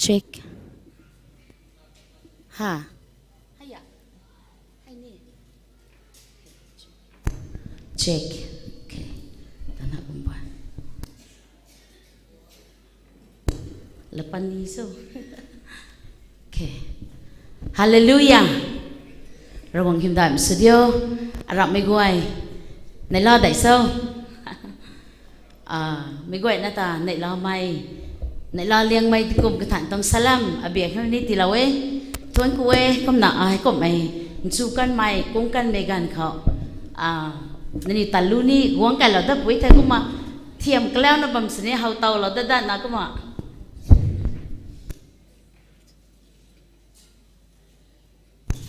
Check. Ha. Haya. Hai ni. Check. Okay. Tana kumba. Lapan ni so. Okay. Hallelujah. Ravguangc hymdaihmei sw diu. Aramhmei guay. Neihla dai so. Ah, mei guayna ta neihlamei, neihla liangmei tingkum kathan tuang salam abiak hei ni tiilou e. Thuanc ku e, kumna ai kumhmei, nchu kanmei, kung kanmei ganv khou, ah, nangniw talu ni guang kailou dat pui the kumna, thiam kalauna bam sini how towlou dat datna kumna.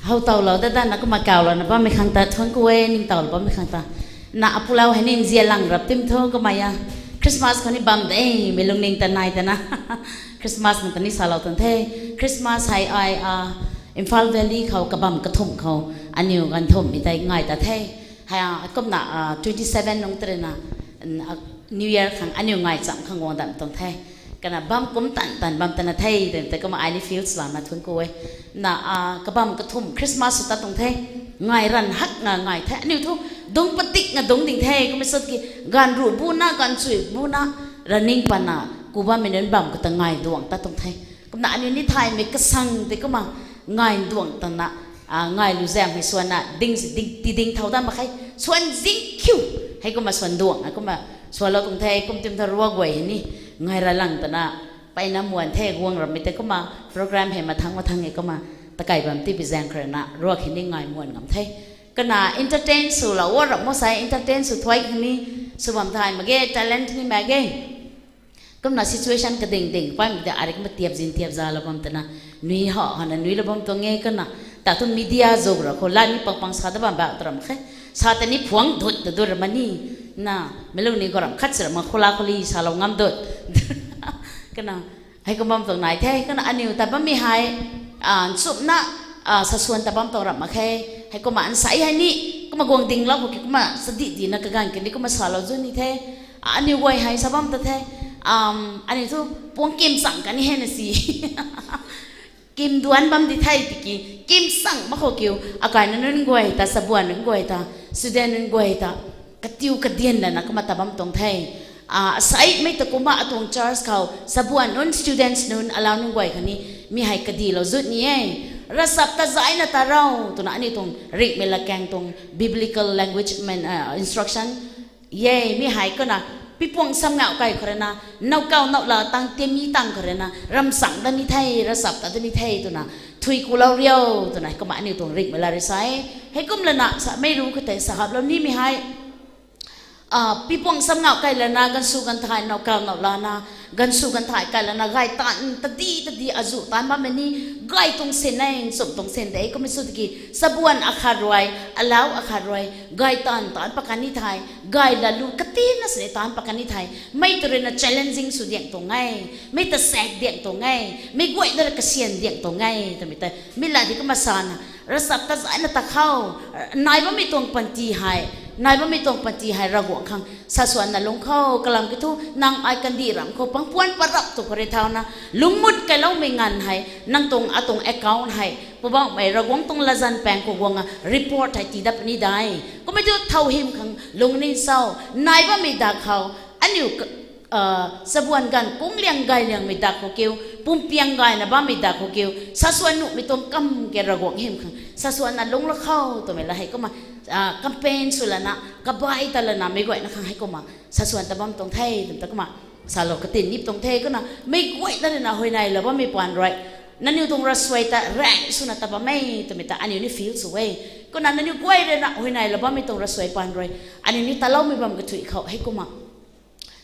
How towlou dat datna kumna kawlouna bammei khang ta thuanc ku e, ningtowlou bammei khang ta. Na apulou hei ni nzian lang rap tim thu kumna a. Christmas khou ni bam de, mei lungning ta nai ta na. Christmas nang ta ni salou tuang the. Christmas hei ai, ah, Imphal Valley khou kabam kathumh khou aniw ganv thumhmei tei ngai ta the. Hei, ah, kumna, ah, twenty seven nung tei rui na, n-, ah, New Year khang aniw ngai cham khang guang dam tuang the. Kana bam kum tan tan bam tana the, tei, tei kumna ai ni feel sw lana thuanc ku e. Na, ah, kabam kathumh Christmas sw tat tuang the. Ngai ranv hak na ngai the. Aniw thu dungc patik na dungc ding the. Kumna sat ki ganv ruh buna, ganv chui buna, raning pana, ku bammei nunc bam kata ngai duang tat tuang the. Kumna aniw ni thaymei kasang tei kumna ngai duang tana, ah, ngai lu zaeng hei swanna ding si ding, ti ding thau dat mak khe. Swan zing khiu. Hei kumna swan duang, hei kumna swalou tuang the, kum tim tha ruak guay hei ni. Ngai ra lang tana, mpeyna muan the, guang rammei tei kumna, program hei mathang mathang e kumna, takai bam tibi zaeng khou rui na, ruak hei ni ngai muan ngam the. Kana entertain swlou, wa ram mo sai entertain sw thuay khang ni, sw bam thay mak ge, talent ni mak ge. Kumna situation kading ding paimei ta arik ma tiap zin tiap zalou bam tana, nui ha, hana nuilou bam tuang e kana, ta tu media zuk ra khou la ni pang pang sa ta bam bak ta ram khe, sa ta ni phuang dut ta dut ra ma ni, na, meilu ni khou ram khat si ra ma khou la khou li salou ngam dut. Kana, hei kum bam tuang nai the, kana aniw ta bammei hei, ah, nchumhna, ah, saswan ta bam tuang ram mak khe, hei kumna nsai hei ni, kumna guang dinglou khou ki kumna sadih dina kaganv kani kumna salou zun ni the, aniw guay hei sa bam ta the, um, aniw thu puang kim chang kani hei na si. Kim duan bam di the tiki, kim chang mak khou kiu, akaina nunc guay ta, sabuan nunc guay ta, student nunc guay ta, katiu kadian lana kumna ta bam tuang the. Ah, asai mei ta kumna atuang church khou, sabuan nunc, students nunc, alau nunc guay khatni, mi hei kadilou zut ni e. Ravchap ta zaina ta rau, twna aniw tuang ringhmei latkaeng tuang biblical language, ah, instruction. E, mi hei kumna, pipuang samngauh kai khou rui na, nowkaw nowla tang temi tang khou rui na, ramchang dat ni the, ravchap ta dat ni the, twna, thui kulou riu, twna, kumna aniw tuang ringhmei la rui sa e. Hei kum lana, sa mei ru khou tei sa haplou nimei hei. Ah, pipuang samngauh kai lana, ganvsw ganvthai nowkaw nowlana, ganvsw ganvthai kai lana, gay taanv tadi tadi azuh taanv bammei ni, gay tuang sin e, nchumh tuang sin de, kummei sw tiki, sabuan akhat rui, alau akhat rui, gay taanv taanc pakan ni thei, gay lalu katina sini taanc pakan ni thei, mei ta rui na challenging sw diang tuang e, mei ta saek diang tuang e, mei guayna rui kasian diang tuang e, twmei ta, mi la di kumna sana, ravchap ta zaina ta khou, nai bammei tuang panty hei, nai bammei tuang panty hei Ravguangc khang, saswanna lung khou, kalam ki thu, nang ai kandih ram khou, pangpuan parap tu khou rui thauna, lungmut kailoumei nganv hei, nang tuang atuang account hei, Poubauhmei Ravguangc tuang latzan paeng khou guangna report hei tii dat puni dai. Kummei thu thow hym khang lungning sau, nai bammei dak khou, aniu, ah, sabuan ganv kung liang gay liangmei dak khou kiu, pumpiang gayna bammei dak khou kiu, saswan nuhmei tuang kam ke Ravguangc hym khang, saswanna lungc la khou twmei la hei kumna, ah, campaign sw lana, kabai ta lana, mei guayna khang hei kumna, saswan ta bam tuang the, twmei ta kumna, salou katin nip tuang the, kumna, mei guayna rui na huayney la bammei paan rui, nangniw tuang ravsuai ta raeng swna ta bam e, twmei ta aniu ni feel sw e. Kumna nangniw guay rui na huayney la bammei tuang ravsuai paan rui, aniu ni taloumei bam kathui khou, hei kumna,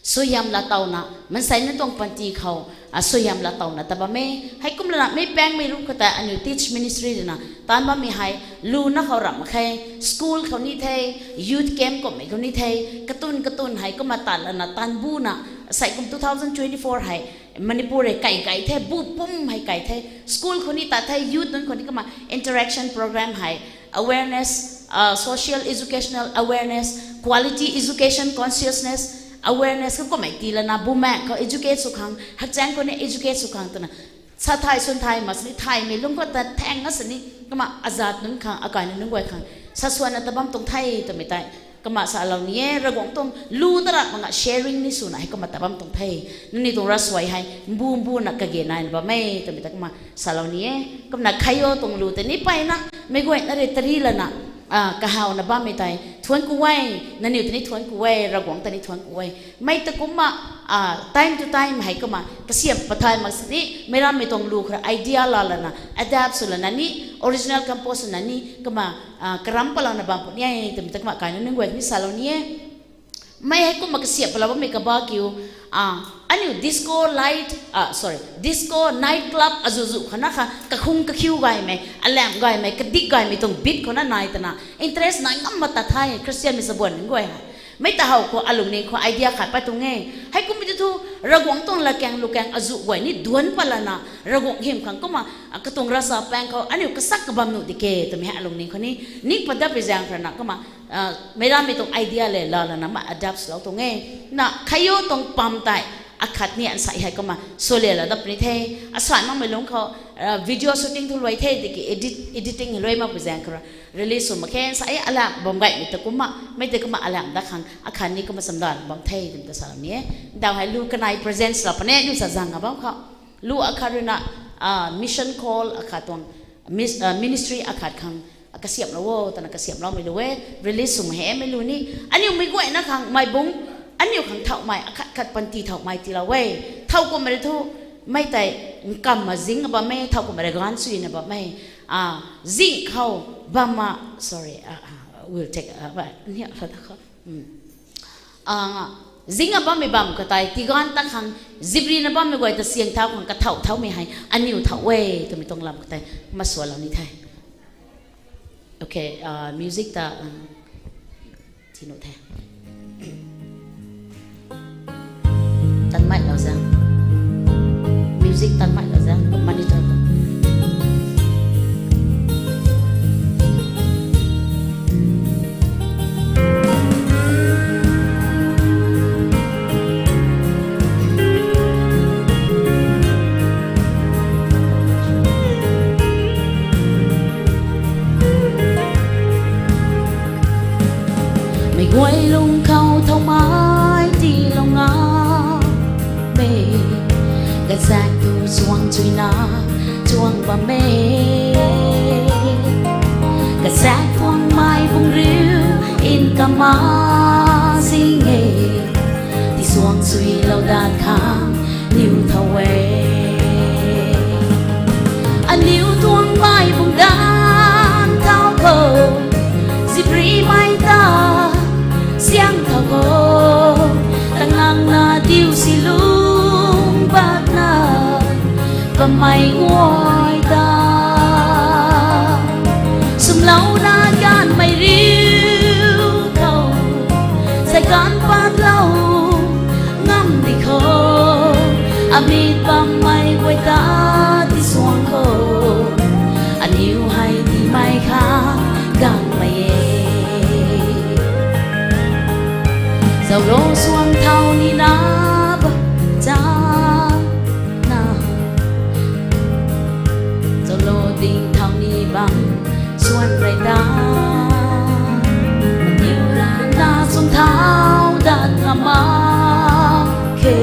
suaihiam la towna, mansei nunc tuang panty khou, ah, suaihiam la towna ta bam e. Hei kum lana mei paengmei ru khou ta aniu teach ministry rui na, taanc bammei hei, luna khou ramh mak khe, school khou ni the, youth camp kummei khou ni the, katun katun hei kumna tat lana taanc buna, sei kum two thousand twenty-four hei, Manipur hei kai kai the, bu pum hei kai the, school khou ni tat the, youth nunc khou ni kumna interaction program hei, awareness, ah, social educational awareness, quality education consciousness, awareness khou kummei tii lana, bumaengh khou educate sw khang, hakchaeng khou ni educate sw khang twna, sa thay swn thay mak sini thaymei lungc khou ta thaeng na sini kumna azat nunc khang, akai nunc guay khang sa swanna ta bam tuang the twmei tei kumna salou ni e. Ravguangc tuang lu ta ram mak nga sharing ni swna hei kumna ta bam tuang the. Nangniw tuang ravsuai hei mbu mbuna kage naina bam e twmei ta kumna salou ni e. Kumna khayo tuang lu tei ni peyna meic guayna rui tari lana kahawna bammei tei thuanc ku e. Nangniw ta ni thuanc ku e, Ravguangc ta ni thuanc ku e. Mei ta kumna time to time hei kumna kasiamh pathay mak sini meic rammei tuang lu khou idea laa lana adapt sw lana ni, original compose swna ni kumna karam palouna bam puni e twmei ta kumna akai nunc guay ni salou ni e. Mei hei kumna kasiamh palou bammei kaba kiu, aniu disco light, sorry, disco night club azuh zuh khou na kha kakhung kakhiu gaymei, alamh gaymei, kadik gaymei tuang beat khou na nai twna interest nai ngam mak ta the Khristianmei chabuan nunc guay hei. Mei ta how khou alungning khou idea khat pat tuang e. Heikummei ti thu Ravguangc tuang latkaeng lukaeng azuh guay ni duanc palana Ravguangc hym khang kumna katuang ravchapaeng khou aniu kasak kabam nuh di ke twmei hei alungning khou ni ning pat dapui zaeng khou rana kumna meic rammei tuang idea le laa lana kumna adapt swlou tuang e. Na khayo tuang pam tei akhat ni ansei hei kumna swle la dap puni the. Asai makmei lungc khou video shooting thu luai the tiki editing hei luai makpui zaeng khou release sw mak khe. Sa e alamh bam gaymei ta kumna mei tei kumna alamh dat khang akhat ni kumna chamdan bam the twmei ta salou ni e. Daw hei lu kanei present lou puni e, lu sa zang a bam khou. Lu akhat rui na mission call akhat tuang ministry akhat khang kasiamhlou o twna kasiamhloumei lu e, release swmei hei mei lu ni. Aniu meic guayna khang mei bung, aniu khang thauhmei akhat khat panty thauhmei tiilou e. Thowkumhmei rui thu mei tei nkamna zing a bam e, thowkumhmei rui ganv suina bam e. Zing khou bam a, sorry, will take, zing a bammei bam katei tiganv ta khang, ziprina bammei guay ta siang thau khang kathauh thaumei hei aniu thauh e twmei tuang lam katei maswalou ni the. Okay, music ta ti nuh the. Tanmei lou za, music tanmei lou za, monitor khou. Meic guay lung khou thowmei tiilou nga e, kazaek tu suang chuina chuang bam e. Kazaek tuangmei bung riu nkamna zing e, tisuang chuilou dat khang niw thau e. Aniu tuangmei bung danc thau khou, ziprimei ta siang thau khou, tangangna diu silung bakna bammei guay ta, swmlouna gaanvmei riu khou, zay gaanv patlou ngam di khou, amit bammei guay ta tisuang khou, aniw hei tiimei kha gaanvmei e. Zauclo suang thau nina bam ta na, zauclo ding thau ni bam suan rey ta, aniw rana sung thau dat ngam mak khe,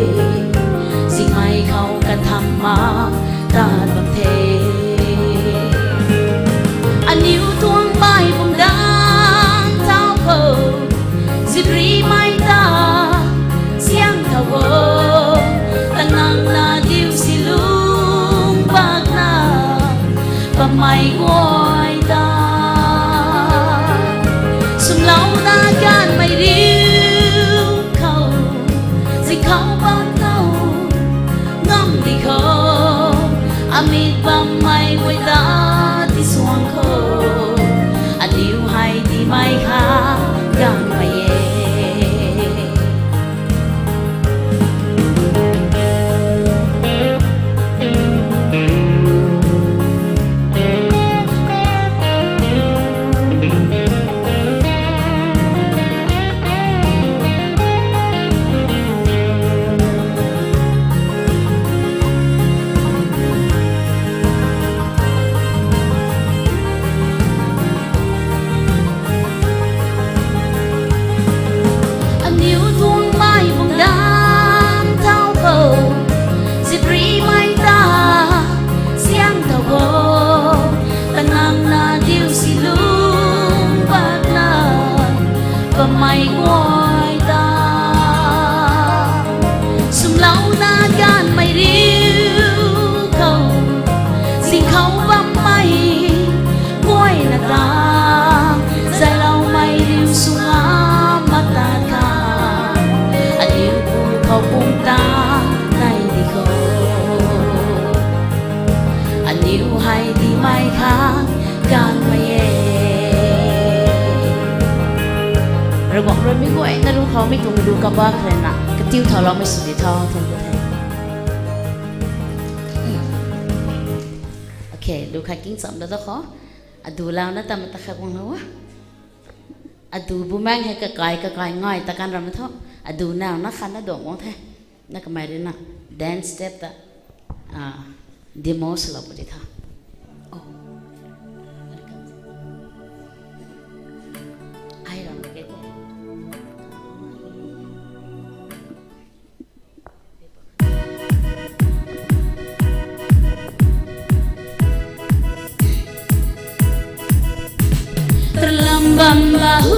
zingmei khou katham mak tat bam the. Aniu tuangmei bung danc thau khou, ziprimei ta siang thau khou, tangangna diu silung bakna bammei guay ta, Mei guay ta sumlouna ganvmei riu khou, zingkhou bammei guayna ta, zayloumei riu swna mata kha, aniu pu khou pum ta nai di khou, aniu hei di mei kha ganvmei e. Ravguangc rui mi guayna lungc khou mi tuang lu kabak rui na katiu thauloumei sw di tho, thank you, thank you. Okay, lu khat king cham da da khou. Adu launa ta mata khat guanglou a. Adu bumaeng hei kakai kakai ngai ta kan ram tho. Adu nauna khat na duang guang the. Na kamei rui na dance step ta, ah, demo swlou puni tho. Oh. Ai ram ke te. Lam bam ba hu,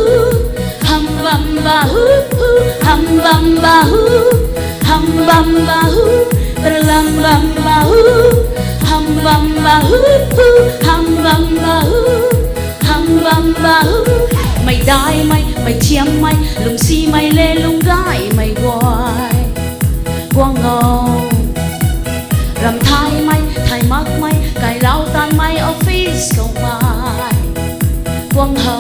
ham bam ba hu, hu, ham bam ba hu, ham bam ba hu, lam bam ba hu, ham bam ba hu, hu, ham bam ba hu, ham bam ba hu. Mei daimei, mei thiammei, lungcsimei le lungcgaymei guay guang o. Ramthaymei, thay makmei, kailou tanmei office khou mei guang ho.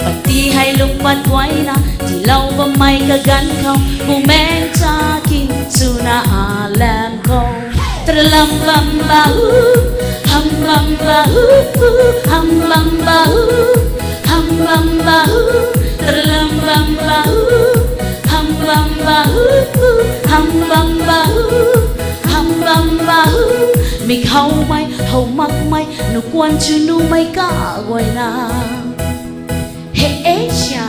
Pati hei lungc pat guayna tiilou bammei kaganv khou, bumaengh chakin swna alam khou. Lam bam ba hu, ham bam ba hu, ham bam ba hu, ham bam ba hu, lam bam ba hu, ham bam ba hu, ham bam ba hu, ham bam ba hu. Mi howmei, how makmei, nuh kuan chu numei kaguayna. Hey Asia,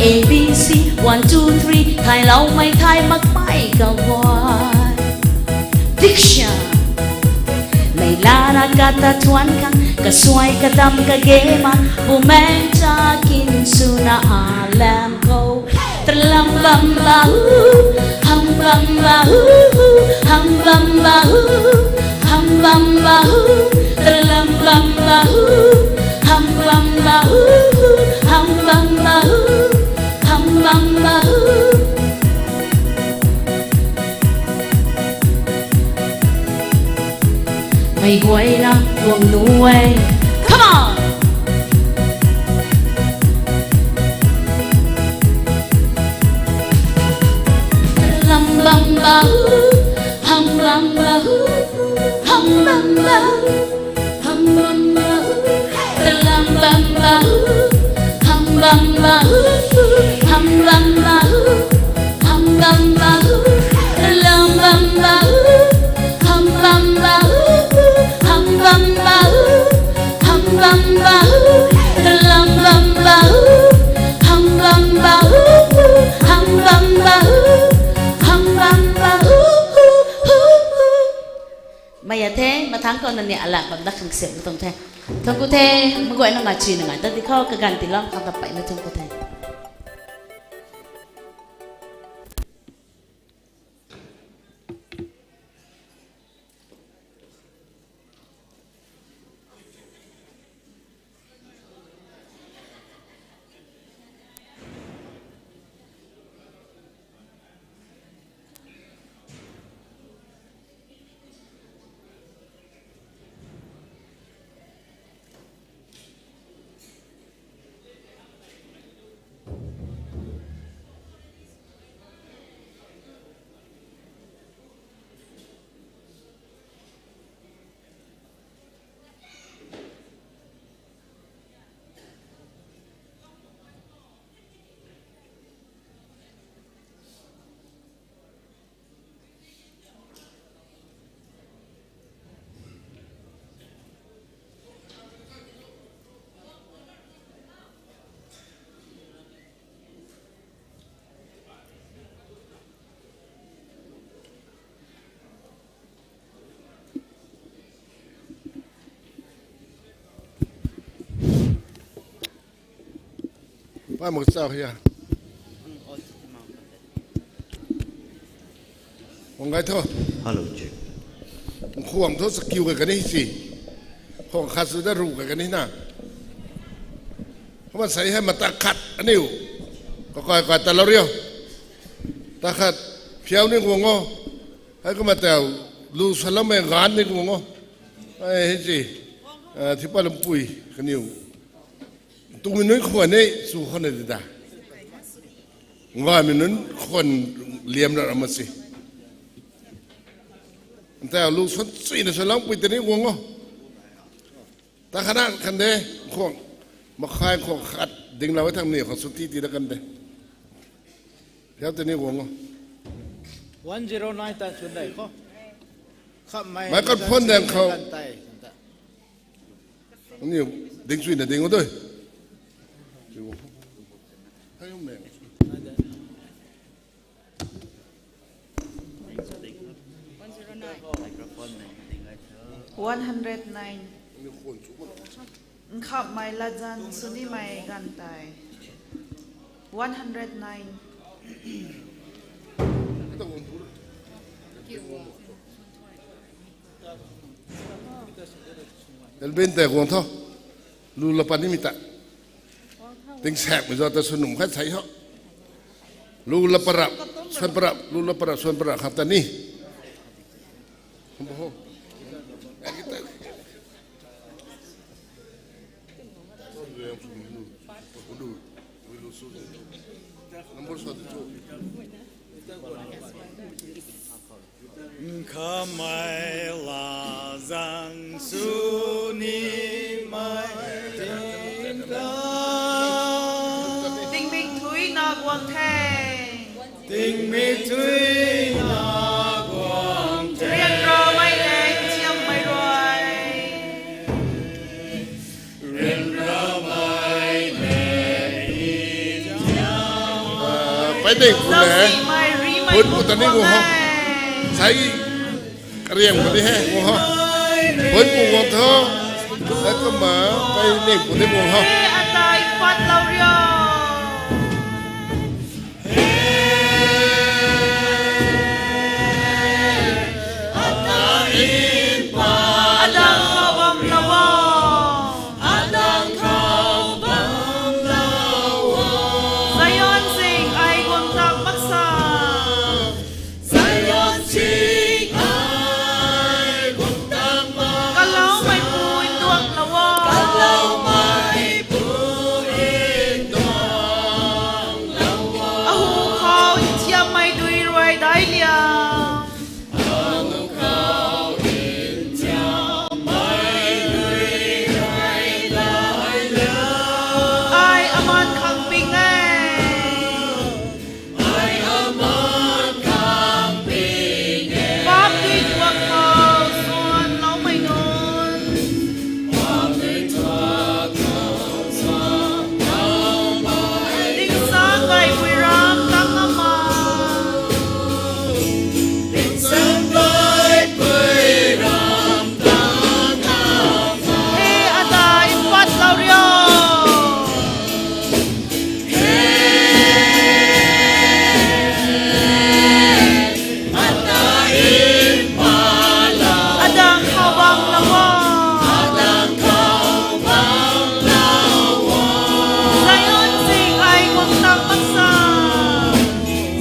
A B C, one, two, three, thayloumei, thay makmei kaguay. Diksha, nei lana kata thuan khang, kasuai kadam kage ma, bumaengh chakin swna alam khou. Lam bam ba hu, ham bam ba hu, ham bam ba hu, ham bam ba hu, lam bam ba hu, ham bam ba hu, ham bam ba hu, ham bam ba hu. Mei guayna guang nuh e. Come on! Lam bam ba hu, ham bam ba hu, ham bam ba hu, ham bam ba hu, lam bam ba hu, ham bam ba hu, ham bam ba hu, ham bam ba hu, lam bam ba hu, ham bam ba hu, ham bam ba hu, ham bam ba hu, lam bam ba hu, ham bam ba hu, ham bam ba hu, ham bam ba hu, hu, hu, hu. Mei a the, mathangc khou na ni alam bam dat khang siam tuang the. Thangc ku the, mei guayna ngai chi na ngai ta di khou, kaganv tiilou khang ta peyna thangc ku the. Ba mak chau hia. Wang gai tho. Hello, check. Khwang tho sa kiu ka kani si. Khwang khat su da ru ka kani na. Hama sai hei mata khat aniu. Ka kai kai ta lau rio. Ta khat phiau ni guang o. Hei ka matau lu salam e gan ni guang o. Hei hei si. Thipa lampui kaniu. Tumei nunc khwan e chu khwan e di da. Ngaimei nunc khwan liam na ram ma si. Nta lu swan sui na swan lang pui tani guang o. Ta khana khan de khwang. Makhai khwang khat ding lau thang ni khwang sw ti ti da kan de. Phiau tani guang o. One zero nine tan chun dai kho. Khamei microphone dang khou. Kan tai, kan tai. Ni ding chui na ding o doi. One zero nine. One hundred nine. Nkhapmei latzan swnimei ganv tei. One hundred nine. Elvin tei guang tho. Lu lapa nimei ta. Tingsaekmei zat ta swn num khat sai ho. Lu lapa rap, swan para, lu lapa rap, swan para khat ta ni. Khamei latzan swnimei tingkauh. Tingmik thuina guang the. Tingmik thuina guang the. Ryanramei le nthiammei rui. Ryanramei le nthiam. Pei ding pu le. Pun pu tani guang ho. Sai kariang pu ni he guang ho. Pun pu guang tho. Kumna pei ding pu ni guang ho. Atai pat lau rio. Adang khou bam lou o. Adang khou bam lou o. Zion sing ai guang tak maksa. Zion sing ai guang tak maksa. Kaloumeipu nduang lou o. Kaloumeipu nduang lou o. Ahu khou nthiammei dui rui dai liang. Ai aman khang ping e. Bap dui thuak khou swan loumei nunc. Tingsaeng gaipui ram tang ama. Tingsaeng gaipui ram tang ama. He adai pat lou rio. He adai pat lou. Adang khou bam lou o. Adang khou bam lou o. Zion sing ai guang tak maksa.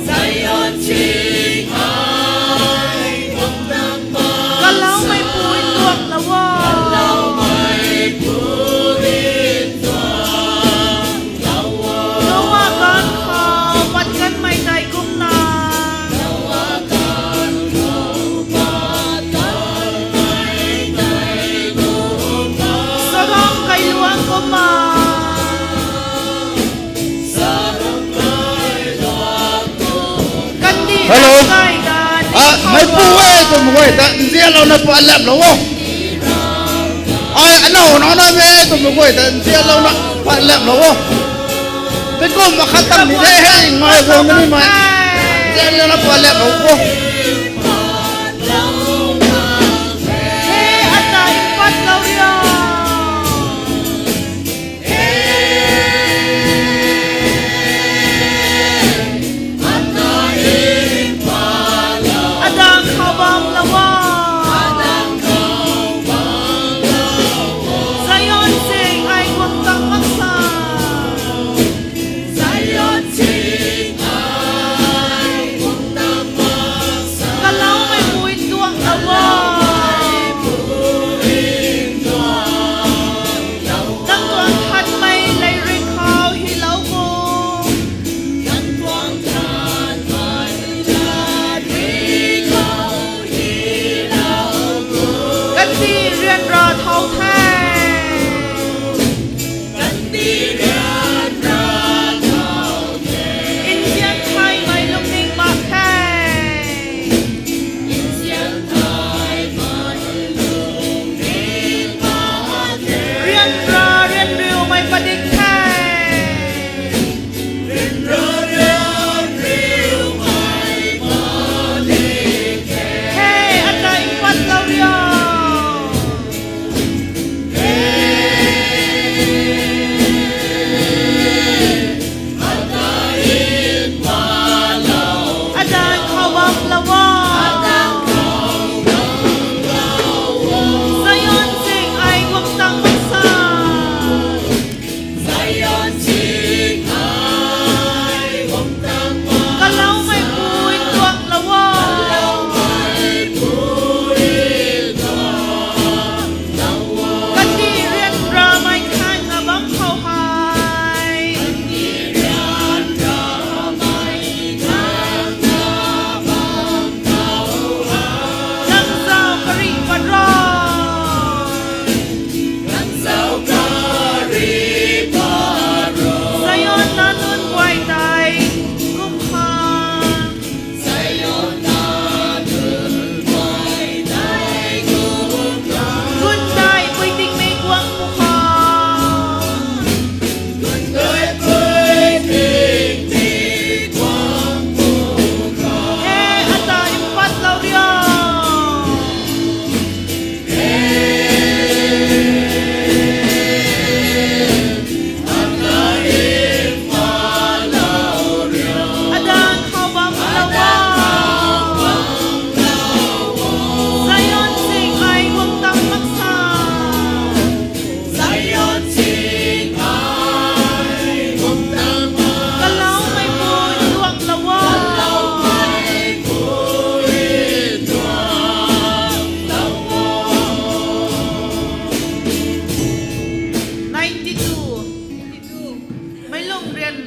Zion sing ai guang tak maksa. Kaloumeipu nduang lou o. Kaloumeipu nduang lou o. Noah ganv khou pat kanmei tei kumna. Sodom kailuang kumna. Hello. Meipu e twmei guay ta nzianlouna pat lap lou o. Ai anaw naw na e twmei guay ta nzianlouna pat lap lou o. Tei kum makhat tam ni de hei ngai guang nimei. Nzianlouna pat lap lou o. He ata in pat lou rio.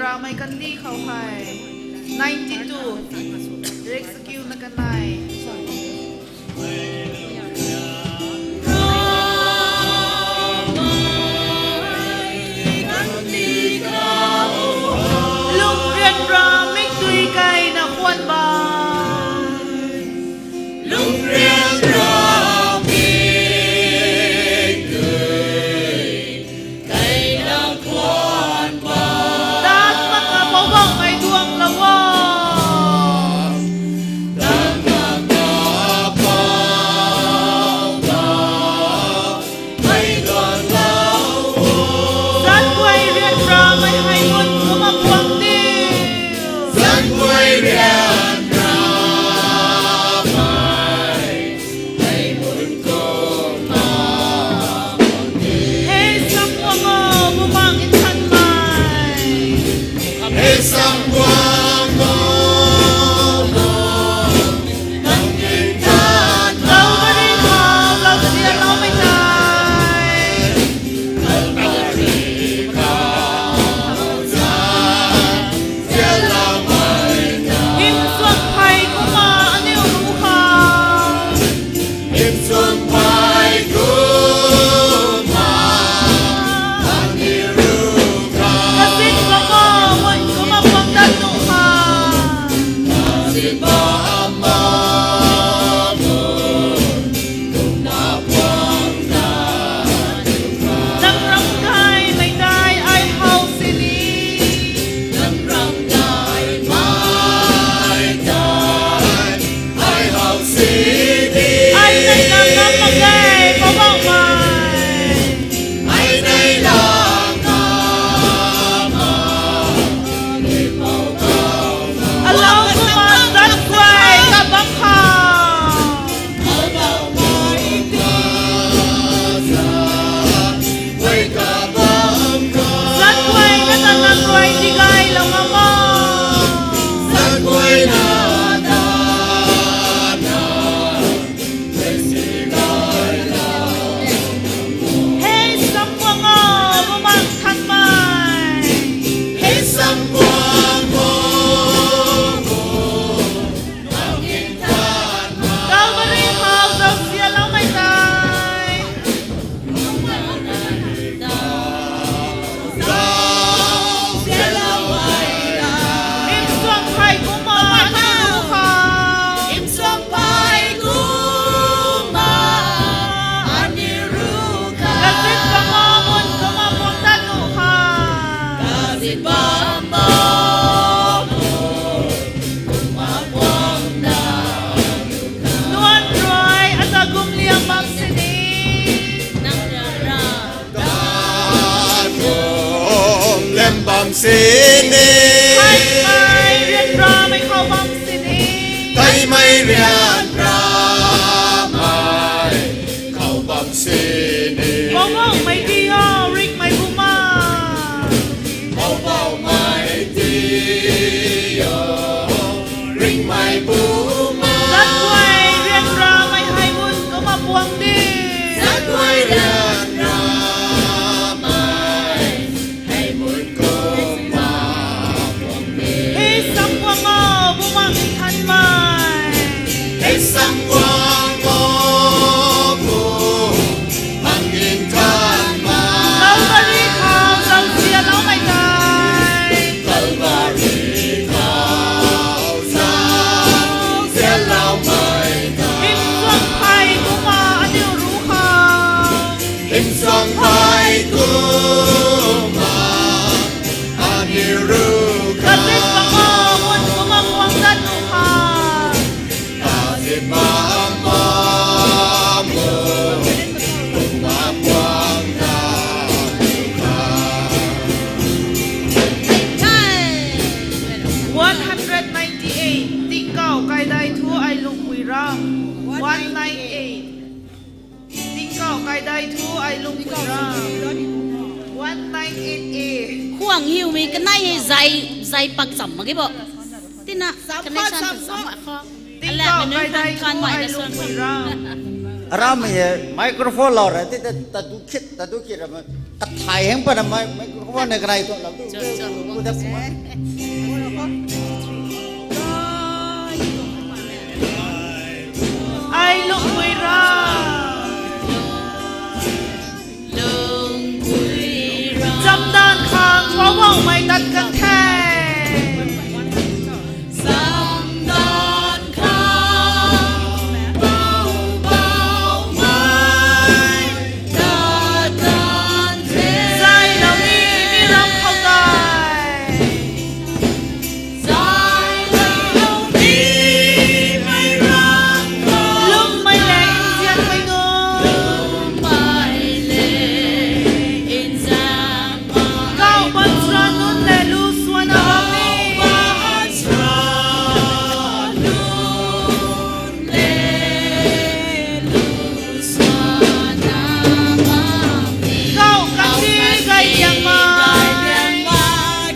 Ramei kandi khou hei ninety two. Direct secure na kanei. Lungrian ra mik tui kai na khwan ba. Lungrian ra mik tui kai na khwan ba. Dat maka Poubauhmei duang lou o. Dat maka Poubauhmei duang lou o. Zan guay rian ramei hei mun kumna puang di. Zan guay rian ramei hei mun kumna puang di. Hei Samguang o, Bumaengh Nthanmei. Hei Samguang o, Bumaengh Nthanmei. Calvary khou zauzianloumei tei. Calvary khou zauzianloumei tei. Hymsuang phey kumna aniu ruc khou. Hymsuang phey kumna aniu ruc khou. Kazin bam o, mun kumna puang dat nuh khou. Kazin bam o, mun kumna puang dat nuh khou. Nang ramh gaymei tei ai how sini. Nang ramh gaymei tei ai how sini. Ai nei na ngam mak ge, Poubauhmei. Ai nei na ngam mak ge, Poubauhmei. Alou kumna zan guay kabam khou. Zan guay na ta nang rui tigaylou ngam o. Zan guay na ta nang rui tigaylou. Hei Samguang o, Bumaengh Nthanmei. Hei Samguang o, Calvary khou zauzianloumei tei. Hymsuang phey kumna aniu ruc khou. Hymsuang phey kumna aniu ruc khou. Kazin bam o, mun kumna puang dat nuh khou. Kazin bam o, mun kumna puang dat nuh khou. Nuan rui ata kum liam bam sini. Nang rui ra. Ata kum liam bam sini. Kaimei rian ramei khou bam sini. Kaimei rian ramei khou bam sini. Poubauhmei di o, ringhmei Bumaengh. Poubauhmei di o, ringhmei Bumaengh. Zan guay rian ramei hei mun kumna puang di. Zan guay rian ramei hei mun kumna puang di. Hei Samguang o, Bumaengh Nthanmei. Hei Samguang o, Bumaengh Nthanmei. Calvary khou zauzianloumei tei. Calvary khou zauzianloumei tei. Hymsuang phey kumna aniu ruc khou. Hymsuang phey kumna aniu ruc khou. Kazin bam o, mun kumna puang dat nuh khou. Kazin bam o, mun kumna puang dat nuh khou. One hundred ninety-eight. Tingkauh kaidai thu ai lungpui ram. One nine eight. Tingkauh kaidai thu ai lungpui ram. One nine eight A. Khuang hiumei kanei hei zai, zai pak cham mak ge bo. Tina connection cham mak kho. Tingkauh kaidai thu ai lungpui ram. Aram e, microphone lou ra, ti ta, ta du khit, ta du khit ra ma. Kathai heng pana mai, microphone ne kanei tu lam. Ai lungpui ra. Chamdan khang Poubauhmei tat kan the. Chamdan khang Poubauhmei tat kan the. Zay lou ni mi ram khou tei. Zay lou ni mi ram khou. Lungmei le nzianmei nu. Lungmei le nzian Kau bansra nunc le lu swan a bam ni. Kau bansra nunc le lu swan a bam ni. Kau kandih gay liangmei. Kau kandih gay liangmei.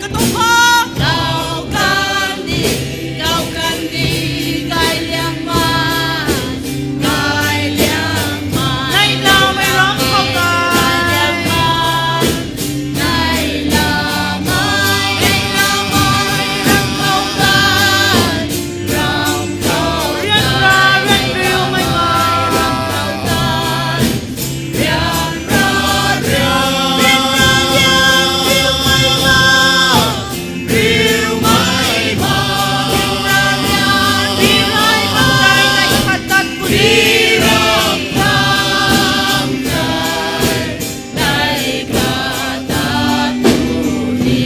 Kau kandih, kau kandih gay liangmei. Gay liangmei. Nai lamei ram khou tei. Gay liangmei.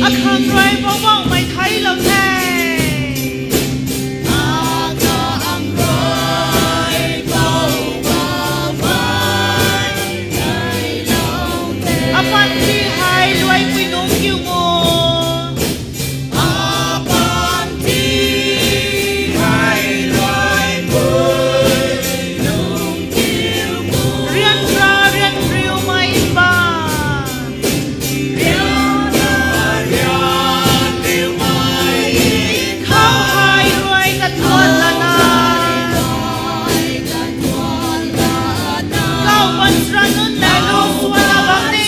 Akhang rui Poubauhmei theilou the. Akhang rui Poubauhmei theilou the. Apanty hei luaipui nungc kiu mo. Apanty hei luaipui nungc kiu mo. Rianra rianriumei mba. Rianra rianriumei. Khou hei rui katuan lana. Kau bansra nunc le lu swan a bam ni.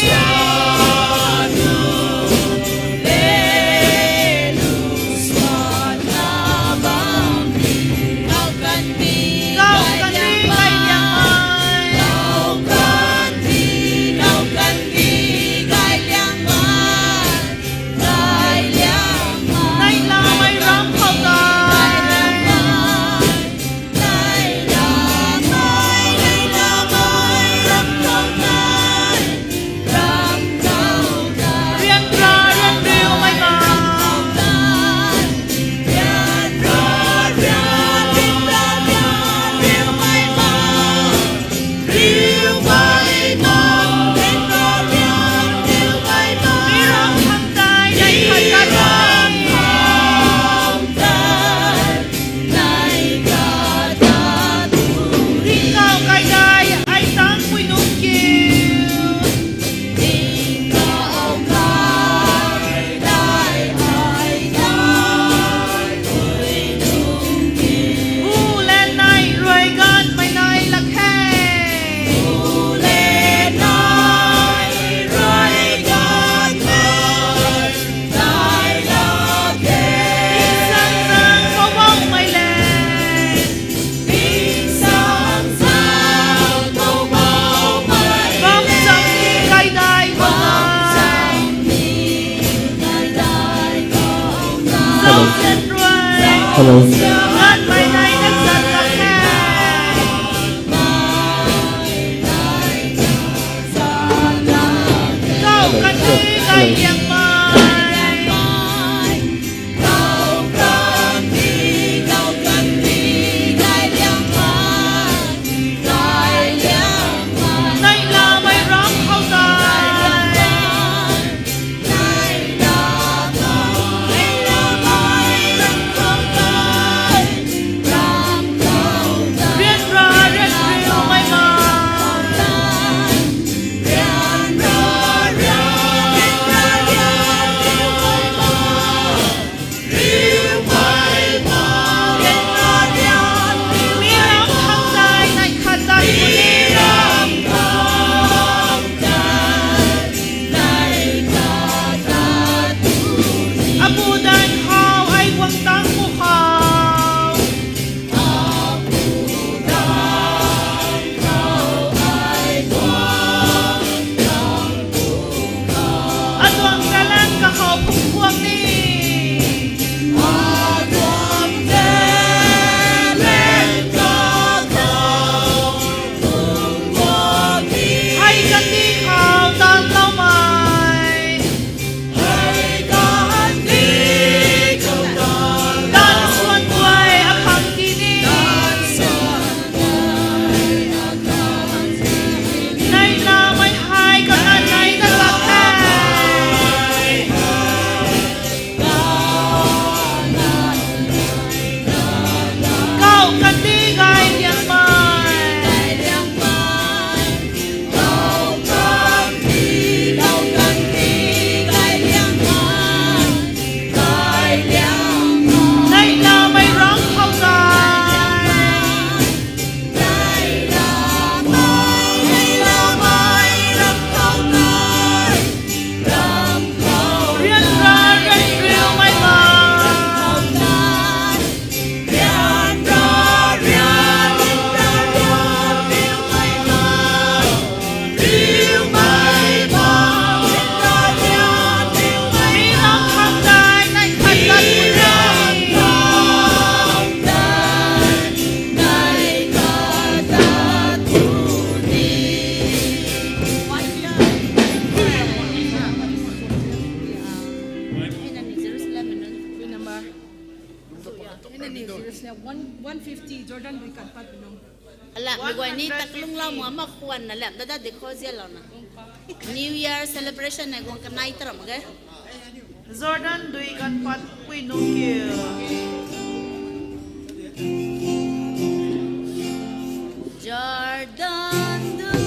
Kau kandih gay liangmei. Nai lamei ram khou tei. Rianra rianriumei ma. Mi ram khang tei nai khat tat Ringcthau kaidai ai tangpui nunc kiu. Ringcthau kaidai ai tangpui nunc kiu. Pu le nai rui ganvmei nai lak khe. Pu le nai rui ganvmei nai lak khe. Tingsaengzaeng Poubauhmei le. Tingsaengzaeng Poubauhmei le. Bam cham ni kaidai khou na. Bam cham ni kaidai khou na. Hello. Zauzian rui. Hello. Ganvmei nai na chat lak khe. Hello. Hello. Jerusalem, one, one fifty Jordan dui kan pat binung. Alam mei guay ni taklung lau ma ma khwan na lam dada dikho zialouna. New Year celebration na guang kanai taram ge. Jordan dui kan pat pui nung kiu. Jordan dui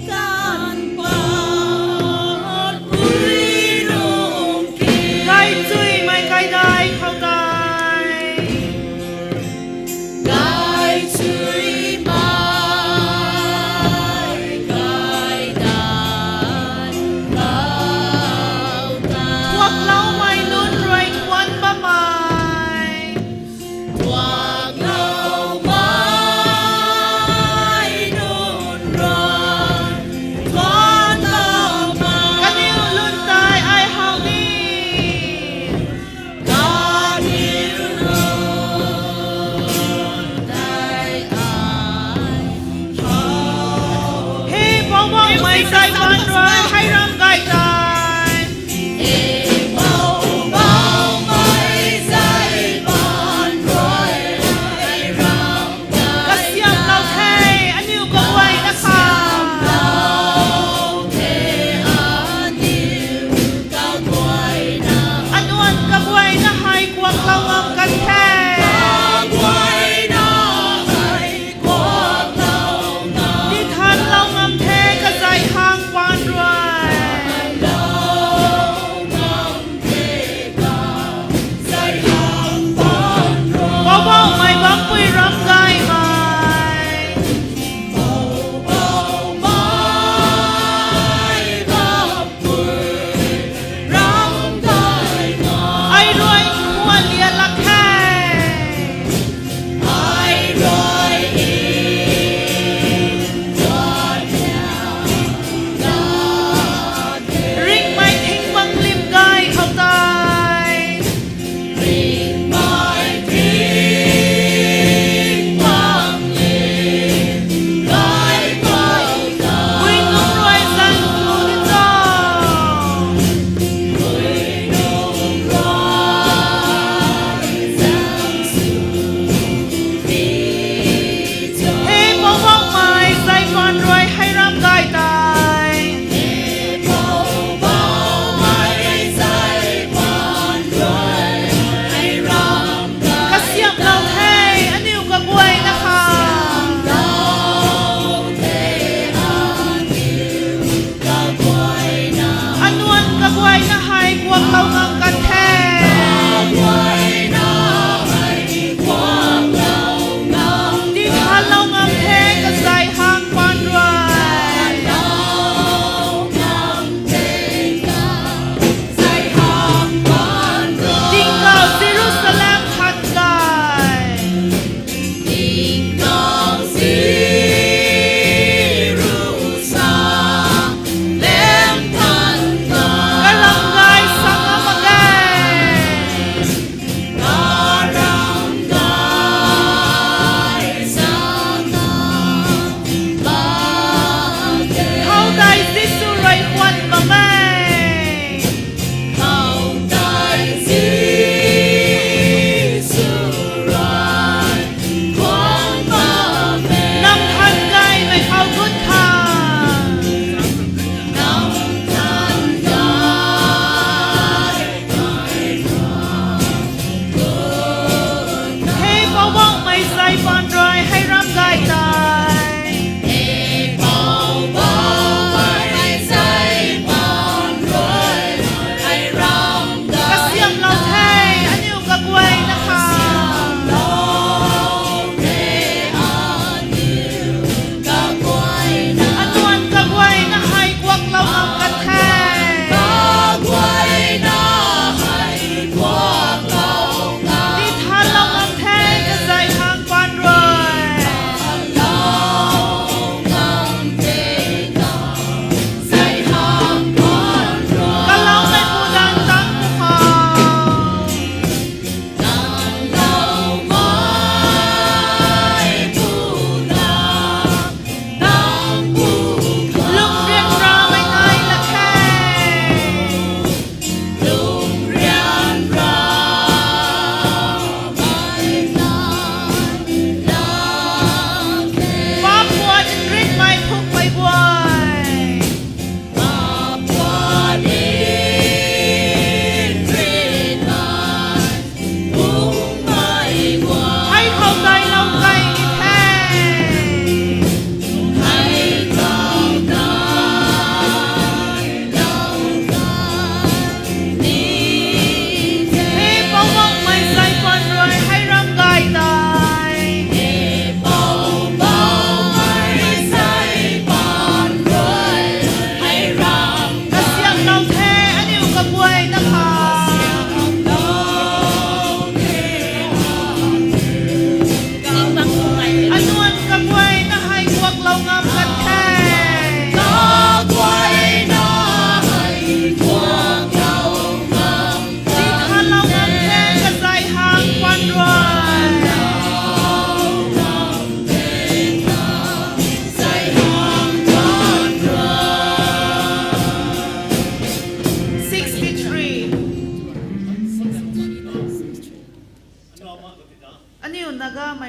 kan pat pui nung kiu. Gaychuimei kaidai khou tei. Gaychuimei kaidai khou tei. Kuakloumei nunc rui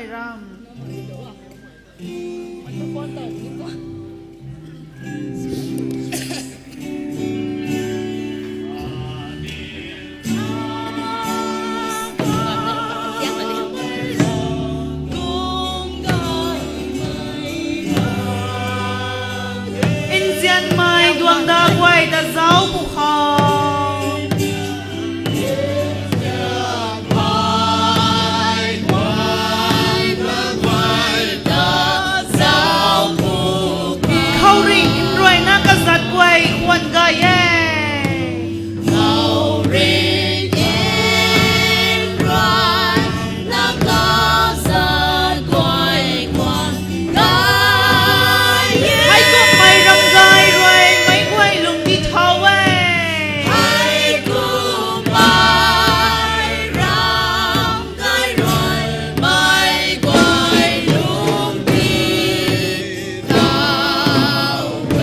Ram. Nzianmei duangda guay ta zauc pw khou, khouringh nruayna kazat guay khwan gay e. Heikumhmei ramgay rui meic guay lungc di thau e.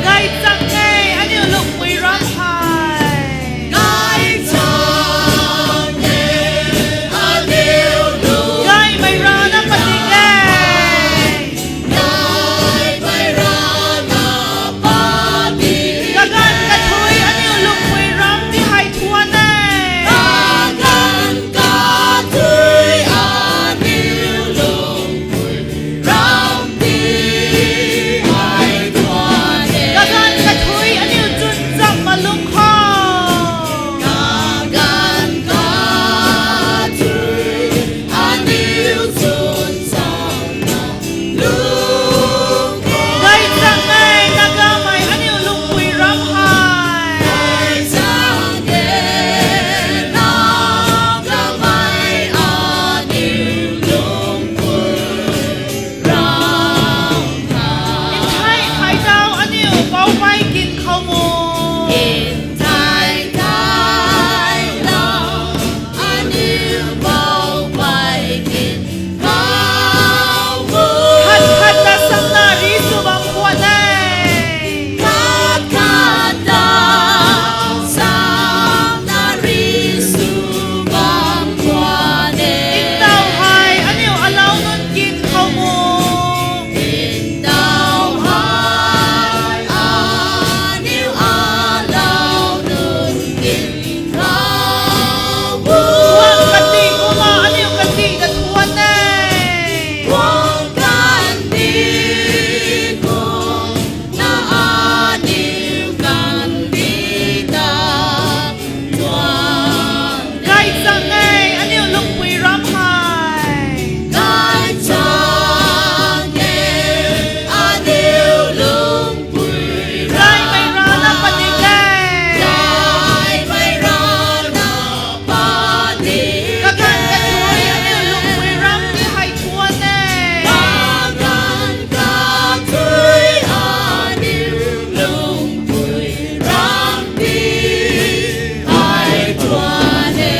Gaychang e, aniu lungpui ram hei. Gaymei rana padik e. Kaganv kathuic aniu lungpui ram ti hei thuan e. Kaganv kathuic aniu chwn cham malum khou, gaychang e, Nagamei aniu lungpui ram hei. Nthai thai tau aniu poubaikin khou mu. Khat khat ta samna ri sw bam khwan e. Ntaw hei aniu alau nunc kin khou mu. Guang kandih kumna aniu kandih ta thuan e. Gaychang e, aniu lungpui ram hei. Gaymei rana padik e. Kaganv kathuic aniu lungpui ram ti hei thuan e.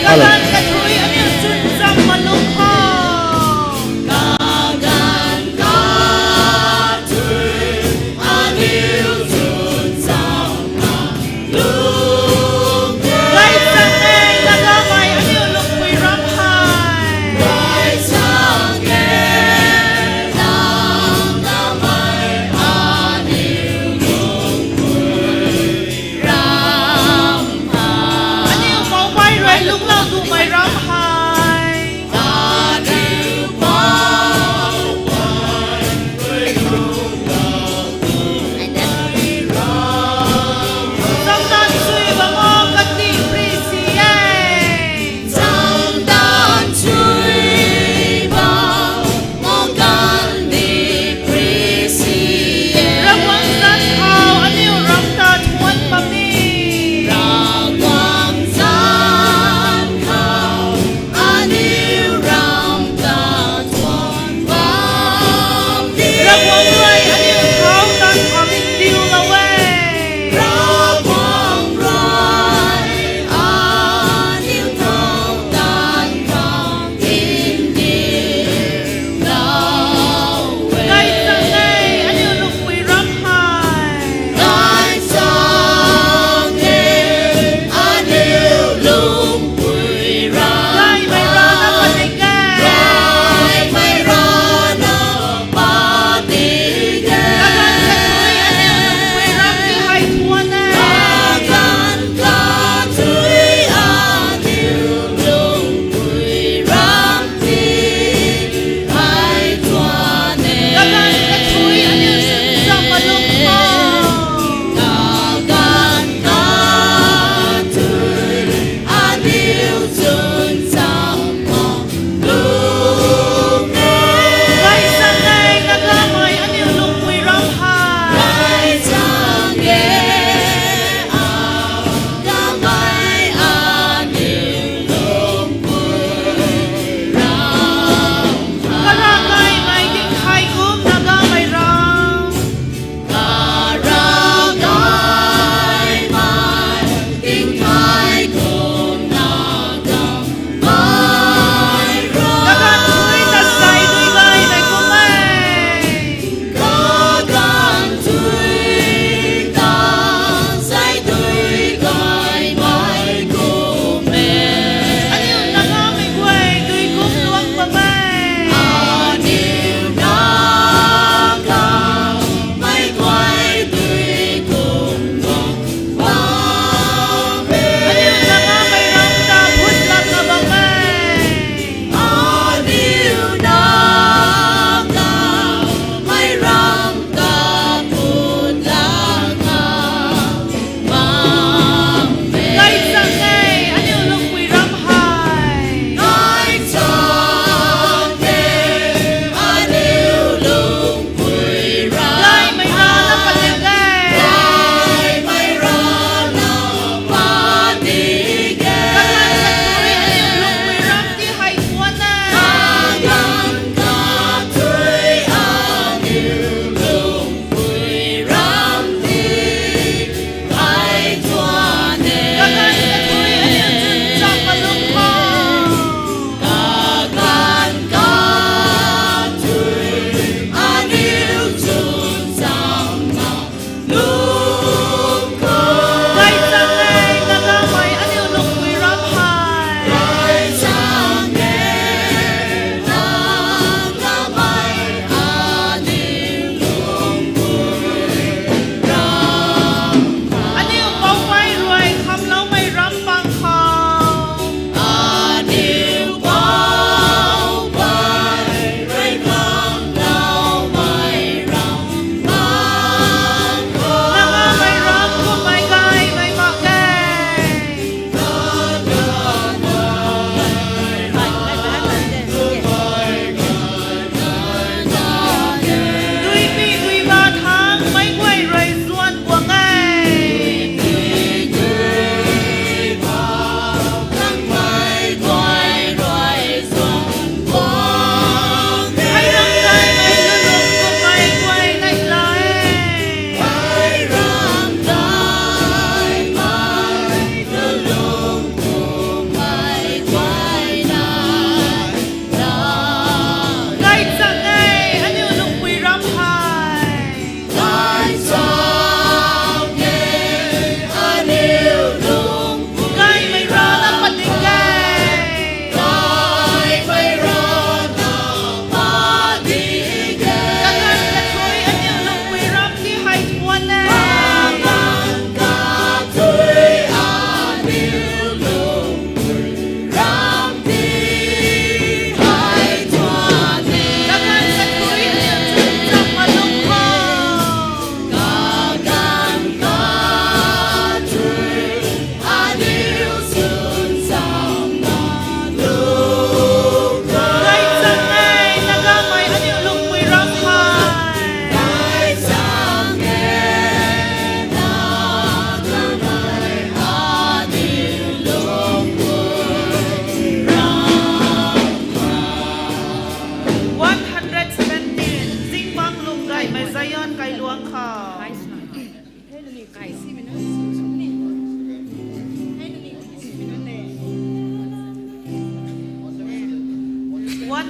Kaganv kathuic aniu chwn cham malum khou, gaychang e, Nagamei aniu lungpui ram hei. Aniu poubai rui lungclou dumei ram hei. Chamdan chui bam o, kandih pri si e. Chamdan chui bam o, kandih pri si e. Ravguangc zanc khou aniu ram ta thuan bam ni. Ravguangc zanc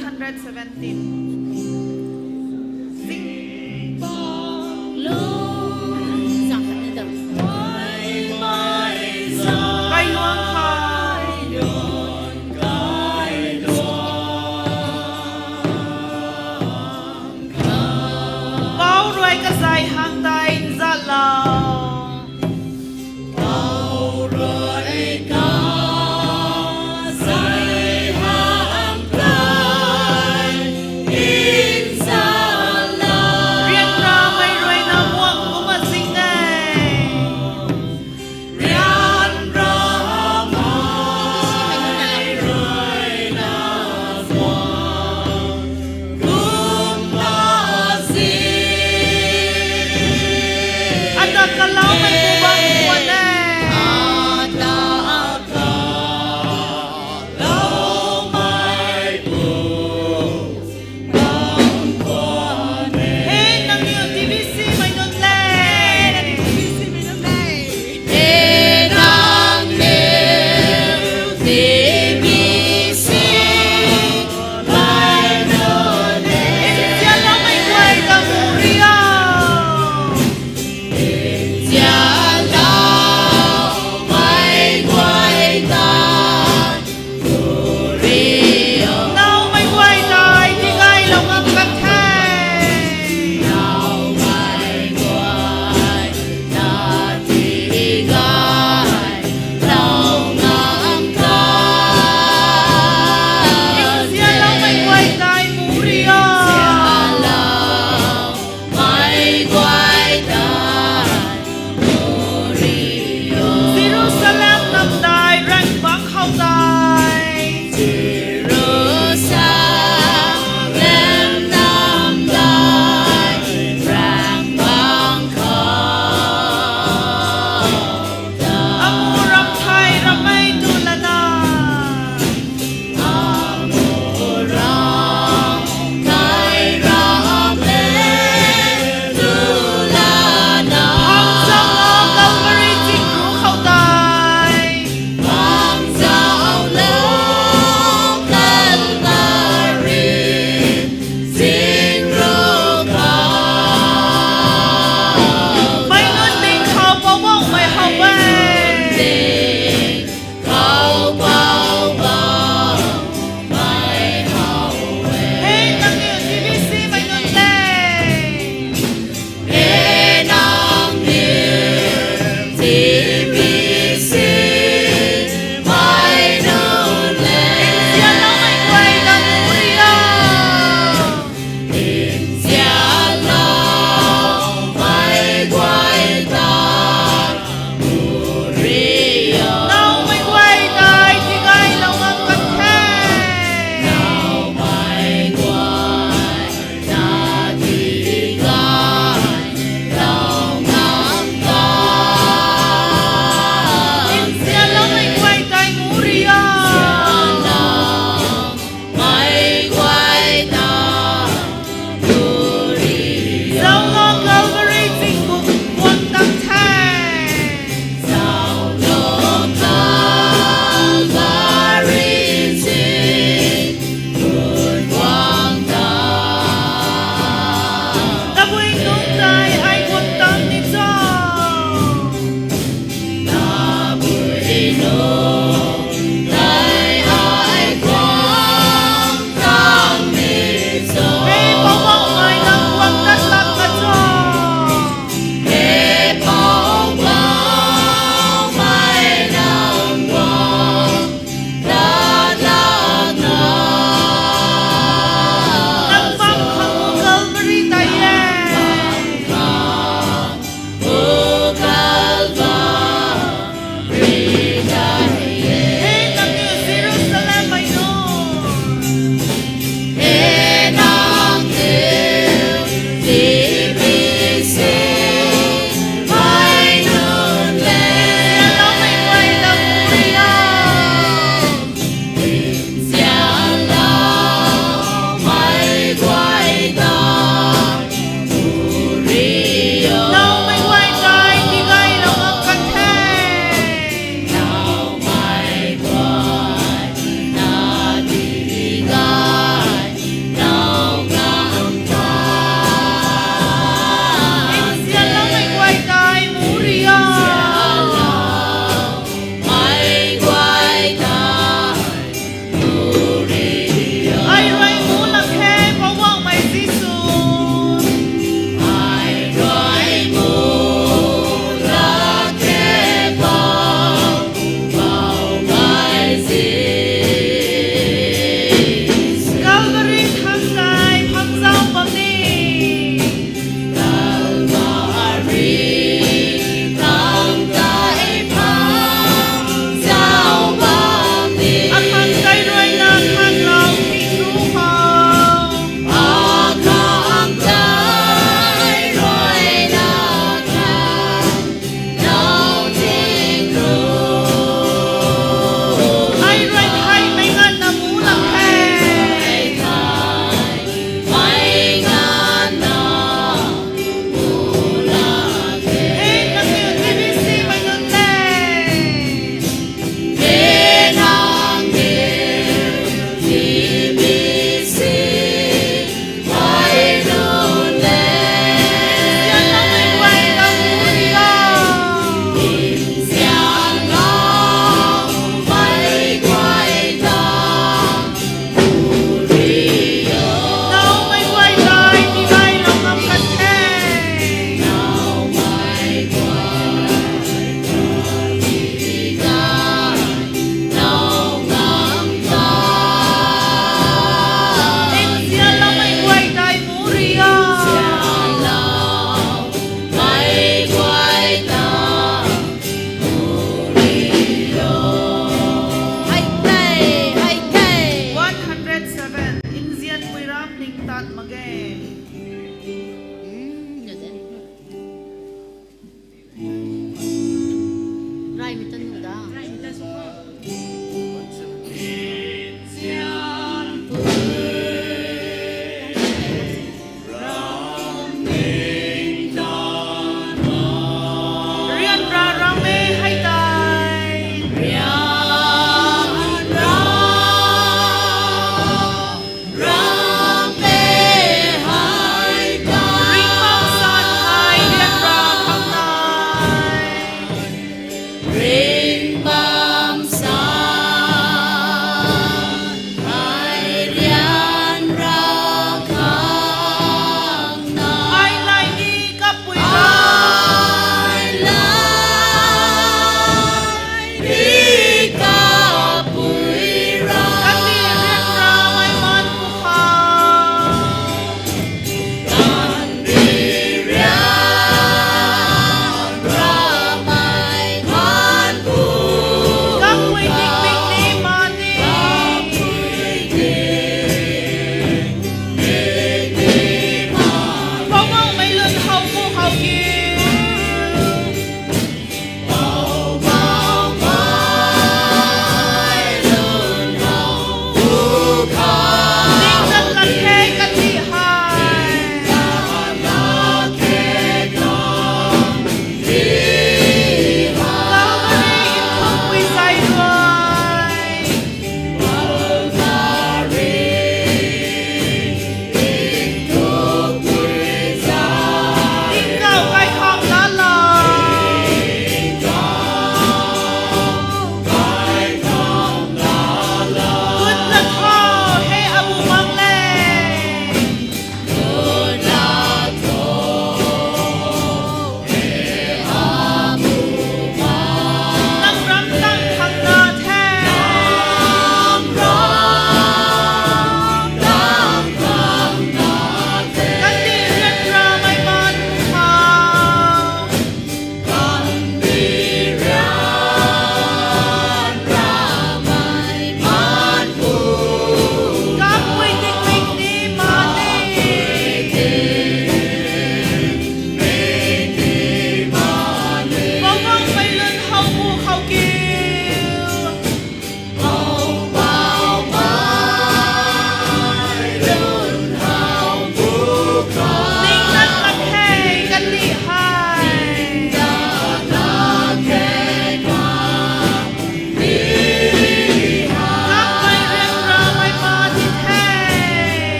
hundred seventeen. Zing. Kailuang kha. Pou rui kazei hang tei nzatlou.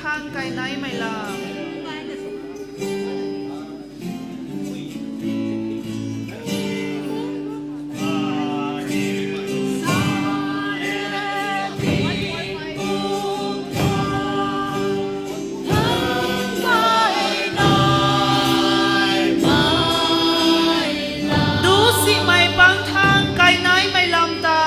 Thang kai naimei lam. Dusimei pang thang kai naimei lam tei.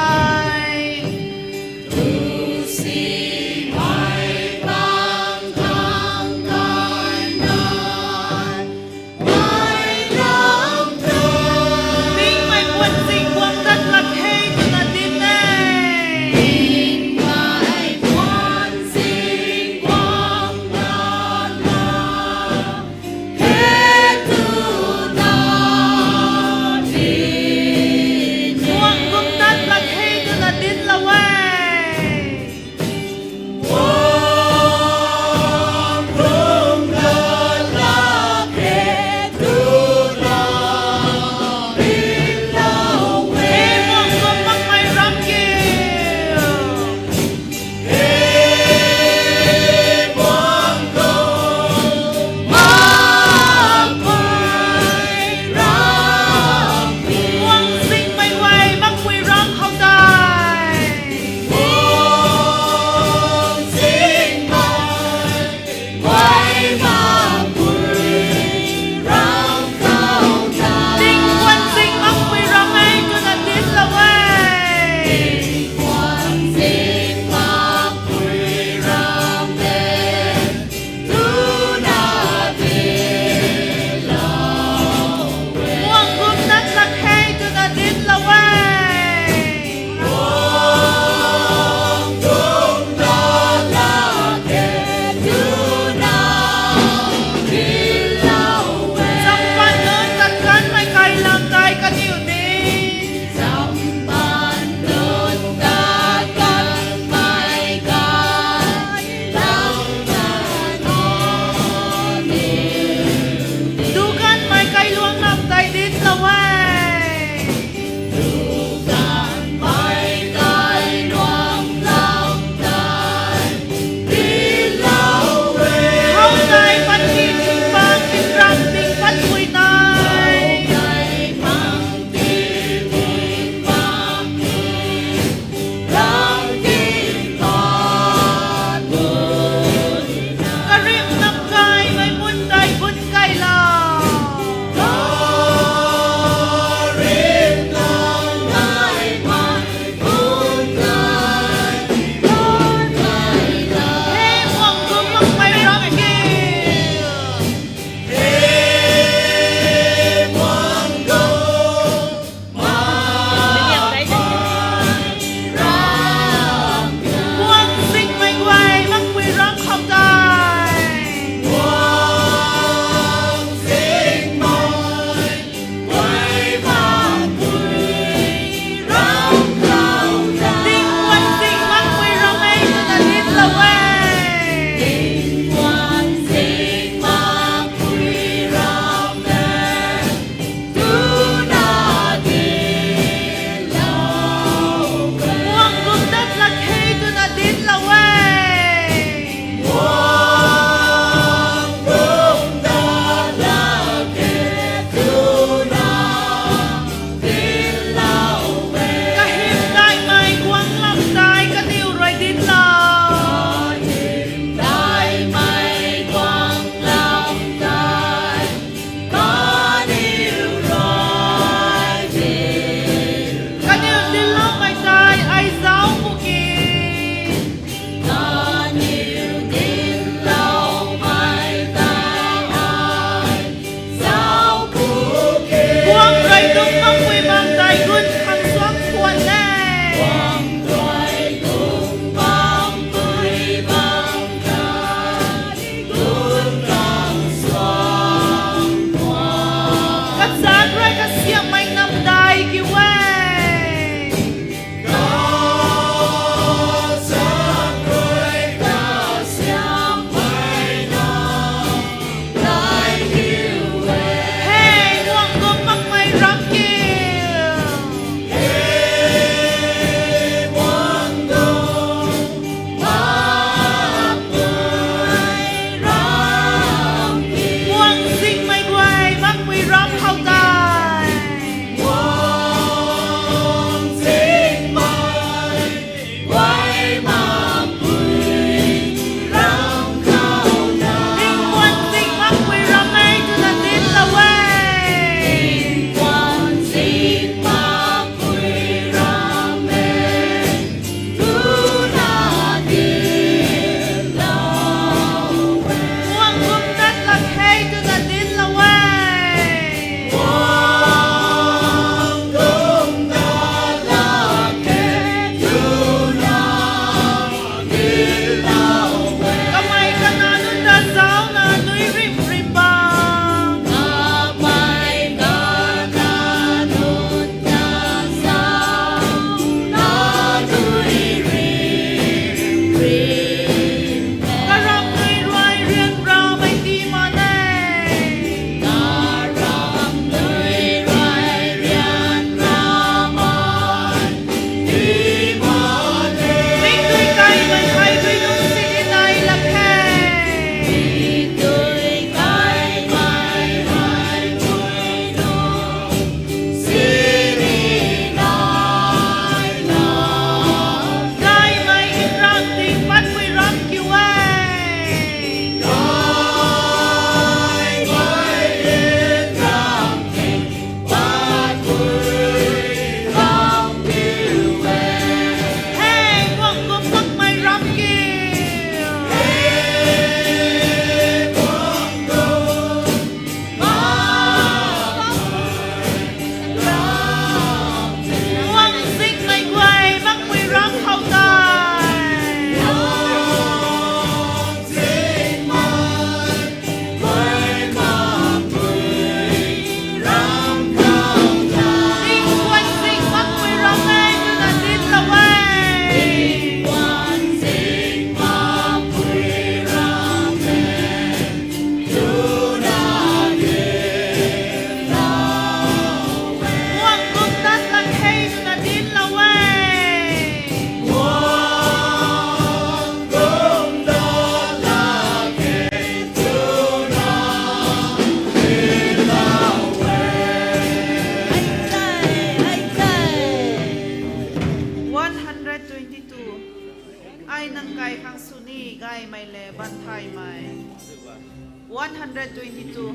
One hundred twenty-two.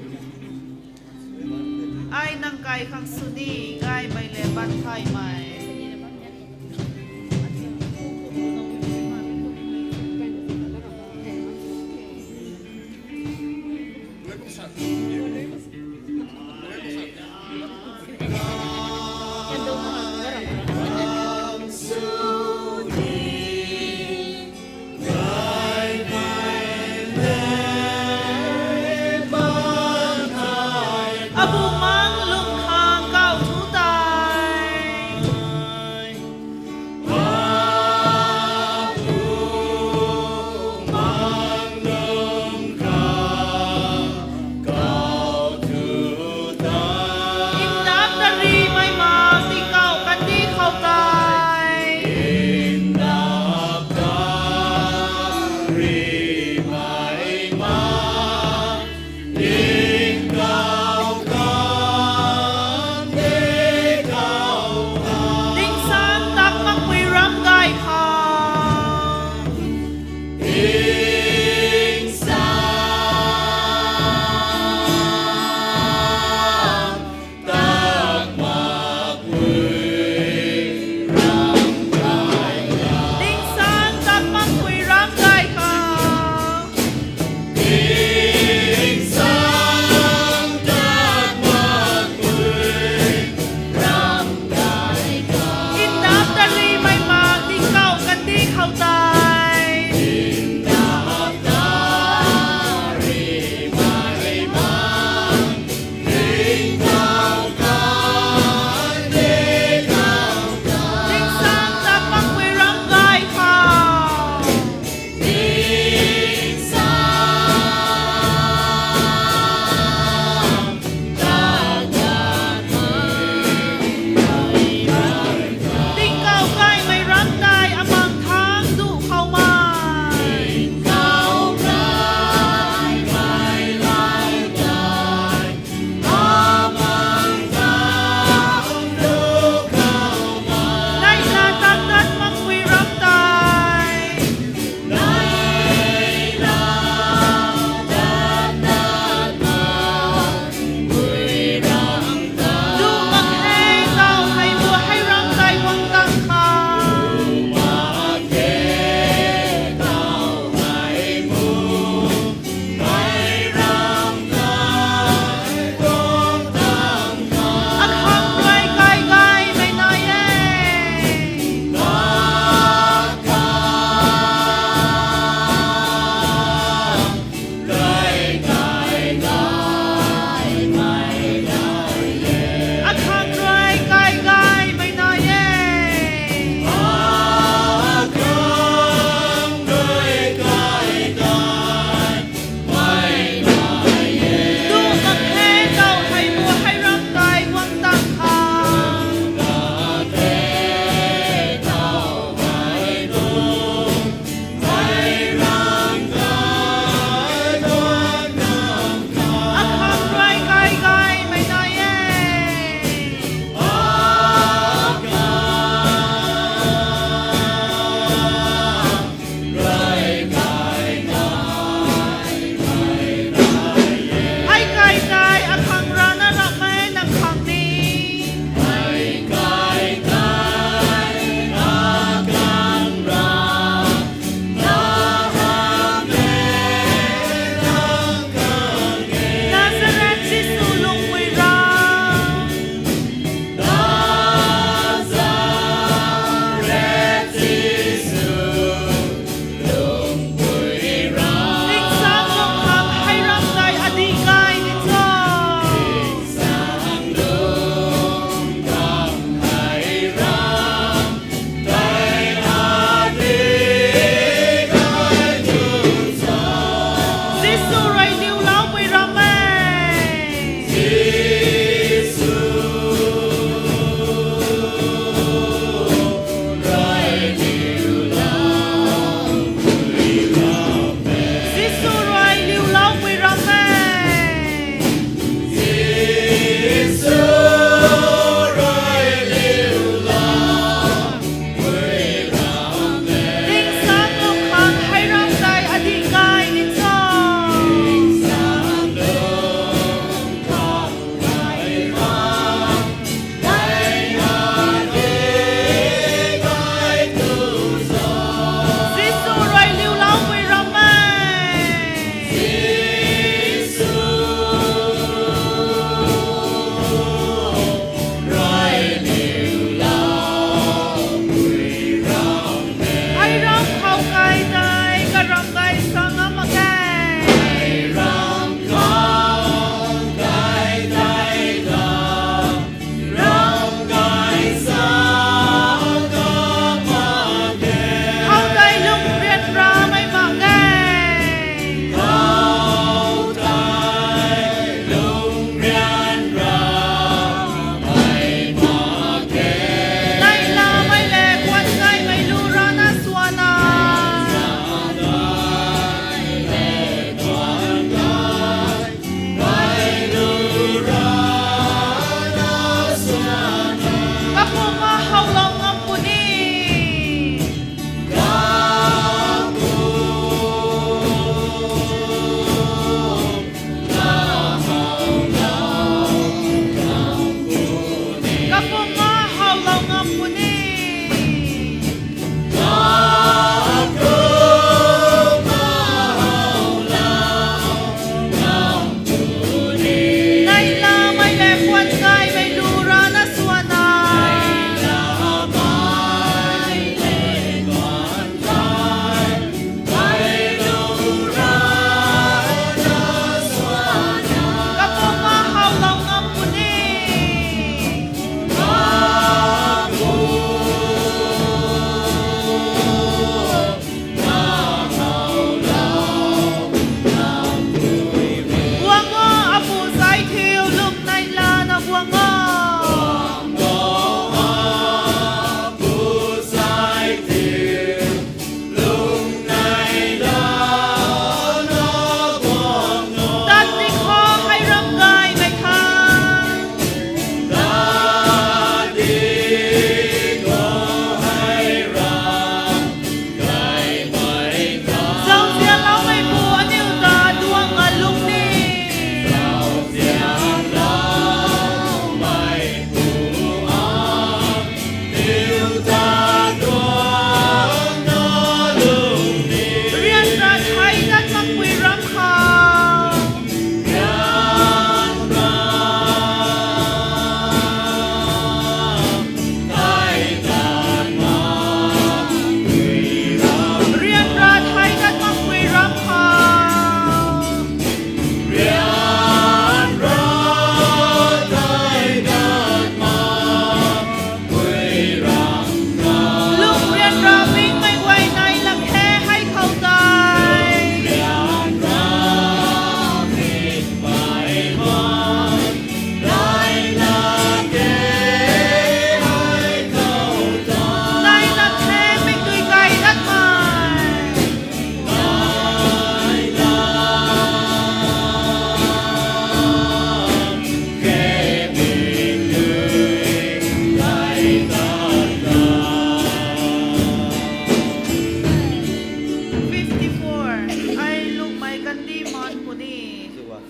Ai nang kai khang suni gaymei le ban thaymei. Abumaengc lung khang kau thu tei. Ndap ta rimei ma ti kau kandih khou tei.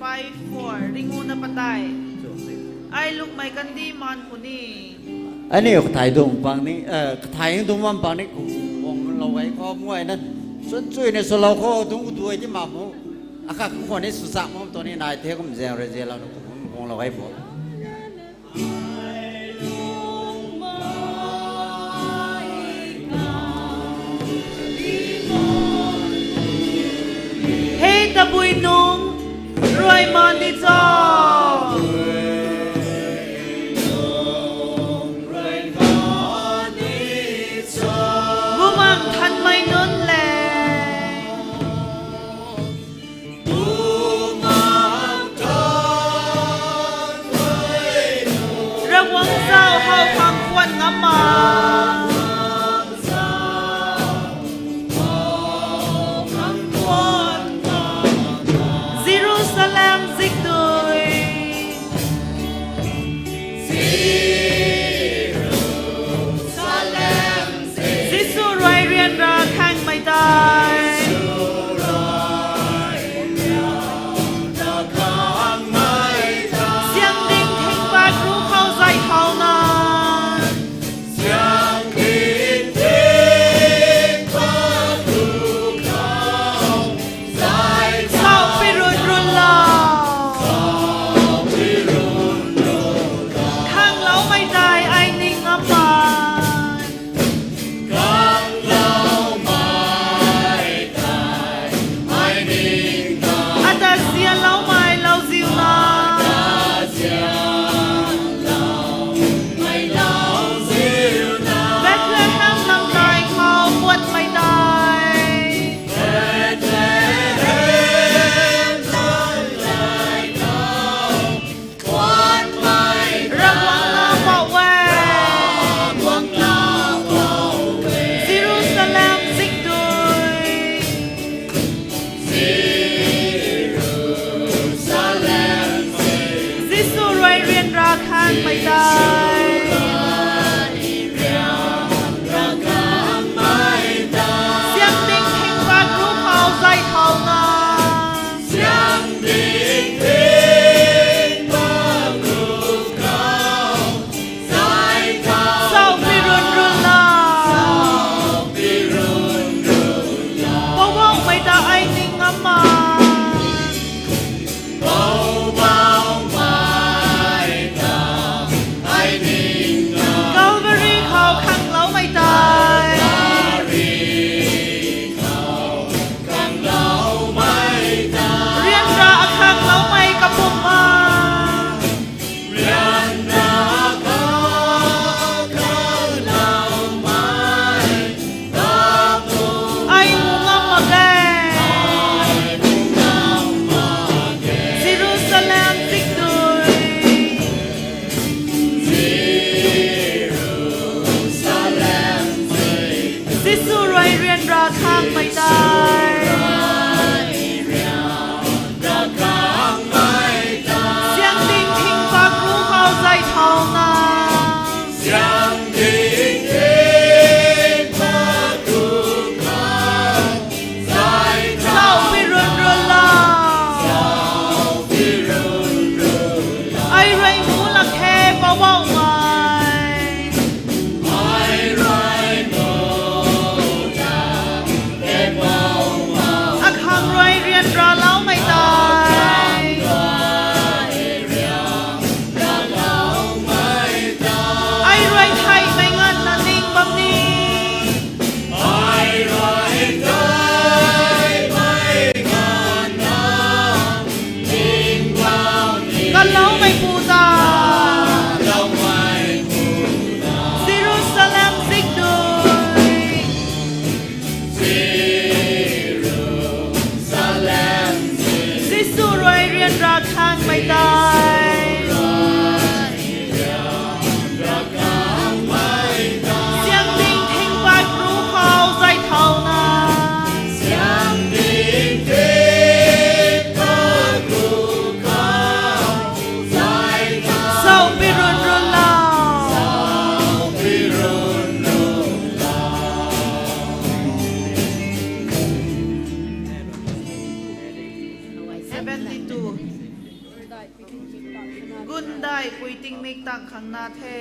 Ai four, ringuna patai. Ai lukmei kandih maan puni. Aniu kathai dung pang ni, eh, kathai dung bam pang ni, kuang lou ai khou muai na. Sun chui ni swlou khou, dung duai di ma mu. Akha khou ni sw sak mu, tu ni nai the kum zeng re zeng lou na kuang lou ai bo. Hei tabui nung ruai ma ni cho. Bumaengh Nthanmei nunc le. Ravguangc zauc how khang khwan ngam ma. Jerusalem zikdui. Jisu rui ryanra khangmei tei. Siangding thingpat ruc khou zay thauna. Siangding thingpat ruc khou zay thauna. Saupi run run lou. Khangloumei tei ai ning ngam ma. Ata zianloumei lauziu na. Bethlehem lam tei khou puatmei tei. Ravguangc na pou e. Jerusalem zikdui. Jisu rui ryanra khangmei tei. Siangding thingpat ruc khou zay thauna. Saupi run run lou. Poubauhmei ta ai ning ngam ma. Calvary khou khangloumei tei. Ryanra akhangloumei kapumc ma. Ai mu ngam mak ge. Jerusalem zikdui. Jisu rui ryanra khangmei tei. Siangding thingpat ruc khou zay thauna. Saupi run run lou. Ai rui mu lak khe poubauhmei. Akhang rui ryanraloumei tei. Ai rui theihmei nganvna ning bam ni. Kaloumeipu ta. Jerusalem zikdui. Jisu rui ryanra khangmei tei. Siangding thingpat ruc khou zay thauna. Saupi run run lou. Seventy-two. Gundai pui tingmik tang khang na the.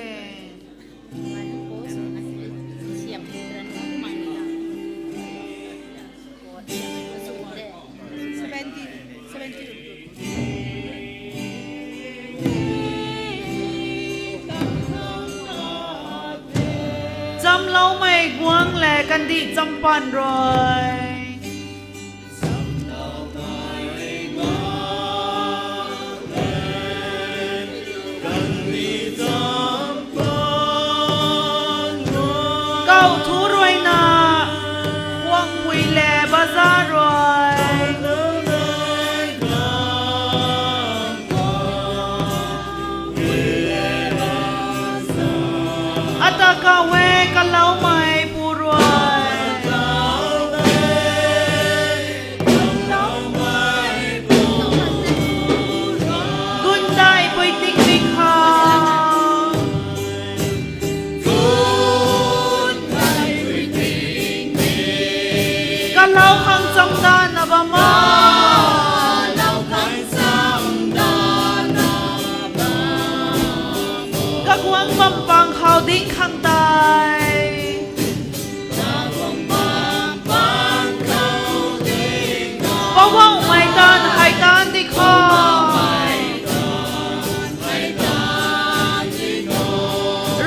Seventy, seventy. Chamloumei guang le kandih champan rui. Kau thu ruina, guang pui le baza rui. Ata kau e kaloumei pu rui. Gundai pui tingmik khang. Kalou khang chamdana bam o. Kaguang bam pang khou ding khang tei. Poubauhmei tan hei tan di kho.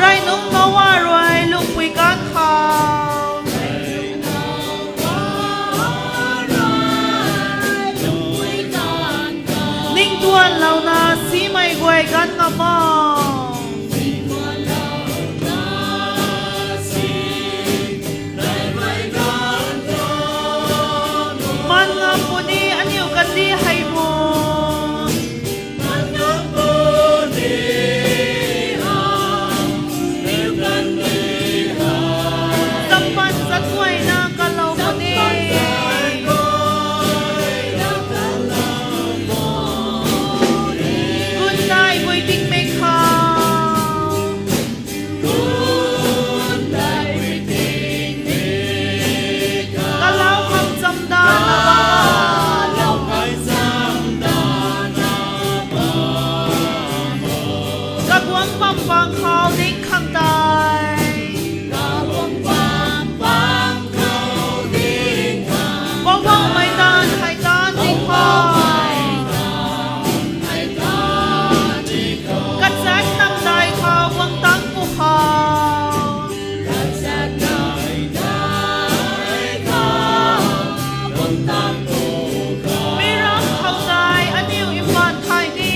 Rey nungc Noa rui lungpui kan khou. Ningtuanlouna simei guay kan ngam o. Man ngam puni aniu kandih hei mu. Champan zat guayna kalou puni. Gundai pui tingmik khang. Kalou khang chamdana bam o. Kaguang bam pang khou ding khang tei. Poubauhmei tan hei tan di kho. Kachat namdai khou guang tang pu khou. Mi ram khou tei aniu mbaanv thay ni.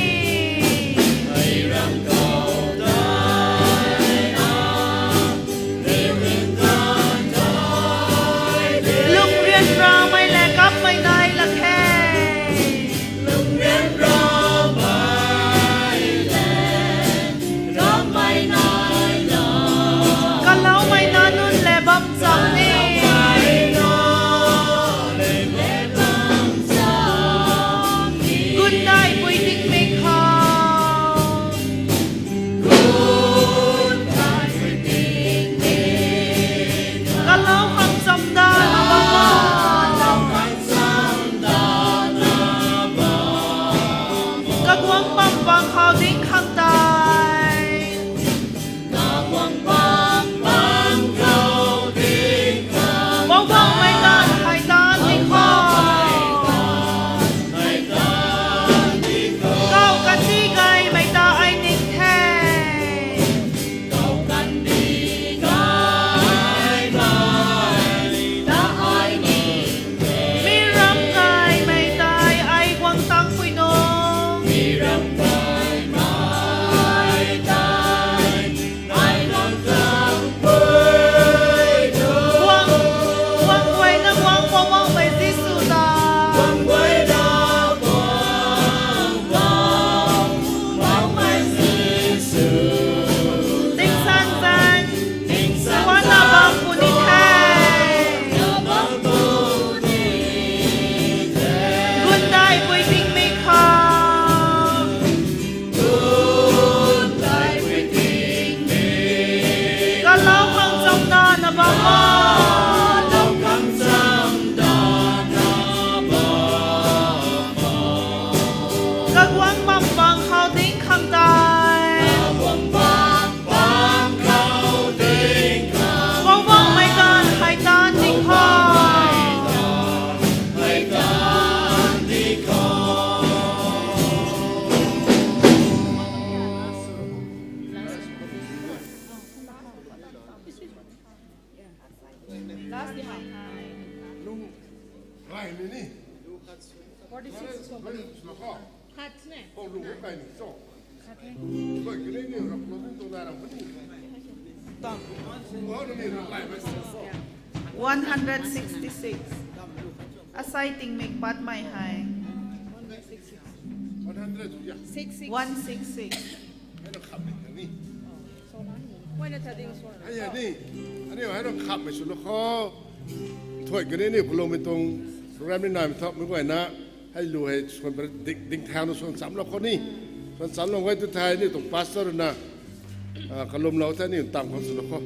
Lungrian ramei le kapmei nai lak khe. Kaloumei na nunc le bam cham ni. Gundai pui tingmik khou. Kalou khang chamdana bam o. Kaguang bam pang khou ding khang tei. Poubauhmei tan hei tan di kho. Kau kandih gaymei ta ai ning the. Mi ram gaymei tei ai guang tang pui nung. Guang, guang guayna guang Poubauhmei Jisu ta. Tingsaengzaeng, tingsaengzaeng, wana bam puni the. Gundai pui tingmik khou. Kalou khang chamdana bam o. Kaguang bam pang khou ding khang ta. Forty six company. Khat ne? Khat ne? One hundred sixty six. Asai tingmik patmei hei. One hundred, yeah. Six six. One six six. Hei na khap ni, ni. Hei na thading suan. Hei ni. Ani hei na khap mei sw lo kho. Thuai kani ni khulou mei tuang program ni nai mei thap mei guay na. Hei lu hei suan per ding, ding thang na suan cham lo kho ni. Suan cham lo guay tu thai ni tuang pastor na. Ah, kalum lo thai ni tang khou sw lo kho.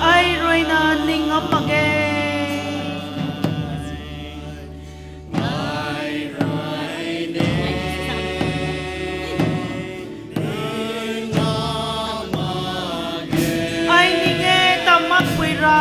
Ai rui na ning ngam mak ge. Ai ning e ta makpui ra.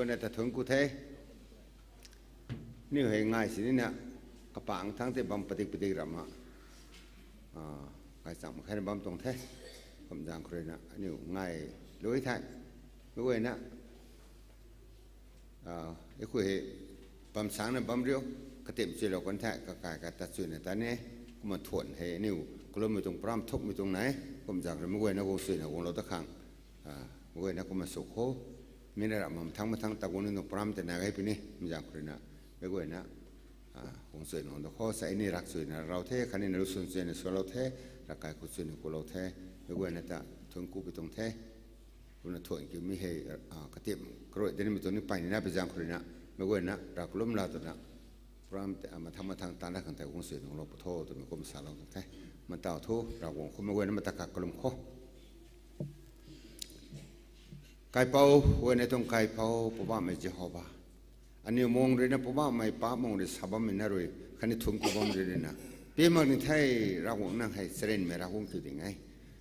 Nata thun ku the. Niu hei ngai sini na kapang thang te bam padik padik ram a. Kai chang khe na bam tuang the. Kum zang khou rui na aniu ngai lui the. Mei guayna, ikhui hei bam sang na bam riu, katim chui lou kan the, kakai ka ta chui na ta ne. Kumna thuan hei aniu kalum mei tuang pram thuk mei tuang nai. Kum zang khou rui mei guayna guang chui na guang lou ta khang. Mei guayna kumna sw kho. Mi na ram mathang mathang ta guang ni tuang pram te na gai puni. Kum zang khou rui na mei guayna guang chui na guang da kho, sa ini rak chui na rau the, khatni na lu sun chui na sw lou the, rak kai khou chui na ku lou the. Mei guayna ta thun ku pi tuang the. Kumna thuan kiu mi hei, katim karui deni mei tuang ni pai ni na pi zang khou rui na, mei guayna rak lum la twna, pram te, mathang mathang ta na khang tei guang chui na guang lou pu tho twmei kum sa lou tuang the. Mantau thu, Ravguangc khou mei guayna mata kak kalum kho. Kaipouc, guayna tuang Kaipouc, Poubauhmei Jehova. Aniu mung rui na Poubauhmei paap mung rui sa bammei na rui, khatni thun ku bam rui rui na, pi mak ni the. Ravguangc nang hei charynmei Ravguangc kiu ding e.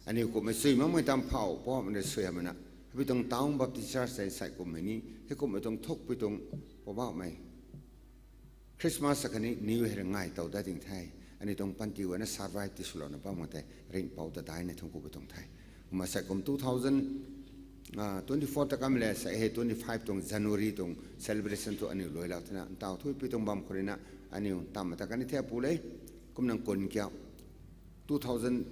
Aniu kumhmei chui makmei tam phau Poubauhmei rui suaihiamna, hei pi tuang Town Baptist Church hei sai kumhmei ni, hei kumhmei tuang thuk pi tuang Poubauhmei Christmas akhatni New Year ngai tow dat ding the. Aniu tuang panty guayna survive ti swlouna bam khang tei ringhpouc ta daina thun ku pi tuang the. Kumna sai kum two thousand twenty four ta kamei le sai hei twenty five tuang January tuang celebration thu aniu luai lak thena, ntau thu pi tuang bam khou rui na aniu tam ta kan ni the pu le. Kumna kun kiu two thousand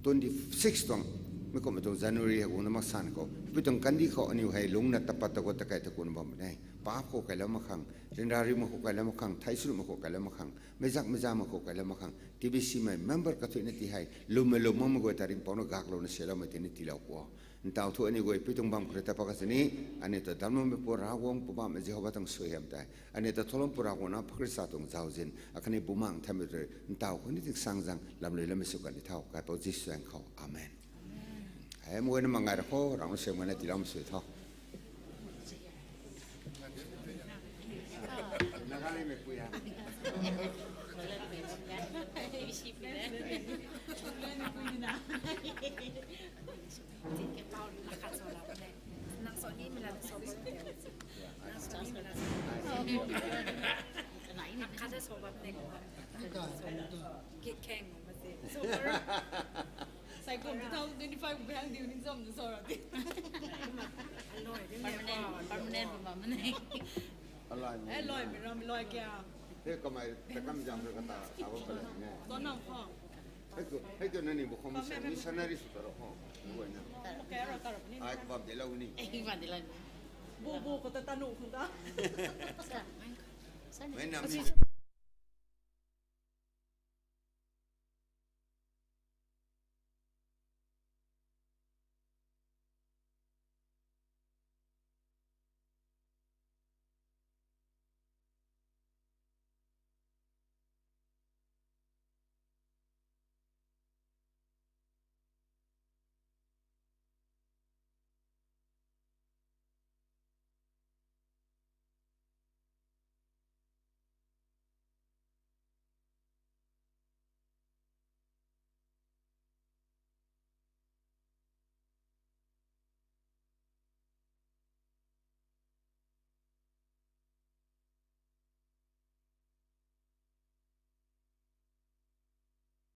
twenty six tuang, mi kumhmei tuang January hei guang na mak san khou, pi tuang kandih khou aniu hei lungcna tapat ta gu ta kai ta kun bam ne. Paap khou kailou mak khang, ryanra ri mak khou kailou mak khang, thei sw mak khou kailou mak khang, meizak meiza mak khou kailou mak khang, T B C mei member kathuina ti hei lwmmei lwm makmei guay ta ringhpouc na gaklouna saloumei tini tiilou ku. Ntau thu aniu guay pi tuang bam khou rui ta pa ka sini, aniu ta damcloumei pu Ravguangc Poubauhmei Jehova tuang suaihiam tei, aniu ta thulum pu Ravguangc na Khrista tuang zauzian akhatni Bumaengh Nthanmei rui ntau khou ni ting sang zang lamlui lamei sw kan ni thau, Kaipouc Jisu zaeng khou. Amen. Hei mei guayna mak ngai ra kho, Ravguangc na suaihiam guayna tiiloumei sw tho. Sai kum two thousand twenty five bang diu ning zam na sa ra di. Permanent, permanent bam bam ne. Alai. Eh, loi mi ram loi kya? He kamei ta kam jam ka ta sa ba pala ne. To nam kho. Hei tu, hei tu nani bu khom missionary sw ta ro kho. Guayna. Kya ra ta ra ni. Ai bam de lou ni. Eh, bam de lou ni. Bu bu ko ta tanu khun ta. Mei nam ni.